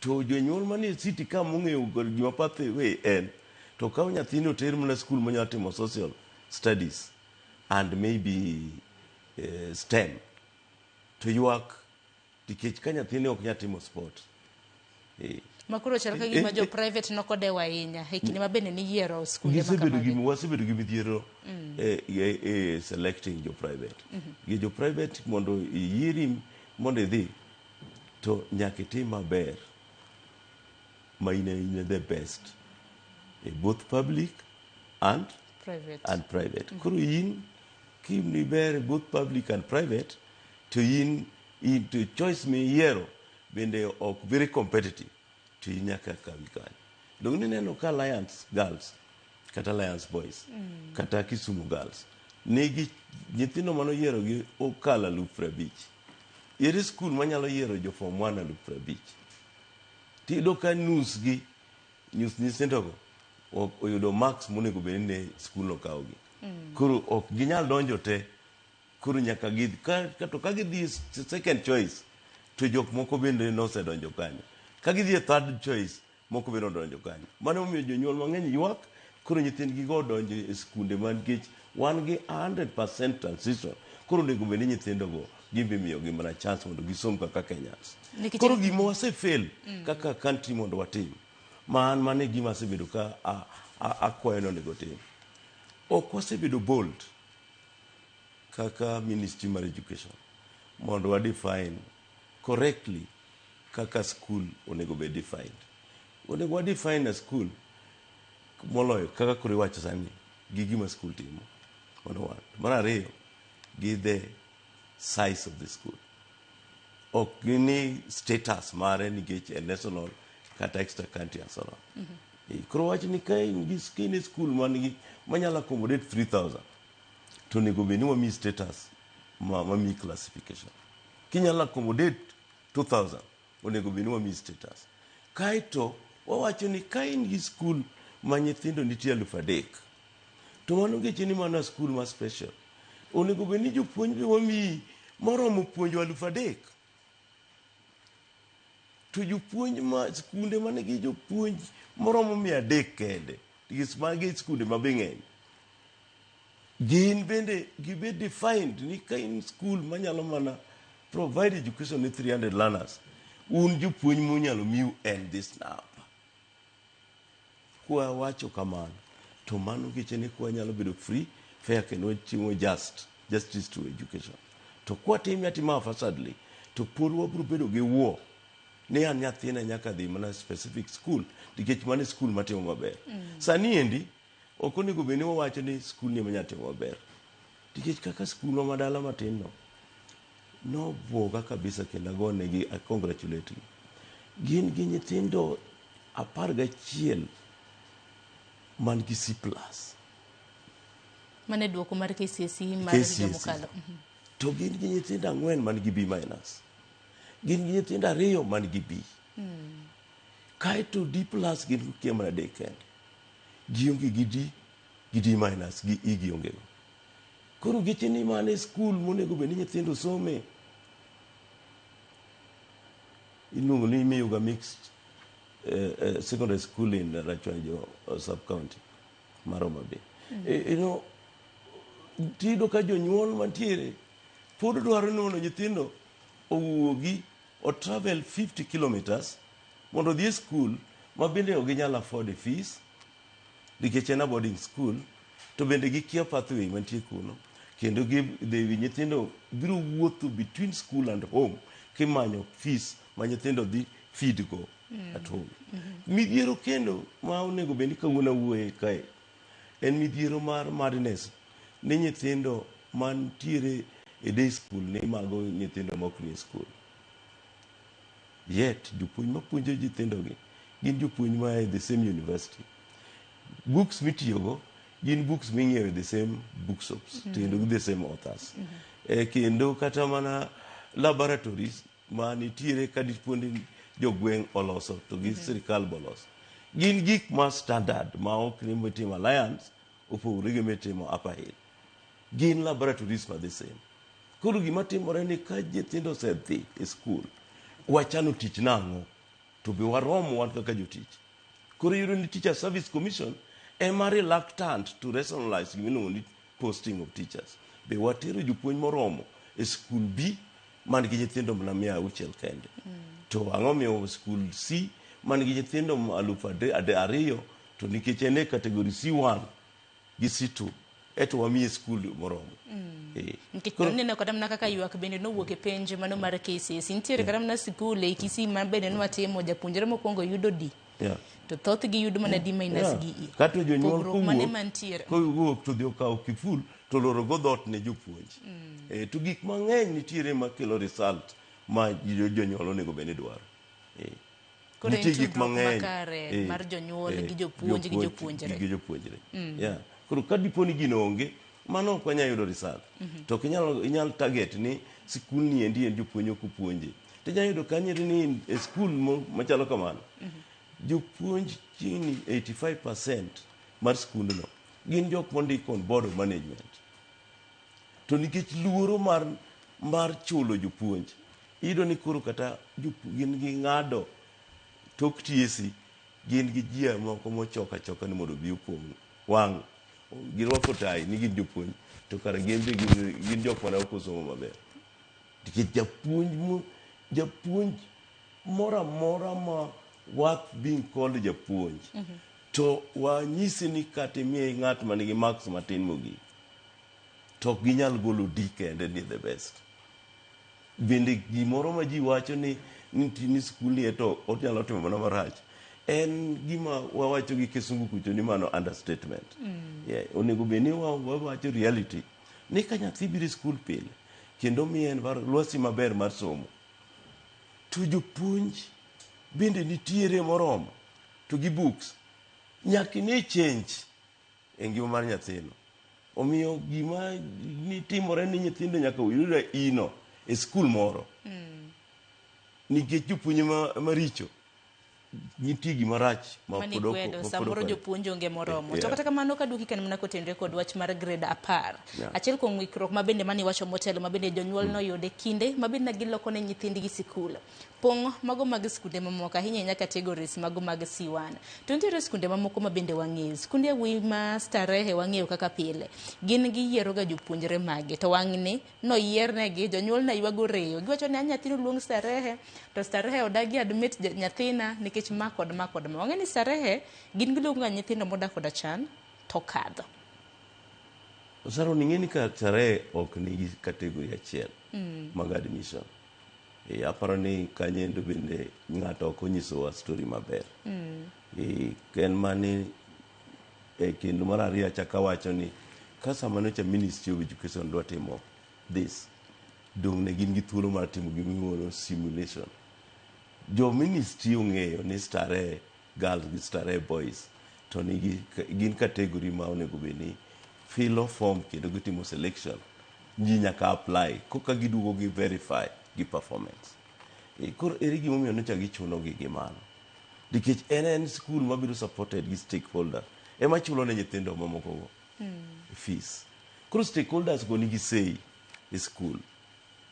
To jonyuol manie city ka mong'eyo gima pathway en, to kaw nyathini oter mana school manyalo timo social studies and maybe STEM, to ywak nikech ka nyathini ok nyal timo sport. Ma koro chal ka gima jo private nokodewo ahinya e kinde ma bende niyiero skunde ma Gisebedo kamagi. gi wasebedo gi midhiero e selecting jo private. Gi jo private mondo iyieri mondo idhi to nyaka itim maber ma in the best e both public and private. And private. Koro in kim ber both public and private to in to choice miyiero bende ok very competitive to in nyaka kawi kanyo. Dong nineno ka Alliance Girls kata Alliance Boys kata Kisumu Girls nigi nyithindo manoyiero gi okalo 50,000. Ere skul manyalo yiero jo form 1 50,000? Tiyudo ka nus gi nus nyithindogo ok oyudo marks monego bed ni ne skul no kawogi. Koro ok ginyal donjo te. Koro nyaka gi ka to ka gidhi second choice to jok moko bende nosedonjo kanyo. Ka gidhi e third choice moko bende odonjo kanyo. Mano emomiyo jonyuol mang'eny ywak koro nyithindgi go odonjo e skunde man nikech wan gi 100% transition. Koro onego bed ni nyithindogo gin be imiyogi mana chance mondo gisom kaka Kenyans. Koro gima wase fail kaka country mondo watim ma an mano e gima asebedo ka akwayo ni onego tim. Ok wasebedo bold kaka Ministry mar Education mondo wa define correctly kaka school onego bed defined. Onego wa define a school moloyo kaka koro iwacho sani gi gima school timo. Mano one. Mar ariyo, gi the size of the school. Ok ni status mare nikech en national kata extra country and so on. Koro wach ni ka in gi ka in e school man gi manyalo accommodate 3000 to onego bed ni wamiyi status ma mamiyi classification. Kinyalo accommodate 2000 onego bed ni wamiyi status. Kaeto wawacho ni ka in gi school ma nyithindo nitie 3,000 to mano ngeche ni mano school ma special. Onego bed ni jopuonj be wamiyi moromo puonjo 3000. To jopuonj ma skunde manigi jopuonj moromo 300 kende, nikech magi skunde ma be ng'eny. Gin bende gibed defined ni ka in school manyalo mana provide education ne 300 learners, un jopuonj munyalo miu en this number. Kwa wacho kamano, to mano geche ni kwa nyalo bedo free, fair kendo chiwo justice to education. To kwa time atima haphazardly, to pod wabiro bedo gi wuo ni an nyathina nyaka dhi mana specific school nikech mano e school matimo maber. Sani endi ok onego bed ni wawacho ni skul ni ema nyalo timo maber nikech kaka skundwa ma dala matin no nobuoga kabisa kendo agonegi a congratulate gi. Gin gi nyithindo 11 man gi C plus. Mano e duoko mar KCSE mar higa KCSE. mokalo. To gin gi nyithindo 4 man gi B minus. Gin gi nyithindo 2 man gi B. Kaeto D plus gin kia mana 3 kende. Gionge gi D, gi D minus, gi E gionge go. Koro geche ni mane skul monego bed ni nyithindo some. Iluongo ni Miyuga Mixed Secondary School in Rachuonjo sub-county mar Homa Bay. You know, tiyudo ka jonyuol mantiere pod dwaro ni mondo nyithindo owuogi o travel 50 kilometers mondo odhi e skul ma bende ok ginyal afford e fees nikech en a boarding school to bende gikia pathway mantie kuno kendo nyithindo biro wuotho between school and home kimanyo fees ma nyithindo dhi feed go at home. Midhiero kendo ma onego bed ni kawuono awuoye kae en midhiero mar madness ni nyithindo mantiere e day school ni mago nyithindo mok ni e school. Yet jopuonj mapuonjo nyithindogi gin jopuonj ma e the same university. Books mitiyogo gin books ming'iewo e the same bookshops kendo gi the same authors. Kendo kata mana laboratories ma nitiere ka dipuonj jogweng' oloso to gi sirikal boloso. Gin gik ma standard ma ok ni mitimo Alliance opogore gi mitimo Upper Hill. Gin laboratories ma the same. Koro gima timore ni ka nyithindo osedhi e school, wachano tich nang'o? To be waromo wan kaka jotich. Koro iyudo ni Teacher Service Commission ema reluctant to rationalize gima iluongo ni posting of teachers. Be watero jopuonj moromo e school B man gi nyithindo mana 600 kende. To ang'o miyo school C man gi nyithindo 2000 to nikech en e category C1 gi C2 eto wamiye school moromo. Nikech neno kata mana kaka ywak bende nowuok e penj mano mar KCSE. Nitiere kata mana sikul e Kisii ma bende nwatimo japuonjre mokwongo yudo D. To thothgi yudo mana D minus gi E. Kata jonyuol Pogruok mane mantiere? kowuok to dhi okawo kiful to loro go dhoot ne jopuonj. To gik mang'eny nitiere makelo result ma jonyuol onego bed ni dwaro. Koro en Nitie gik tudruok mang'eny. makare mar jonyuol gi jopuonj gi jopuonjre. Gi jopuonjre. Koro ka dipo ni gino onge, mano ok wanyal yudo result. To ok inyal target ni sikul ni endi en jopuonj ok opuonje. To inyalo yudo kanyo ni e skul machalo kamano. Jopuonj chiegni 85% mar skundno gin jok mondik on board of management. To nikech luoro mar chulo jopuonj, iyudo ni koro kata gin gi ng'ado tok TSC, gin gi ji moko mochok achoka ni mondo obi opong' wang' girwako tai ni gin jopuonj to kara gin be gin jok mane ok osomo maber. Nikech japuonj moro amora ma worth being called japuonj to wanyisi ni kata imiye ng'at manigi marks matin mogik to ok ginyal golo D kende ni the best. Bende gimoro ma ji wacho ni ni skul ni to onyalo timo mana marach en gima wawacho gi kisungu kucho ni mano understatement. Yeah, onego bed ni wawacho reality ni ka nyathi biro e skul pile kendo miye lwasi maber mar somo to jopuonj bende nitiere moromo to gi books nyaka ine change e ngima mar nyathino. Omiyo gima nitimore ni nyithindo nyaka oyud ino e skul moro nikech jopuonj maricho. Nitie gima rach ma Mani pod ok kwedo ma pod samoro ok- jopuonj onge moromo. To kata kamano kaduoki kendo mana kotenore kod wach mar grade 10. Achiel kuom ng'ikruok ma bende mane iwacho motelo ma bende jonyuol noyudo e kinde ma bende giloko ne nyithindgi sikul. Pong' mago mag skunde mamoko ahinya ahinya categories mago mag C1. To nitiere skunde mamoko ma bende wang'eyo. Skunde awuoyi ma Starehe wang'eyo kaka pile. Gin giyiero ga jopuonjre mage. To wang'ni noyiernegi jonyuol ne ywago reyo. Giwacho ni a nyathino luong Starehe to Starehe odagi admit nyathina nikech ma kod ma kod ma. Wang'e ni Starehe gin giluongo ga nyithindo modak koda chan to kadho. Sharon, ing'e ni ka Starehe ok nigi category achiel mag admission. Aparo ni kanyendo bende ng'ato ok onyisowa story maber. En mani kendo mar ariyo achako awacho ni ka sama nyocha Ministry of Education dwa timo this, dong' ne gin gi thuolo mar timo gimiluongo ni simulation. Jo ministry ong'eyo ni Starehe girls gi Starehe boys to nigi gin category ma onego bed ni filo form kendo gitimo selection. Ji nyaka apply koka giduogo gi verify gi performance. Koro ere gimomiyo nyocha gichuno gi gi mano? Nikech en school mabiro supported gi stakeholder ema chulo ne nyithindo mamoko go fees. Koro stakeholders go nigi say e school.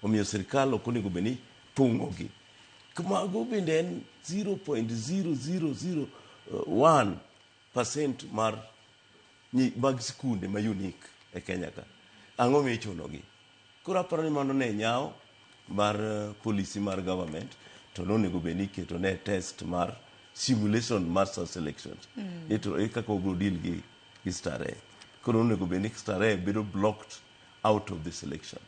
Omiyo sirkal ok onego bed ni thung'o gi. Mago bende en 0.0001% mar mag skunde ma unique e Kenya ka. Ang'o michuno gi? Koro aparo ni mano ne nyawo mar policy mar government to nonego bed ni iketo ne test mar simulation mar selections. Ito e kaka wabiro deal gi Starehe. Koro onego bed ni Starehe bedo blocked out of the selection.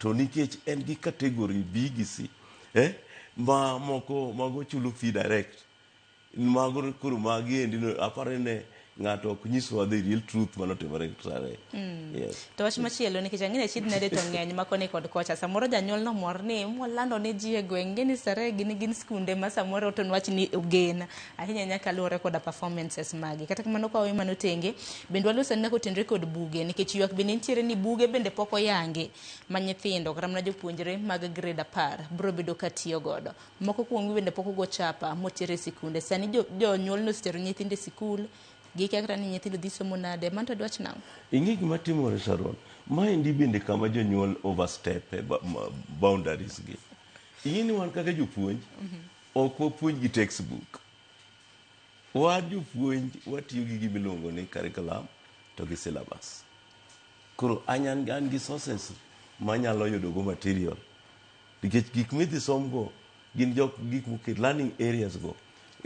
To nikech en gi category B gi C, ma moko mago chulo fee direct. Mago koro magi endi no aparo ni ne ng'ato ok nyiswa the real truth manotimore Starehe. Yes. To wach machielo nikech ang'e ni achiedh nade to ng'eny ma koni kod kocha. Samoro janyuol nomor ni mwalando ne ji e gweng' ng'e ni Starehe gin skunde ma samoro to nwach ni ogen ahinya ahinya kaluwore koda performances magi. Kata kamano ka wawe mano tenge, bende waloso anena kotenore kod buge nikech ywak bende nitiere ni buge bende pok oyangi ma nyithindo kata mana jopuonjre mag grade 10 biro bedo ka tiyo godo. Moko kuomgi bende pok ogo chapa moter e sikunde. Sani jonyuol nosetero nyithindo e sikul, gikia kata ni nyithindo dhi somo nade. Mano to dwach nang'o? Ing'e gima timore Sharon, maendi bende kama jonyuol overstep e boundaries gi. Ing'e ni wan kaka jopuonj, ok wapuonj gi textbook. Wan jopuonj watiyo gi gima iluongo ni curriculum to gi syllabus. Koro an gi sources manyalo yudo go material. Nikech gik midhi somgo gin jok gik moket learning areas go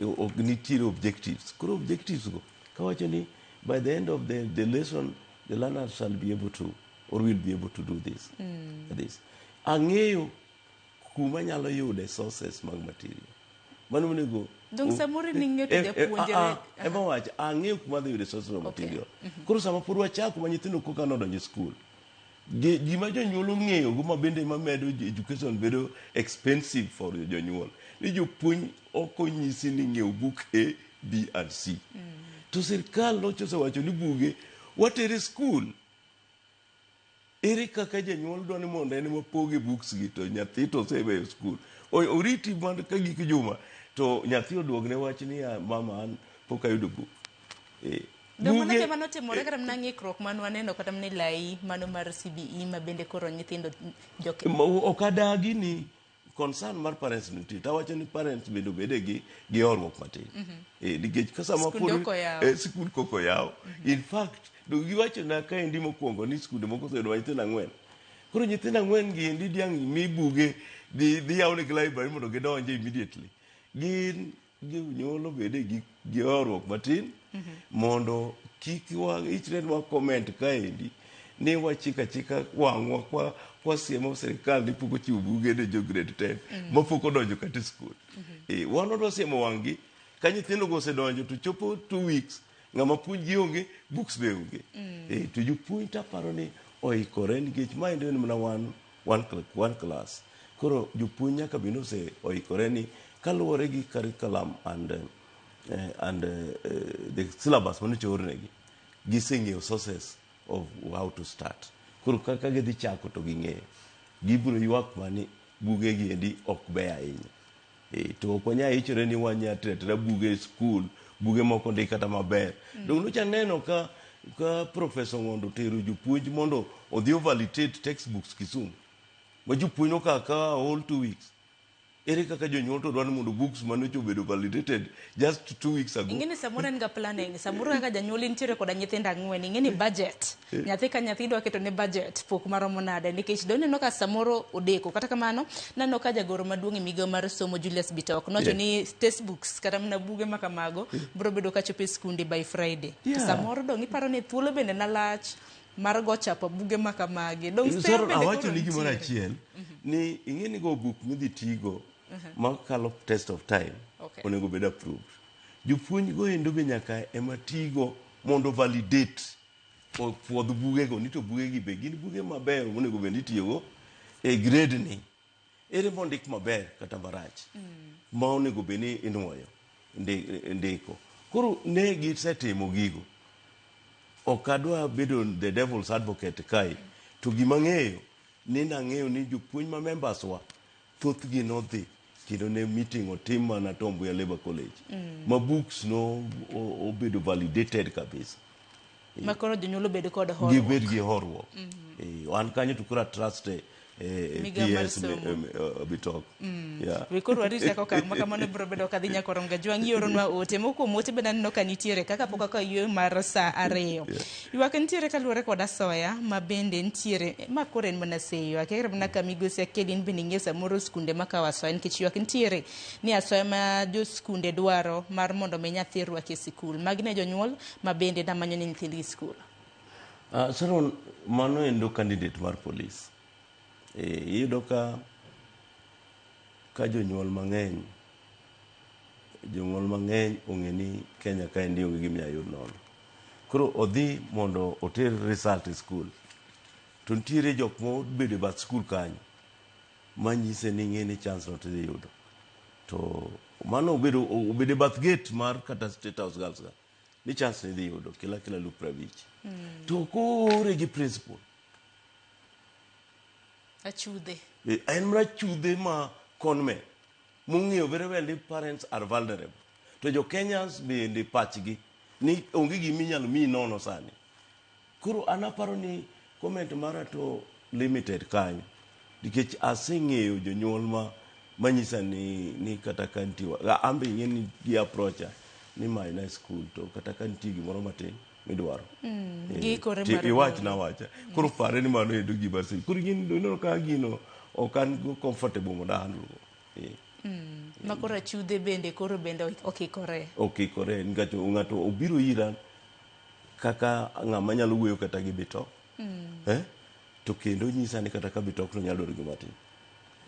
ok nitiere objectives. Koro objectives go kawacho ni by the end of the lesson the learner shall be able to or will be able to do this. This. Ang'eyo kuma nyalo yude sources mag material. Mano onego Dong samoro ning'eyo to japuonjre. Ema wacho ang'eyo kuma dhi yude sources mag material. Koro sama pod wachako ma nyithindo koka nodonjo e school, gima jonyuol ong'eyo go ma bende mamedo education bedo expensive for jonyuol. Ni jopuonj ok onyisi ni ng'iew book A, B and C. To sirkal nocho osewacho ni buge watere school. Ere kaka janyuol dwa ni mondo en ema poge books gi to nyathi to oseweyo school. Oriti mondo ka gik juma to nyathi oduogne wach ni mama an pok ayudo book. Dong mano gima notimore kata mana ng'ikruok mane waneno kata mana e lai mano mar CBE ma bende koro nyithindo jok Ok adagi ni concern mar parents nitie. Tawacho ni parents bende obede gi horuok matin. Nikech ka sama Skunde pod ok oyaw. Sikul kok oyaw. In fact, dong giwacho na kaendi mokwongo ni skunde moko oseyudo nyithindo 4. Koro nyithindo 4 gi endi diang' mi buge dhi yawnegi library mondo gidonje immediately. Gin jonyuol obede gi horuok matin mondo kik wa ichre wa comment kaendi ni wachika chika wang'wa kwa siemo sirikal ni pok ochiwo buge ne jo grade 10 mapok odonjo kata e skul. Wan wadwa siemo wang'gi ka nyithindo go osedonjo to chopo 2 weeks ng'ama puonj gi onge, books be onge. To jopuonj taparo ni oikore nikech maendi en mana one class. Koro jopuonj nyaka bed ni ose oikore ni kaluwore gi curriculum and the syllabus mane oornegi, giseng'eyo sources of how to start. Koro kaka gidhi chako to ging'eyo. Gibiro ywak mani buge gi endi ok beyo ahinya. To ok wanyal ichore ni wanya tero atera buge e skul, buge moko ndik kata maber. Donge nyocha neno ka Professor Ng'ondo otero jopuonj mondo odhi o validate textbooks Kisumu, ma jopuonj nokawo akawa whole 2 weeks. Ere kaka jonyuol to dwaro ni mondo books manocha obedo validated just 2 weeks ago? Ing'eni samoro en ga planning. Samoro kaka janyuol intiere koda nyithindo ang'wen, ing'eni budget. Nyathi ka nyathi idwa keto ne budget pok maromo nade nikech doneno ka samoro odeko. Kata kamano, naneno ka jagoro maduong' e migawo mar somo Julius Bitok nowacho ni textbooks kata mana buge ma kamago biro bedo kachopo e skunde by Friday. To samoro dong' iparo ni thuolo bende na lach mar go chapo buge ma kamagi. Dong' sero Sharon, bende awacho koro ni gimoro nitiere. achiel ni ing'e ni go buk midhi tigo makalo test of time onego bed approved. Jopuonj go endo be nyaka ema tigo mondo validate, opuodh bugego ni to bugegi be gin buge mabeyo monego bed ni itiyogo e grade ni. Ere mondik maber kata marach ma onego bed ni inuoyo ndiko. Koro ne gisetimo gigo. Ok adwa bedo the devil's advocate kae, to gima ng'eyo ni nang'eyo ni jopuonj ma members wa thothgi nodhi kendo ne meeting otim mana Tom Mboya Labour College ma books no obedo validated kabisa. Ma koro jonyuol obed kod horuok. Gibed gi horuok. An kanyo to koro trust Migawo mar PS somo. Bitok. Yeah. We koro warit kaka okang' ma kamano biro bedo kadhi nyaka Gajwang' ioronwa ote. Moko kuom ote bende aneno ka nitiere kaka pok akawo yueyo mar saa 2. Ywak nitiere kaluwore kod asoya ma bende nitiere ma koro en mana seyo. Akia mana ka migosi Akel in bende ing'eyo samoro skunde makawo asoya nikech ywak nitiere ni asoya ma jo skunde dwaro mar mondo mi nyathi rwaki e sikul. Magi ne jonyuol ma bende namanyo ne nyithindgi sikul. Sharon, mano endo candidate mar police. Iyudo ka jonyuol mang'eny ong'e ni Kenya kaendi onge gima inyalo yud nono. Koro odhi mondo oter result e skul. To nitiere jok mobedo e bath skul kanyo manyise ni ing'e ni chance no tidhi yudo. To mano obedo e bath gate mar kata State House Girls ga ni chance ni idhi yudo kila kila 50,000. To koore gi principal. Achudhe. En mana chudhe ma conmen mong'eyo very well ni parents are vulnerable. To jo Kenyans bende pachgi ni onge gima inyalo miyi nono sani. Koro an aparo ni comment mara to limited kanyo. Nikech aseng'eyo jonyuol ma manyisa ni kata ka nitie, an be ing'e ni gi approacha ni manyna school to kata ka nitie gimoro matin midwaro. Giikore mar iwachna awacha. Koro pare ni mano endo gima koro ineno ka gino ok an go comfortable mondo ahandle go. Ma koro achudhe bende koro bende okikore. Okikore nikech ng'ato obiro ira kaka ng'ama nyalo wuoyo kata gi Bitok. To kendo nyisa ni kata ka Bitok no nyalo dwaro gima tin.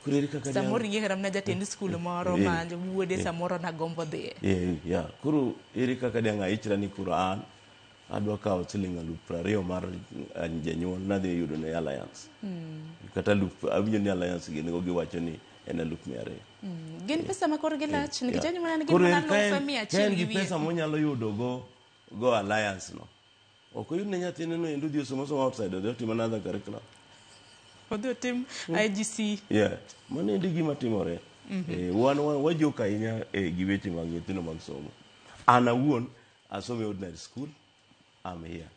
Koro ere kaka Samoro ing'e kata mana jatend skul moro ma wuode samoro nagombo dhiye. Yeah. Koro ere kaka dang' aichra ni koro an adwa kawo siling 20,000 mar janyuol nadhi yudo ne alliance. Kata alufu awinjo ni alliance gin go giwacho ni en 200,000. Gin pesa ma korgi lach nikech anyo mana gin Koro mana en ka alufe en mia ka en achiel gi gi wiye. pesa monyalo yudo go alliance no. Ok oyud ne nyathine no endo dhi osomo somo outside odhi otim another curriculum. Odhi otim IGC. Yeah. Mano endi gima timore. Wan wajok ahinya gi weche mag nyithindo mag somo. An awuon asomo e ordinary school. I'm here.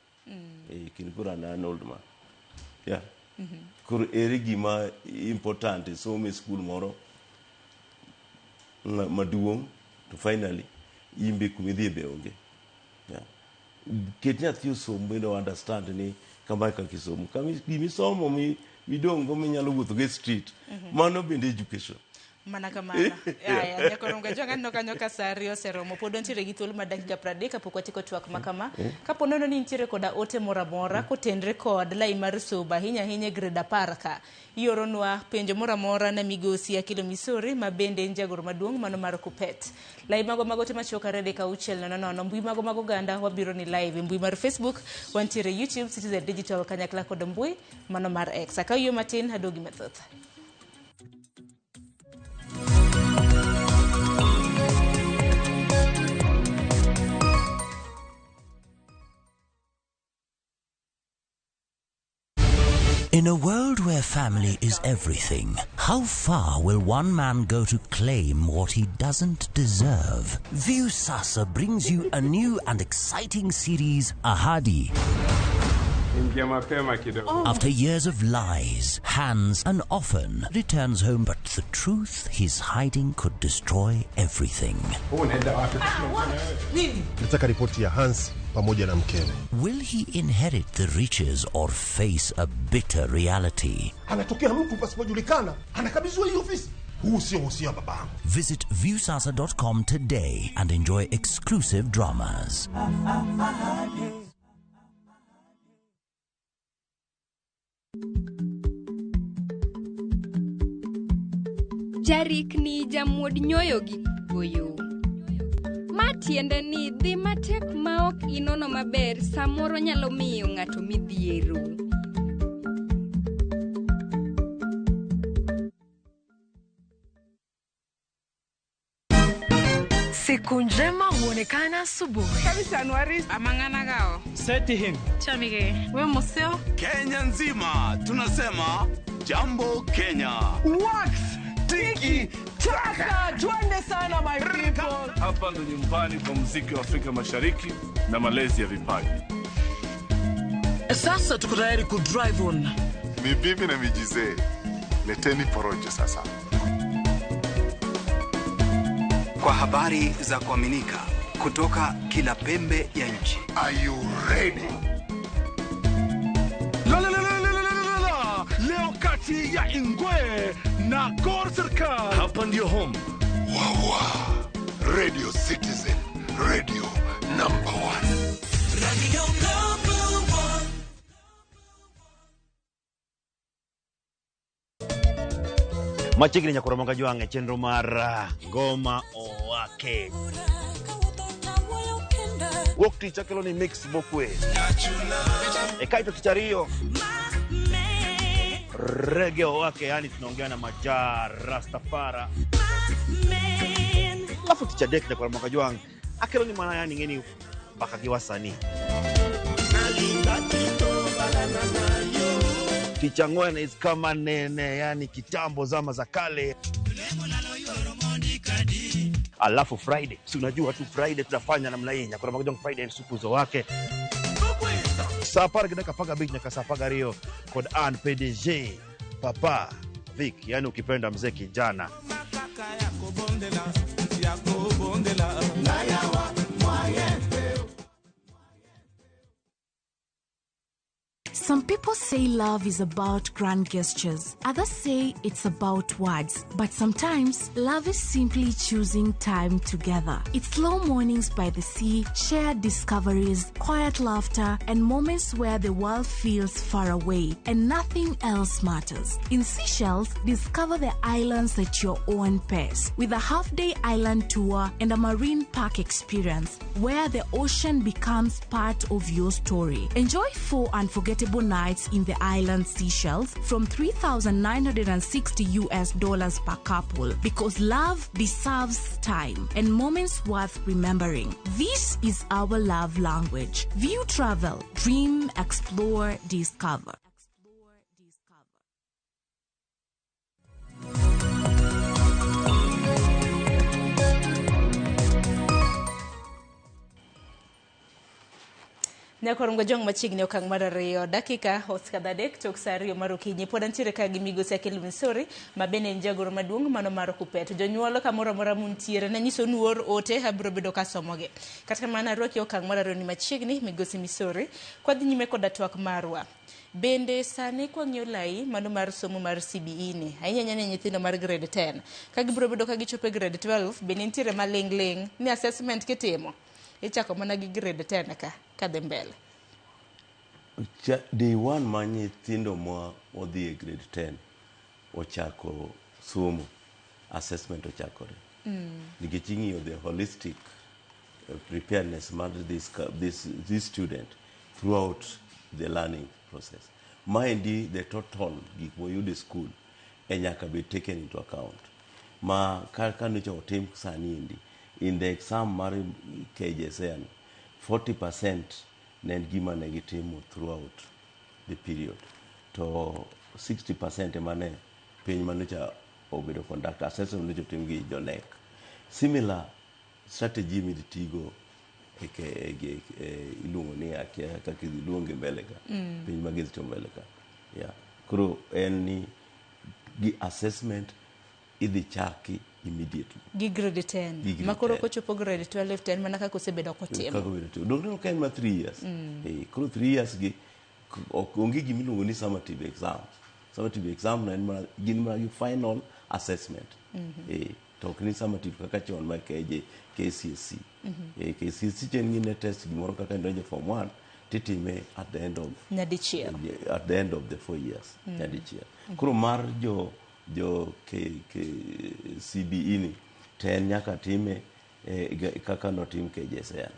Kendo koro an an old man. Yeah. Koro ere gima important e somo e school moro maduong' to finally in be kumidhiye be onge. Yeah. Ket nyathi osom bende o understand ni kamae kaka isomo. Kama gimisomo midong' go minyalo wuotho go e street. Mano bende education. Mana kamano. Aya, nyakoronga jwang' aneno kanyo ka saa 2 oseromo. Pod wantiere gi thuolo mar dakika 30 kapok watieko twak ma kama. Kapo nono ni nitiere koda ote moro amora kotenre kod lai mar somo ahinya ahinya e grade 10 ka. Ioronwa penjo moro amora na migosi Akilo Misori ma bende en jagoro maduong' mano mar Kupet. Lai mago mag ote machuok 2 3 6 0 0 mbui mago mag oganda wabiro ni live e mbui mar Facebook, wantiere YouTube, Citizen Digital kanyakla kod mbui mano mar X. Akaw yo matin aduogi mathoth. In a world where family is everything, how far will one man go to claim what he doesn't deserve? Viusasa brings you a new and exciting series, Ahadi. Ingia mapema kidogo. After years of lies, Hans and often returns home, but the truth he's hiding could destroy everything. Unaenda wapi? Nataka ripoti ya Hans pamoja na mkewe. Will he inherit the riches or face a bitter reality? Anatokea mtu pasipojulikana, anakabidhiwa hii ofisi. Huu sio uhusia wa babangu. Visit viewsasa.com today and enjoy exclusive dramas. Jarikni jamuod nyoyo gi goyo. Ma tiende ni dhi matek ma ok inono maber samoro nyalo miyo ng'ato midhiero. Siku njema huonekana asubuhi. Amang'ana Seti him. Chamige. We museo. Kenya nzima tunasema jambo Kenya. Wax tiki taka, twende sana my people. Hapa ndo nyumbani kwa muziki wa Afrika Mashariki na malezi ya vipaji. Sasa tuko tayari ku drive on. Ni bibi na mijizee, leteni porojo sasa. Kwa habari za kuaminika kutoka kila pembe ya nchi. Are you ready? La la la la la la la la. Leo kati ya Ingwe na Gor Serikal. Hapa ndio home. Wawa. Radio Citizen, radio number one. Radio number one. Machiegni nyakoro moga jwang' e chenro mar ngoma owake. Wuok tich akelo ni mix mokwe. E kaito tich ariyo rege owake, yani tunaongea na majaa Rastafara. Alafu tich adek nyakoro moga jwang' akelo ni mana yani ng'eni mpaka gi wasanii. Tich ang'wen is kama nene, yani kitambo zama za kale. Alafu Friday, si unajua tu Friday tunafanya namna hii, nyakoro moga jwang' Friday supuzo wake. Saa apar gi dakika apar gabich nyaka saa apar gariyo kod an PDG Papa Vic, yani ukipenda mzee kijana. Some people say love is about grand gestures. Others say it's about words. But sometimes, love is simply choosing time together. It's slow mornings by the sea, shared discoveries, quiet laughter, and moments where the world feels far away and nothing else matters. In Seychelles, discover the islands at your own pace with a half-day island tour and a marine park experience where the ocean becomes part of your story. Enjoy 4 unforgettable nights in the island Seychelles from $3,960 per couple, because love deserves time and moments worth remembering. This is our love language. View Travel, dream, explore, discover. Nyakorongo jong machiegni okang' mar ariyo dakika osekadho adek tok saa ariyo mar okinyi. Pod antiere ka gi migosi Akel Misori ma bende en jagoro maduong' mano mar Kupet. Jonyuol kamoro amora muntiere nanyiso ni uor ote abiro bedo kasomogi. Kata kamano arwaki okang' mar ariyo ni machiegni migosi Misori kwadhi nyime koda twak marwa. Bende sani kwang'iyo lai mano mar somo mar CBE ni ahinya ahinya ne nyithindo mar grade 10 ka gibiro bedo ka gichopo e grade 12 bende nitiere maling' ling' ni assessment kitimo ichako mana gi grade 10 ka kadhi mbele. Day one ma nyithindo ma odhi e grade 10 ochako somo, assessment ochakore. Nikech ing'iyo the holistic preparedness mar this student throughout the learning process. Maendi the total gik moyudo e school e nyaka be taken into account. Ma kaka nyocha otim sani endi in the exam mar KJSEA ni 40% ne en gima ne gitimo throughout the period. To 60% ema ne penj manyocha obedo conduct, assessment manyocha otim gi jo KNEC. Similar strategy midhi tigo e, ke, e, e, e, iluongo ni akia kaka idhi luonge mbele ka. Penj ma gidhi timo mbele ka. Yeah. Koro en ni gi assessment idhi chaki immediately. Gi grade 10. Gi grade Ma koro 10. kochopo grade 12 to en mana kaka osebedo kotimo. Kaka obedo timo. Donge ineno ka en ma 3 years. Koro 3 years gi ok onge gima iluongo ni summative exam. Summative exam no en mana gin mana gi final assessment. To ok ni summative kaka chon ma KJ, KCSE. KCSE cha en gine test gimoro kaka idonjo e form 1 titime at the end of Nyadichiel. At the end of the 4 years. Nyadichiel. Koro mar jo K, CBE ni to en nyaka time kaka notim KJSEA.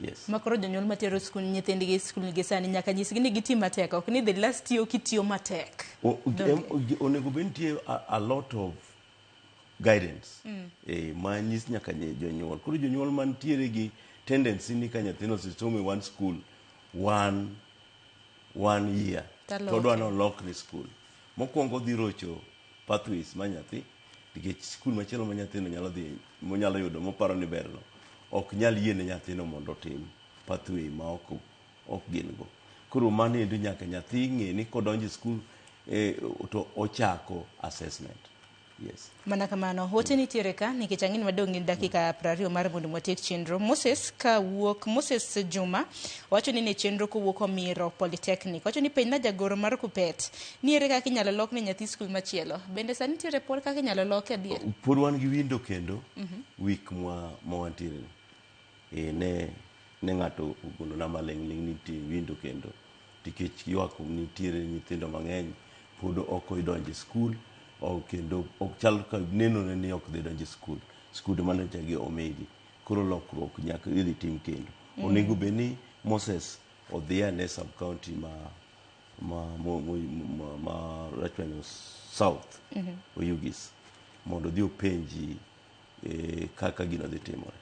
Yes. Ma koro jonyuol matero skul nyithindgi e skul gi sani nyaka nyisgi ni giti matek, ok ni the last tiyo kitiyo matek. Onego bed nitie a lot of guidance ma nyis nyaka jonyuol. Koro jonyuol mantiere gi tendency ni ka nyathino osesomo e one school one year Taloke. to odwa nolokne school. Mokwongo odhi rocho pathways ma nyathi nikech skul machielo ma nyathino nyalo dhi monyalo yudo moparo ni berno ok nyal yiene nyathino mondo otim pathway ma ok gin go. Koro mano endo nyaka nyathi ng'e ni kodonjo e skul to ochako assessment. Yes. Mana kamano, ote nitiere ka nikech ang'e ni wadong' gi dakika 20 mar mondo watiek chenro. Moses kawuok, Moses Juma wacho ni ne chenro kowuok Omiro Polytechnic. Wacho ni penj na jagoro mar Kupet ni ere kaka inyalo lok ne nyathi skul machielo. Bende sani nitiere pod kaka inyalo loke adier? Pod wan gi window kendo week mwa wantiere ni. Ne ng'ato ogolona maling'ling' ni nitie window kendo nikech ywak nitiere nyithindo mang'eny pod ok odonjo e skul kendo ok chal ka nenore ni ok dhi donjo e skul skunde manyocha gi omigi koro lokruok nyaka idhi tim kendo. Onego bed ni Moses odhi ane sub county ma Rachuonyo South Oyugis mondo odhi openji kaka gino dhi timore.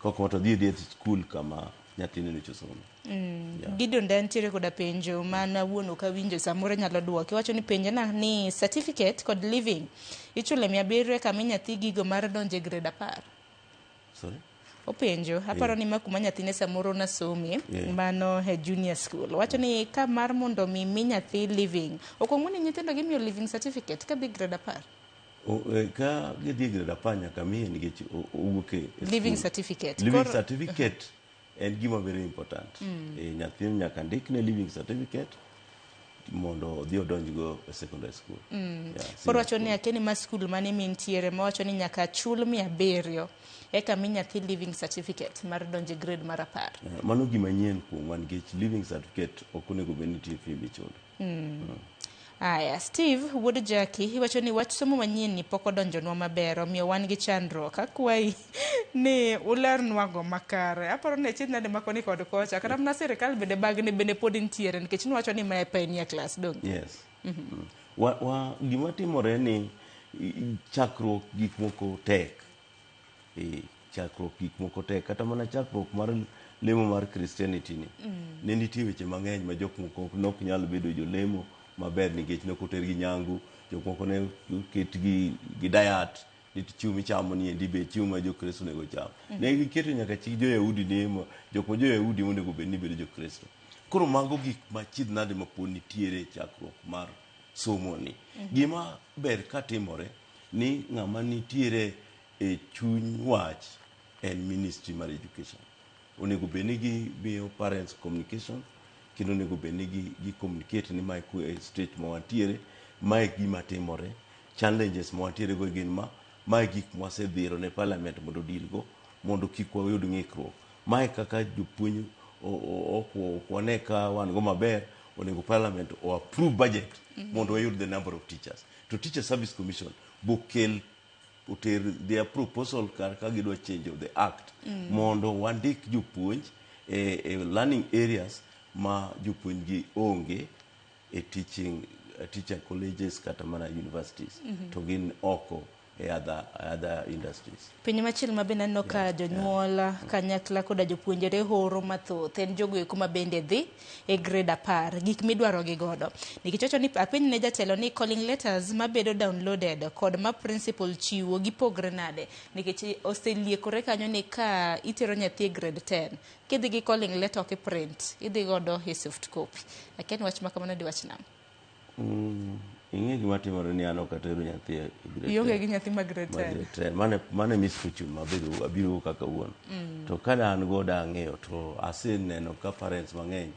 Kok to odhi e skul kama nyathine nyocha somo. Yeah. Gideon da nitiere koda penjo mana wuon ok awinjo samoro nyalo duoke. Wacho ni penjana ni certificate kod leaving ichulo 700 eka mi nyathi gigo mar donjo e grade 10. Sorry? Openjo, aparo ni ma kuma nyathine samoro nasomie, mano e junior school. Wacho ni ka mar mondo mi nyathi leaving, okuongo ni nyithindo gimiyo leaving certificate kadhi grade 10. Ka gidhi e grade 10 nyaka miye nikech owuok e Leaving school. certificate. Leaving certificate en gima very important. Nyathi nyaka ndikne leaving certificate mondo odhi odonjgo e secondary school. Yeah, Koro senior wacho ni school. akia ni ma skul mane mintiere mawacho ni nyaka chul 700 eka mi nyathi leaving certificate mar donjo e grade mar 10. Mano gima nyien kuomwa nikech leaving certificate ok onego bed ni nitie fee michulo. Aya, Steve wuod Jackie iwacho ni wach somo manyien ni pok odonjonwa maber, omiyo wan gi chandruok. Akwayi ni ulernwago makare. Aparo ni achiedh nade ma koni kod kocha. Kata mana sirikal bende bagni bende pod nitiere nikech niwacho ni ma e pioneer class dong. Yes. Gima timore ni chakruok gik moko tek. Chakruok gik moko tek. Kata mana chakruok mar lemo mar Christianity ni. Ne nitie weche mang'eny ma jok moko nok nyal bedo jolemo maber nikech ne ok otergi nyangu, jok moko ne oket gi diet, ni chiemo michamo ni endi be chiemo ma jokristo onego cham. Ne giketo nyaka chik jo-Yahudi ni jok ma jo-Yahudi onego bed ni bedo jokristo. Koro mago gik ma chiedh nade ma pod nitiere e chakruok mar somo ni. Gima ber ka timore ni ng'ama nitiere e chuny wach en ministry mar education. Onego bed ni gimiyo parents communication kendo onego bed ni gi communicate ni mae e state ma wantiere, mae gima timore, challenges ma wantiere go gin ma, mae gik mwasedhiro ne parliament mondo deal go mondo kik wayud ng'ikruok. Mae kaka jopuonj ok wane ka wan go maber, onego parliament o approve budget mondo wayud the number of teachers. To Teacher Service Commission bokel oter their proposal kar ka gidwa change of the act mondo wandik jopuonj e learning areas ma jopuonj gi onge e teaching teacher colleges kata mana universities to gin oko. e other industries. Penjo machielo ma bende aneno ka jonyuol kanyakla koda jopuonjre horo mathoth en jogo eko ma bende dhi e grade 10, gik midwaro gi godo. Nikech wacho ni apenj ne jatelo ni calling letters mabedo downloaded kod ma principal chiwo gipogre nade, nikech oseliekore kanyo ni ka itero nyathi e grade 10 kidhi gi calling letter ok i print, idhi godo e soft copy. Akia ni wach ma kamano diwach nang'o? Ing'e gima timore ni an ok atero nyathi e grade Ionge 10. gi nyathi ma grade Ma 10. grade 10. Mane misfortune mabedo abiro kaka wuon. To ka da an go da ang'eyo, to aseneno ka parents mang'eny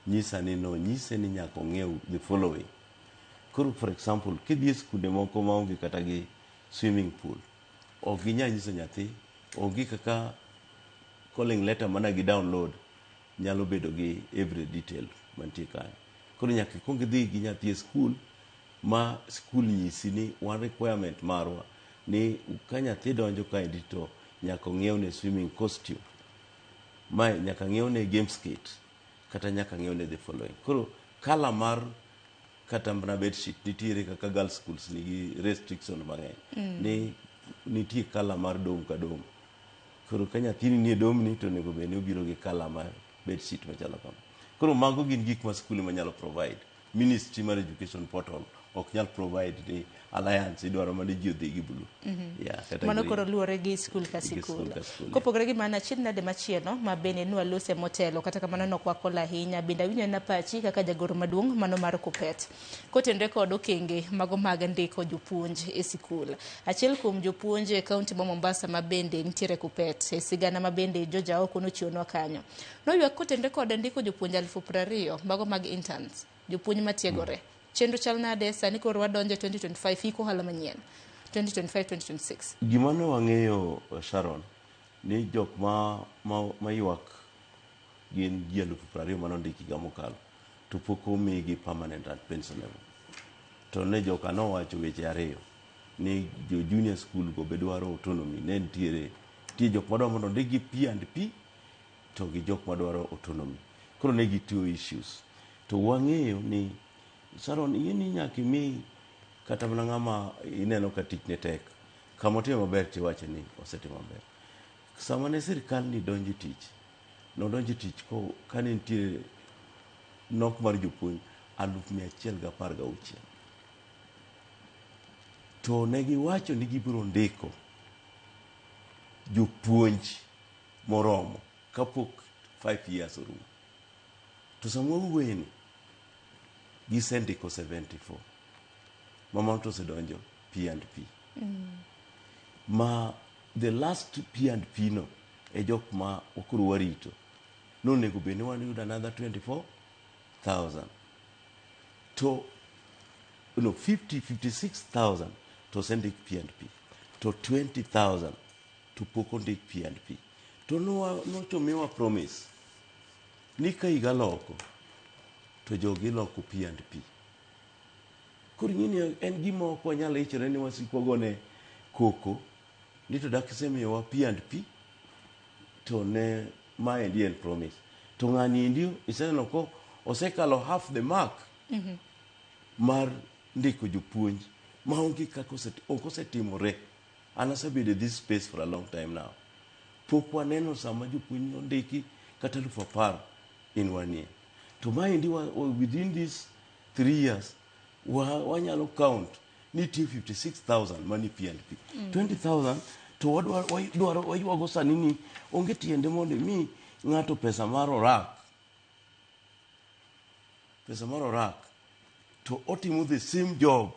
nyisa ni no nyise ni nyaka ong'iew the following. Koro for example, kidhi e skunde moko maonge kata gi swimming pool, ok ginyal nyiso nyathi, onge kaka calling letter mana gi download nyalo bedo gi every detail mantie kanyo. Koro nyaka ikuong idhi gi nyathi e skul ma skul nyisi ni wan requirement marwa ni ka nyathi donjo kaendi to nyaka ong'iewne swimming costume, mae nyaka ng'iewne games kit, kata nyaka ng'iewne the following. Koro kala mar kata mana bedsheet nitiere kaka girls schools nigi restriction mang'eny ni nitie kala mar dorm ka dorm. Koro ka nyathini nie dorm ni to onego bed ni obiro gi kala mar bedsheet machalo kama. Koro mago gin gik ma skul ema nyalo provide. Ministry mar education portal ok nyal provide ni alliance idwaro mana ji odhi gi blue. Yeah, kata Mano green. koro luwore gi skul ka Gi sikul. skul ka skul, yeah. Kopogore gi mano, achiedh nade machielo ma bende nwalose motelo, kata kamano nokwakol ahinya, bende awinjo na pachi kaka jagoro maduong' mano mar Kuppet kotenore kod okenge mago mag ndiko jopuonj e sikul. Achiel kuom jopuonj e kaunti ma Mombasa ma bende nitiere Kuppet e sigana ma bende jojaoko nochiwonwa kanyo, noywak kotenore kod ndiko jopuonj 20,000 mago mag interns, jopuonj matiegore. Chenro chal nade sani? Koro wadonjo e 2025, hik ohala manyien 2025-2026. Gima ne wang'eyo, Sharon, ni jok ma ywak gin ji 20,000 manondik higa mokalo to pok omigi permanent and pensionable. To ne joka nowacho weche ariyo ni jo junior school go be dwaro autonomy. Ne nitiere nitie jok madwaro mondo ondik gi P and P to gi jok madwaro autonomy. Koro ne gitiyo issues. To wang'eyo ni Sharon, ing'e ni nyaka imi kata mana ng'ama ineno ka tich ne tek, kama otimo maber tiwacho ni osetimo maber. Sama ne sirikal ni donjo e tich, nodonjo e tich ko kane nitie nok mar jopuonj 116,000. To ne giwacho ni gibiro ndiko jopuonj moromo kapok 5 years orumo. To sama wawuoyeni, gisendiko 74 mamano to osedonjo P and P. Ma the last P and P no e jok ma koro warito nonego bed ni wan yudo another 24,000 to no 50 56,000 to osendik P and P, to 20,000 to pok ondik P and P. To nochomiwa promise ni ka higa loko to jogi loko P and P. Koro ing'eni en gima ok wanyal ichore ni wasik wagone koko ni to dak isemiyowa P and P to ne maendi en promise. To ng'ani endi iseneno ko osekalo half the mark mar ndiko jopuonj maonge kaka ok osetimore. An asebedo e this space for a long time now. Pok waneno sama jopuonj ondiki kata 10,000 in one year. To maendi within these 3 years wanyalo count nitie 56,000 mani P&P. 20,000 to wadwaro waywago sani ni onge tiende mondo imi ng'ato pesa mar orak, pesa mar orak to otimo the same job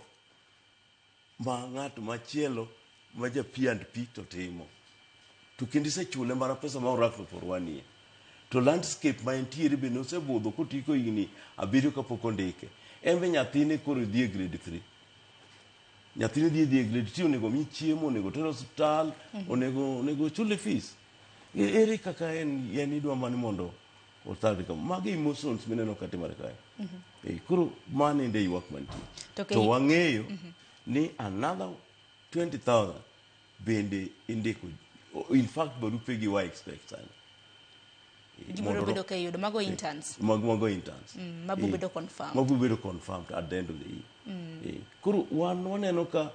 ma ng'at machielo ma ja P&P to timo, to kendo isechule mana pesa ma orak for one year. To landscape ma entiere bende osebudho kotieko higni 7 kapok ondike. En be nyathine koro dhi e grade 3, nyathine dhi e grade 2, onego mi chiemo, onego ter osiptal, onego chule fees. Ere kaka en idwa mani mondo othag kama? Mago emotions mineno katimore kae. Koro mano ende ywak mantie. To To wang'eyo ni another 20,000 bende indiko. In fact, barupe gi wa expect sani. Gibiro bedo ka iyudo mago interns. Mago interns. Mabo bedo confirmed. Mabo bedo confirmed at the end of the year. Koro wan waneno ka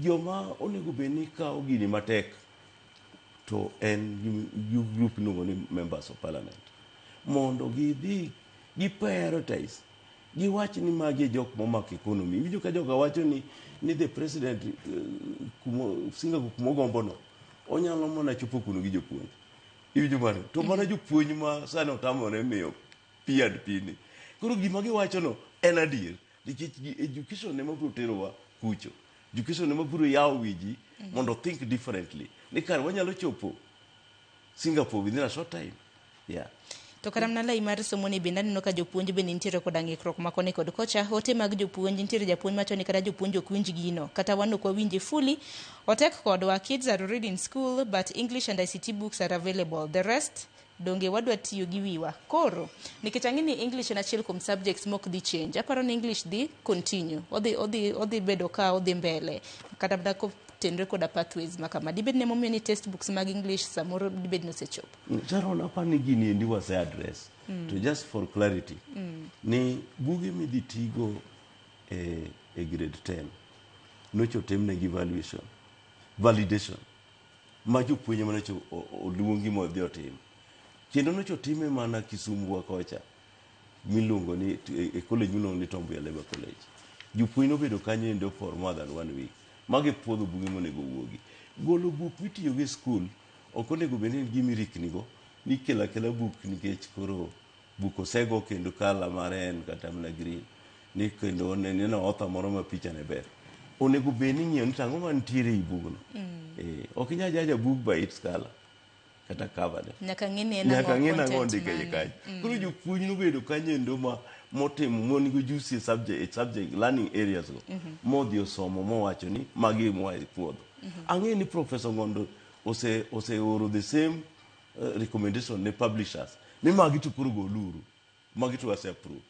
Joma onego bed ni kawo gini matek to en gi group miluongo ni members of parliament mondo gidhi gi prioritize giwach ni magi e jok momako economy. Iwinjo ka joka wacho ni the president Singapore kumogombono onyalo mana chopo kuno gi jopuonj. Iwinjo mano? To mana jopuonj ma sani otamore miyo P&P ni. Koro gima giwachono en adier nikech education ema biro terowa kucho. Education ema biro yawo wi ji mondo think differently. Ni kare wanyalo chopo Singapore within a short time. Yeah. To kata mana lai mar somo ni bende aneno ka jopuonj bende nitiere koda ng'ikruok ma koni kod kocha. Ote mag jopuonj nitiere japuonj mawacho ni kata jopuonj ok winj gino. Kata wan ok wawinje fully. Otek kodwa. Kids are already in school but English and ICT books are available. The rest donge wadwa tiyo gi wiwa. Koro nikech ang'e ni English en achiel kuom subjects mok dhi change. Aparo ni English dhi continue. Odhi bedo ka odhi mbele. Kata mana kotenore koda pathways ma kama. Dibed ni emomiyo ni textbooks mag English samoro dibed ni osechopo. Sharon, aparo ni gini endi wase address. To just for clarity, ni buge midhi tigo e grade 10 nocho otimnegi evaluation, validation ma jopuonj ema nocho oluongi modhi otim. Kendo nocho otime mana Kisumu wa kocha miluongo ni e college miluongo ni Tom Mboya Labour College. Jopuonj nobedo kanyo endo for more than one week. Magi puodho buge monego owuogi. Golo buk mitiyogo e skul ok onego bed ni en gima iriknigo ni ikelo akela buk nikech koro buk osego kendo kala mare en kata mana green ni kendo neno author moro ma picha ne ber. Onego bed ni ing'iyo ni to ang'o mantiere ei bugno. Ok inyal jaja buk by its color kata cover ne. Nyaka ng'e ni en Nyaka ang'o ng'e nang'o content ondike iye mane. kanyo. Koro jopuonj nobedo kanyo endo ma motimo mon gi ojusi e subject learning areas go. Modhi osomo mowacho ni magi moa e puodho. Ang'e ni Professor Ngondo oseoro the same recommendation ne publishers ni magi to koro goluru. Magi to wase approve.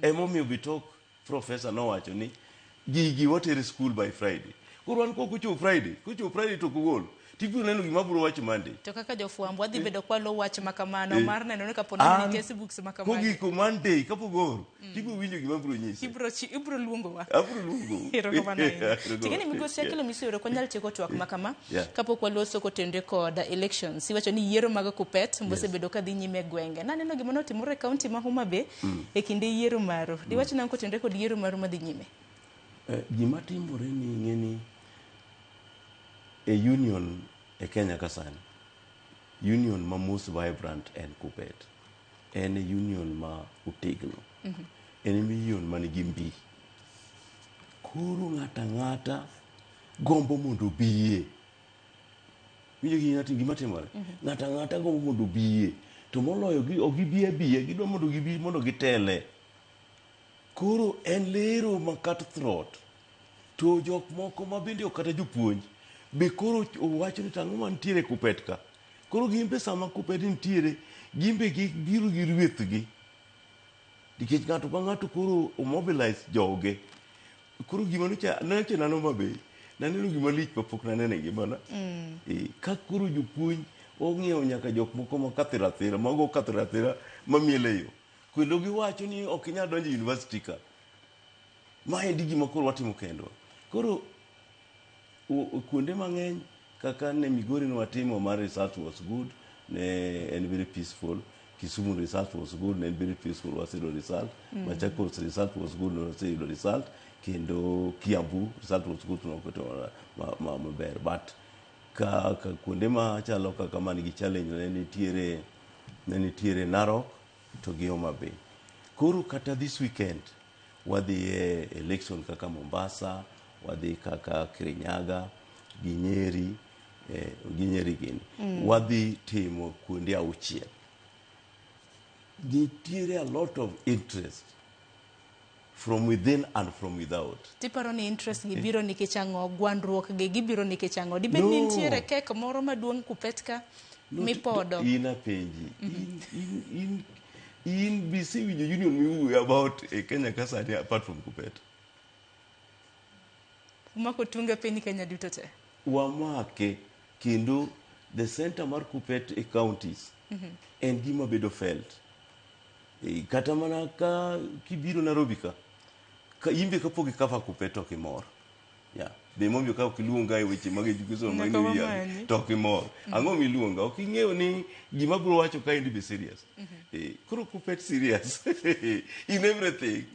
Emomiyo Bitok professor nowacho ni gigi watere school by Friday. Koro wan kok ochopo Friday, kochopo Friday to ok ogol. Tibiro neno gima abiro wacho Monday. To kaka jofwambo wadhi bedo kwalo wach makamano mar neno ni kapo ni textbooks makamagi. Kogiko Monday kapok ooro, tibiro winjo gima abiro nyisi. Ibiro luongowa. Abiro luongou. Erokamano ahinya. Ting'eni migosi Akelo Misioro ok wanyal tieko twak makama kapok waloso kotenore kod elections. Iwacho ni yiero mag Kuppet mosebedo ka dhi nyime e gwenge. Naneno gima notimore e kaunti ma Homa Bay e kinde yiero maru. Diwach nang'o kotenore kod yiero maru madhi nyime? Gima timore ni ing'e ni e union e Kenya ka sani, union ma most vibrant en Kuppet. En e union ma otegno. En e union manigi mbi. Koro ng'ato ang'ata gombo mondo obiye. Winjo gima timore? Ng'ato ang'ata gombo mondo obiye. To moloyo ok gibi abiya, gidwa mondo gibi mondo gitele. Koro en lero ma cutthroat. To jok moko ma bende ok kata jopuonj be koro owacho ni tang'o mantiere Kuppet ka. Koro gin be sama Kuppet nitiere, gin be gibiro gi rwethgi. Nikech ng'ato ka ng'ato koro omobilize joge. Koro gima nocha neno Homa Bay, naneno gima lich mapok naneno e ngimana. Ka koro jopuonj ong'iewo nyaka jok moko ma kathira thira, mago kathira thira mamiel e yo. Kendo giwacho ni ok inyal donjo e university ka. Ma endi gima koro watimo kendwa. Koro kuonde mang'eny kaka ne Migori ne watimo mar result was good, ne en very peaceful. Kisumu result was good, ne en very peaceful, waseyudo result. Machakos result was good, ne waseyudo result. Kendo Kiambu result was good, ne waketo maber. But ka kuonde machalo kaka man gi challenge ne nitiere Narok to gi Homa Bay. Koro kata this weekend wadhi e election kaka Mombasa, wadhi kaka Kirinyaga, gi Nyeri, gi Nyeri gini. Wadhi timo kuonde auchiel. Nitiere a lot of interest from within and from without. Tiparo ni interest gi biro nikech ang'o? Gwandruok gi gibiro nikech ang'o? Dibed ni nitiere kek moro maduong' Kuppet ka mipodo? In apenji. In busy winjo union miwuoyo about e Kenya ka sani apart from Kuppet. Umako tunge piny Kenya duto te. Wamake kendo the center mar Kuppet e counties en gima bedo felt. Kata mana ka kibiro Nairobi ka imbe kapok ikava Kuppet ok imor. Yeah. Be momiyo ka ok iluonga e weche mag education mag Nyaka New Year wamanyi. to ok imor. Ang'o miluonga? Ok ing'eyo ni gima biro wacho kaendi be serious. Koro Kuppet serious in everything.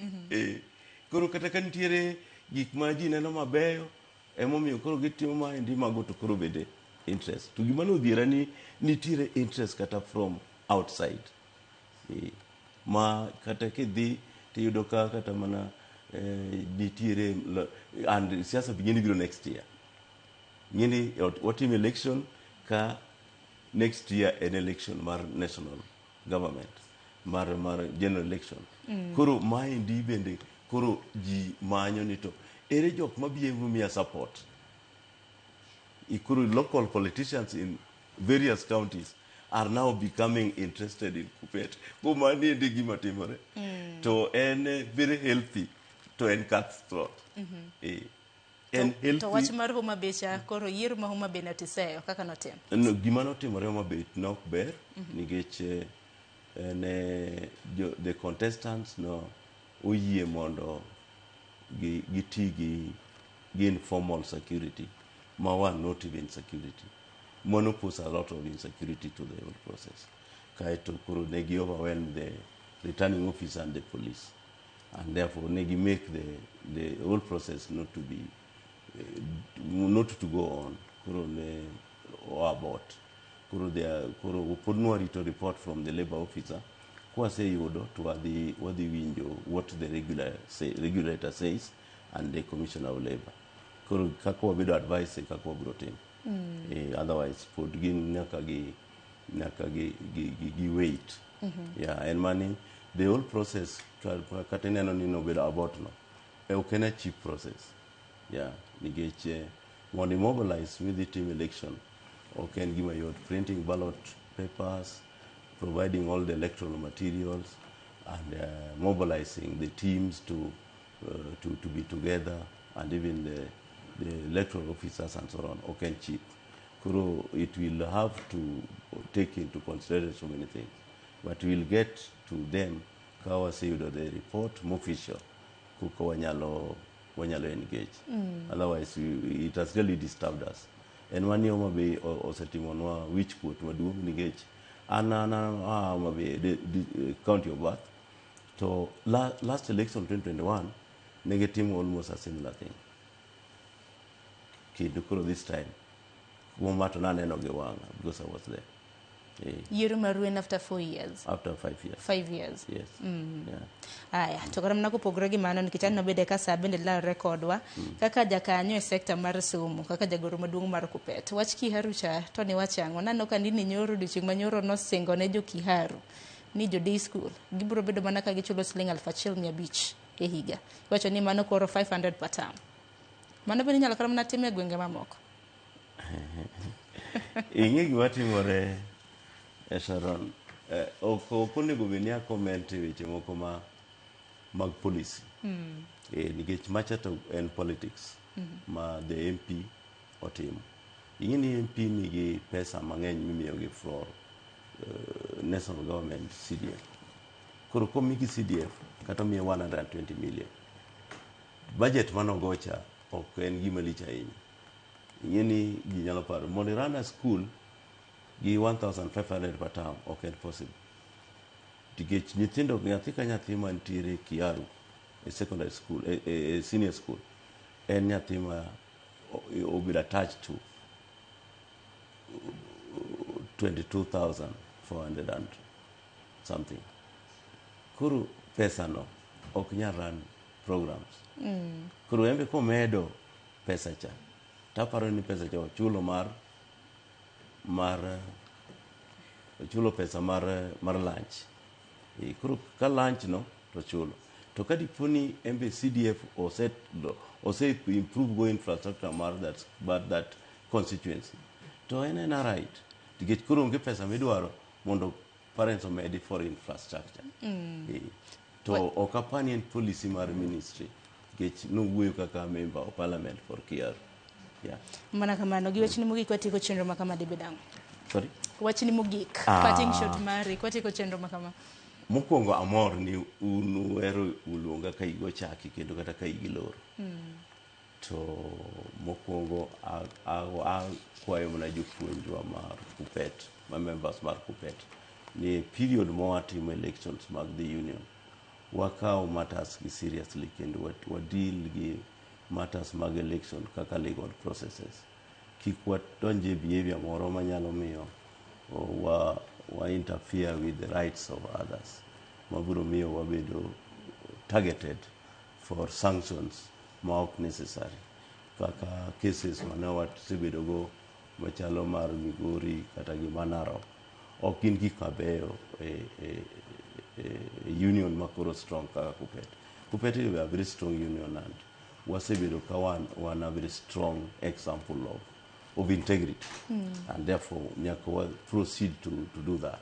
Koro kata ka nitiere gik ma ji neno mabeyo, emomiyo koro gitimo maendi mago to koro bende interest. To gima nodhiera ni nitiere interest kata from outside. Ma kata kidhi tiyudo ka kata mana nitiere and siasa be biro next year. Ng'eni watim election ka next year en election mar national government mar general election. Koro maendi bende koro ji manyo ni to ere jok mabiro miya support. Koro local politicians in various counties are now becoming interested in Kuppet. Ko mani endi gima timore. To en very healthy to en cutthroat. En healthy. To wach mar Homa Bay cha koro yiero ma Homa Bay notiseyo kaka notim. No, gima notimore Homa Bay nok ber nikech ne the contestants no oyie mondo giti gi informal security ma were not even security. Mano pose a lot of insecurity to the whole process. Kaeto koro ne gi overwhelm the returning officer and the police, and therefore ne gi make the whole process not to be not to go on. Koro ne o abort. Koro koro pod nwarito report from the labor officer. Kwaseyudo to wadhi winjo what the regulator says and the commissioner of labor. Koro kaka wabedo advice e kaka wabiro timo. Otherwise pod gin nyaka gi wait. Yeah, en mani the whole process kata ineno ni nobedo abort no. Ok en a cheap process. Yeah, nikech mondo mobilize with the team election ok en gima yot. Printing ballot papers, providing all the electoral materials, and mobilizing the teams to be together, and even the electoral officers and so on, ok en cheap. Koro it will have to take into consideration so many things. But we'll get to them ka waseyudo the report more official, kuka wanyalo engage. Otherwise, it has really disturbed us. En mani Homa Bay osetimonwa wich kuot maduong' nikech an Homa Bay, the county of birth, to last election 2021 ne gitimo almost a similar thing. Kendo koro this time kuom ma to naneno gi wang'a because I was there. Yiero maru en after 4 years. After 5 years. 5 years. Yes. Yeah. Aya, to kata mana kopogore gi mano nikech an nabede ka sa bende lalre kodwa kaka jakanyo e sekta mar somo, kaka jagoro maduong' mar Kuppet. Wach Kiharu cha to ni wach ang'o? Naneno ka nini nyoro odiochieng' ma nyoro nosingo ne jo Kiharu ni jo day school gibiro bedo mana ka gichulo siling 1,500 e higa. Iwacho ni mano koro 500 per term. Mano bende inyalo kata mana tim e gwenge mamoko. Ing'e gima timore Sharon, ok onego bed ni a comment e weche moko mag policy. Nikech macha to en politics ma the MP otimo. Ing'e ni MP nigi pesa mang'eny mimiyogi from national government CDF. Koro komigi CDF kata miye 120 million. Budget manogocha ok en gima lich ahinya. Ing'e ni ji nyalo paro mondo i run a school gi 1,500 per term ok en possible. Nikech nyithindo, nyathi ka nyathi mantiere Kiaru e secondary school, e senior school, en nyathi ma obedo attached to 22,400 and something. Koro pesa no ok nyal run programs. Koro embe komedo pesa cha, taparo ni pesa cha ochulo mar ochulo pesa mar lunch. Koro ka lunch no to chulo. To ka dipo ni embe CDF ose improve go infrastructure mar that constituency, to en right. Nikech koro onge pesa midwaro mondo parents omedi for infrastructure. To ok apar ni en policy mar ministry nikech nowuoyo kaka member of parliament for Kiaru. Yeah. Mana kamano gi wachni mogik watieko chenro ma kama dibed ang'o? Sorry? Wachni mogik, parting shot mari, kwatieko chenro ma kama. Mokwongo amor ni un uhero uluonga ka higa ochaki kendo kata ka higa iloro. To mokwongo akwayo mana jopuonjwa mar KUPPET, ma members mar KUPPET, ni period ma watimo elections mag the union, wakaw matters gi seriously kendo wa deal gi matters mag election kaka legal processes. Kik wadonj e behavior moro manyalo miyo wa interfere with the rights of others, mabiro miyo wabedo targeted for sanctions ma ok necessary, kaka cases mane wasebedogo machalo mar Migori kata gi Narok. Ok gin gik mabeyo e union makoro strong kaka KUPPET. KUPPET is a very strong union and wasebedo ka wan a very strong example of integrity. And therefore nyaka wa proceed to do that.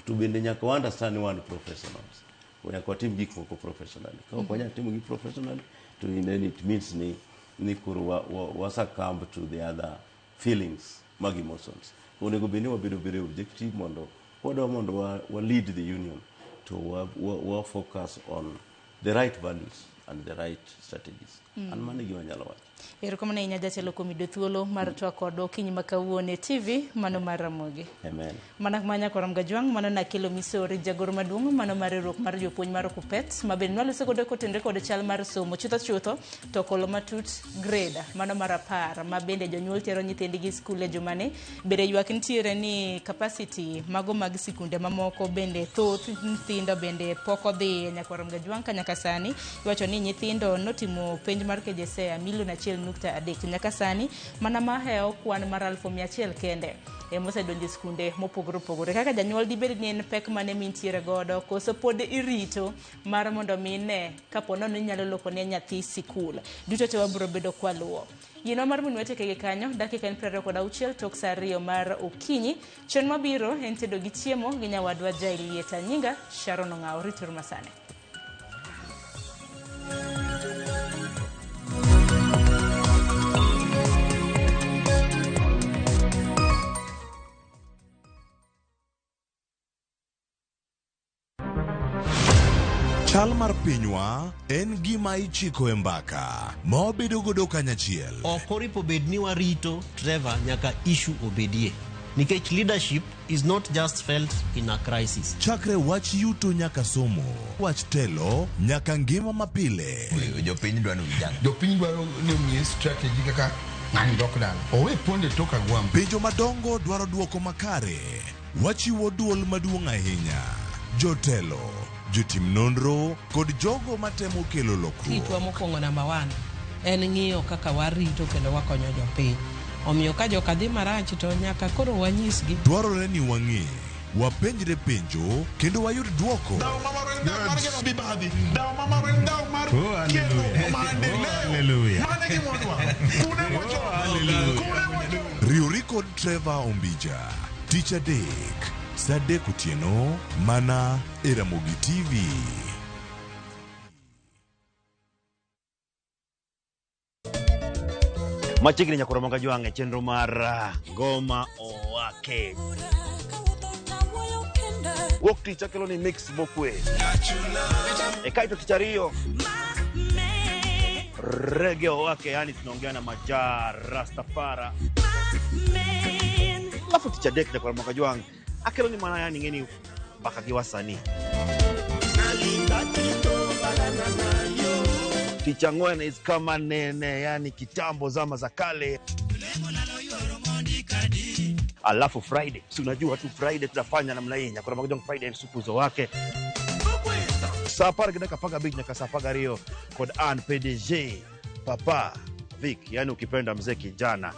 To bende nyaka wa understand ni wan professionals. Nyaka watim gik moko professionally. Ka ok wanyal timo gi professionally, to then it means ni koro wa succumb to the other feelings mag emotions. Onego bed ni wabedo very objective mondo wadwa mondo wa lead the union to wa focus on the right values and the right strategies. An mano e gima anyalo wacho. Erokamano ahinya jatelo kuom yudo thuolo mar twak kodwa okinyi ma kawuono e TV mano mar Ramogi. Amen. Mana manya koram gajwang' mano nakelo misori jagoro maduong' mano mar riwruok mar jopuonj mar KUPPET ma bende nwaloso godo kotenore kod chal mar somo chutho chutho to kolo matut grade mano mar 10 ma bende jonyuol tero nyithindgi e skul e jumani. Bende ywak nitiere ni capacity mago mag sikunde mamoko bende thoth nyithindo bende pok odhi nyakoram gajwang' ka nyaka sani iwacho ni nyithindo notimo penj mar KJSEA milion 1.3 nyaka sani mana mahewo kwan mar 100,000 kende emosedonjo e skunde mopogore opogore. Kaka janyuol dibed ni en pek mane mintiere godo koso pod irito mar mondo mi ine kapo nono inyalo loko ne nyathi sikul. Duto te wabiro bedo kwaluwo. Yienwa mar mondo watieke gi kanyo, dakika en 26 tok saa 2 mar okinyi. Chien mabiro en tedo gi chiemo gi nyawadwa Jailieta. Nyinga Sharon Ong'awo, rituru masani. Chal mar pinywa en gima ichiko e mbaka ma wabedo godo kanyachiel. Ok oripo bed ni warito Trevor nyaka issue obedie. Nikech leadership is not just felt in a crisis. Chakre wach yuto nyaka somo, wach telo nyaka ngima mapile. Jopiny dwaro ni ujang. Jopiny dwaro ni omiye strategy kaka ng'ani dok dala. Owe ponde tok agwambo. Penjo madongo dwaro duoko makare. Wachiwo duol maduong' ahinya. Jotelo, jotim nonro kod jogo matemo kelo lokruok. Tijwa mokwongo namba 1 en ng'iyo kaka warito kendo wakonyo jopiny. Omiyo ka joka dhi marach to nyaka koro wanyisgi. Dwarore ni wang'e, wapenjre penjo kendo wayud duoko. Riwri kod Trevor Ombija tich adek saa 3 otieno mana e Ramogi TV. Machiegni nyaka Ramogi Ajwang' e chenro mar Ngoma Owake. Wuok tich akelo ni mix mokwe. E kaeto tich ariyo Reggae Owake, yani tunaongea na Majaa Rastafara. Alafu tich adek nyaka Ramogi Ajwang' akelo ni mana yani ng'eni mbaka gi wasanii. Tich ang'wen is kama nene, yani kitambo zama za kale. Alafu Friday, si unajua tu Friday tunafanya namna hii, nyakora Magajong Friday and supuzo wake. Saa 10:15 nyaka saa 12 kod an PDG Papa Vic, yani ukipenda mzee kijana.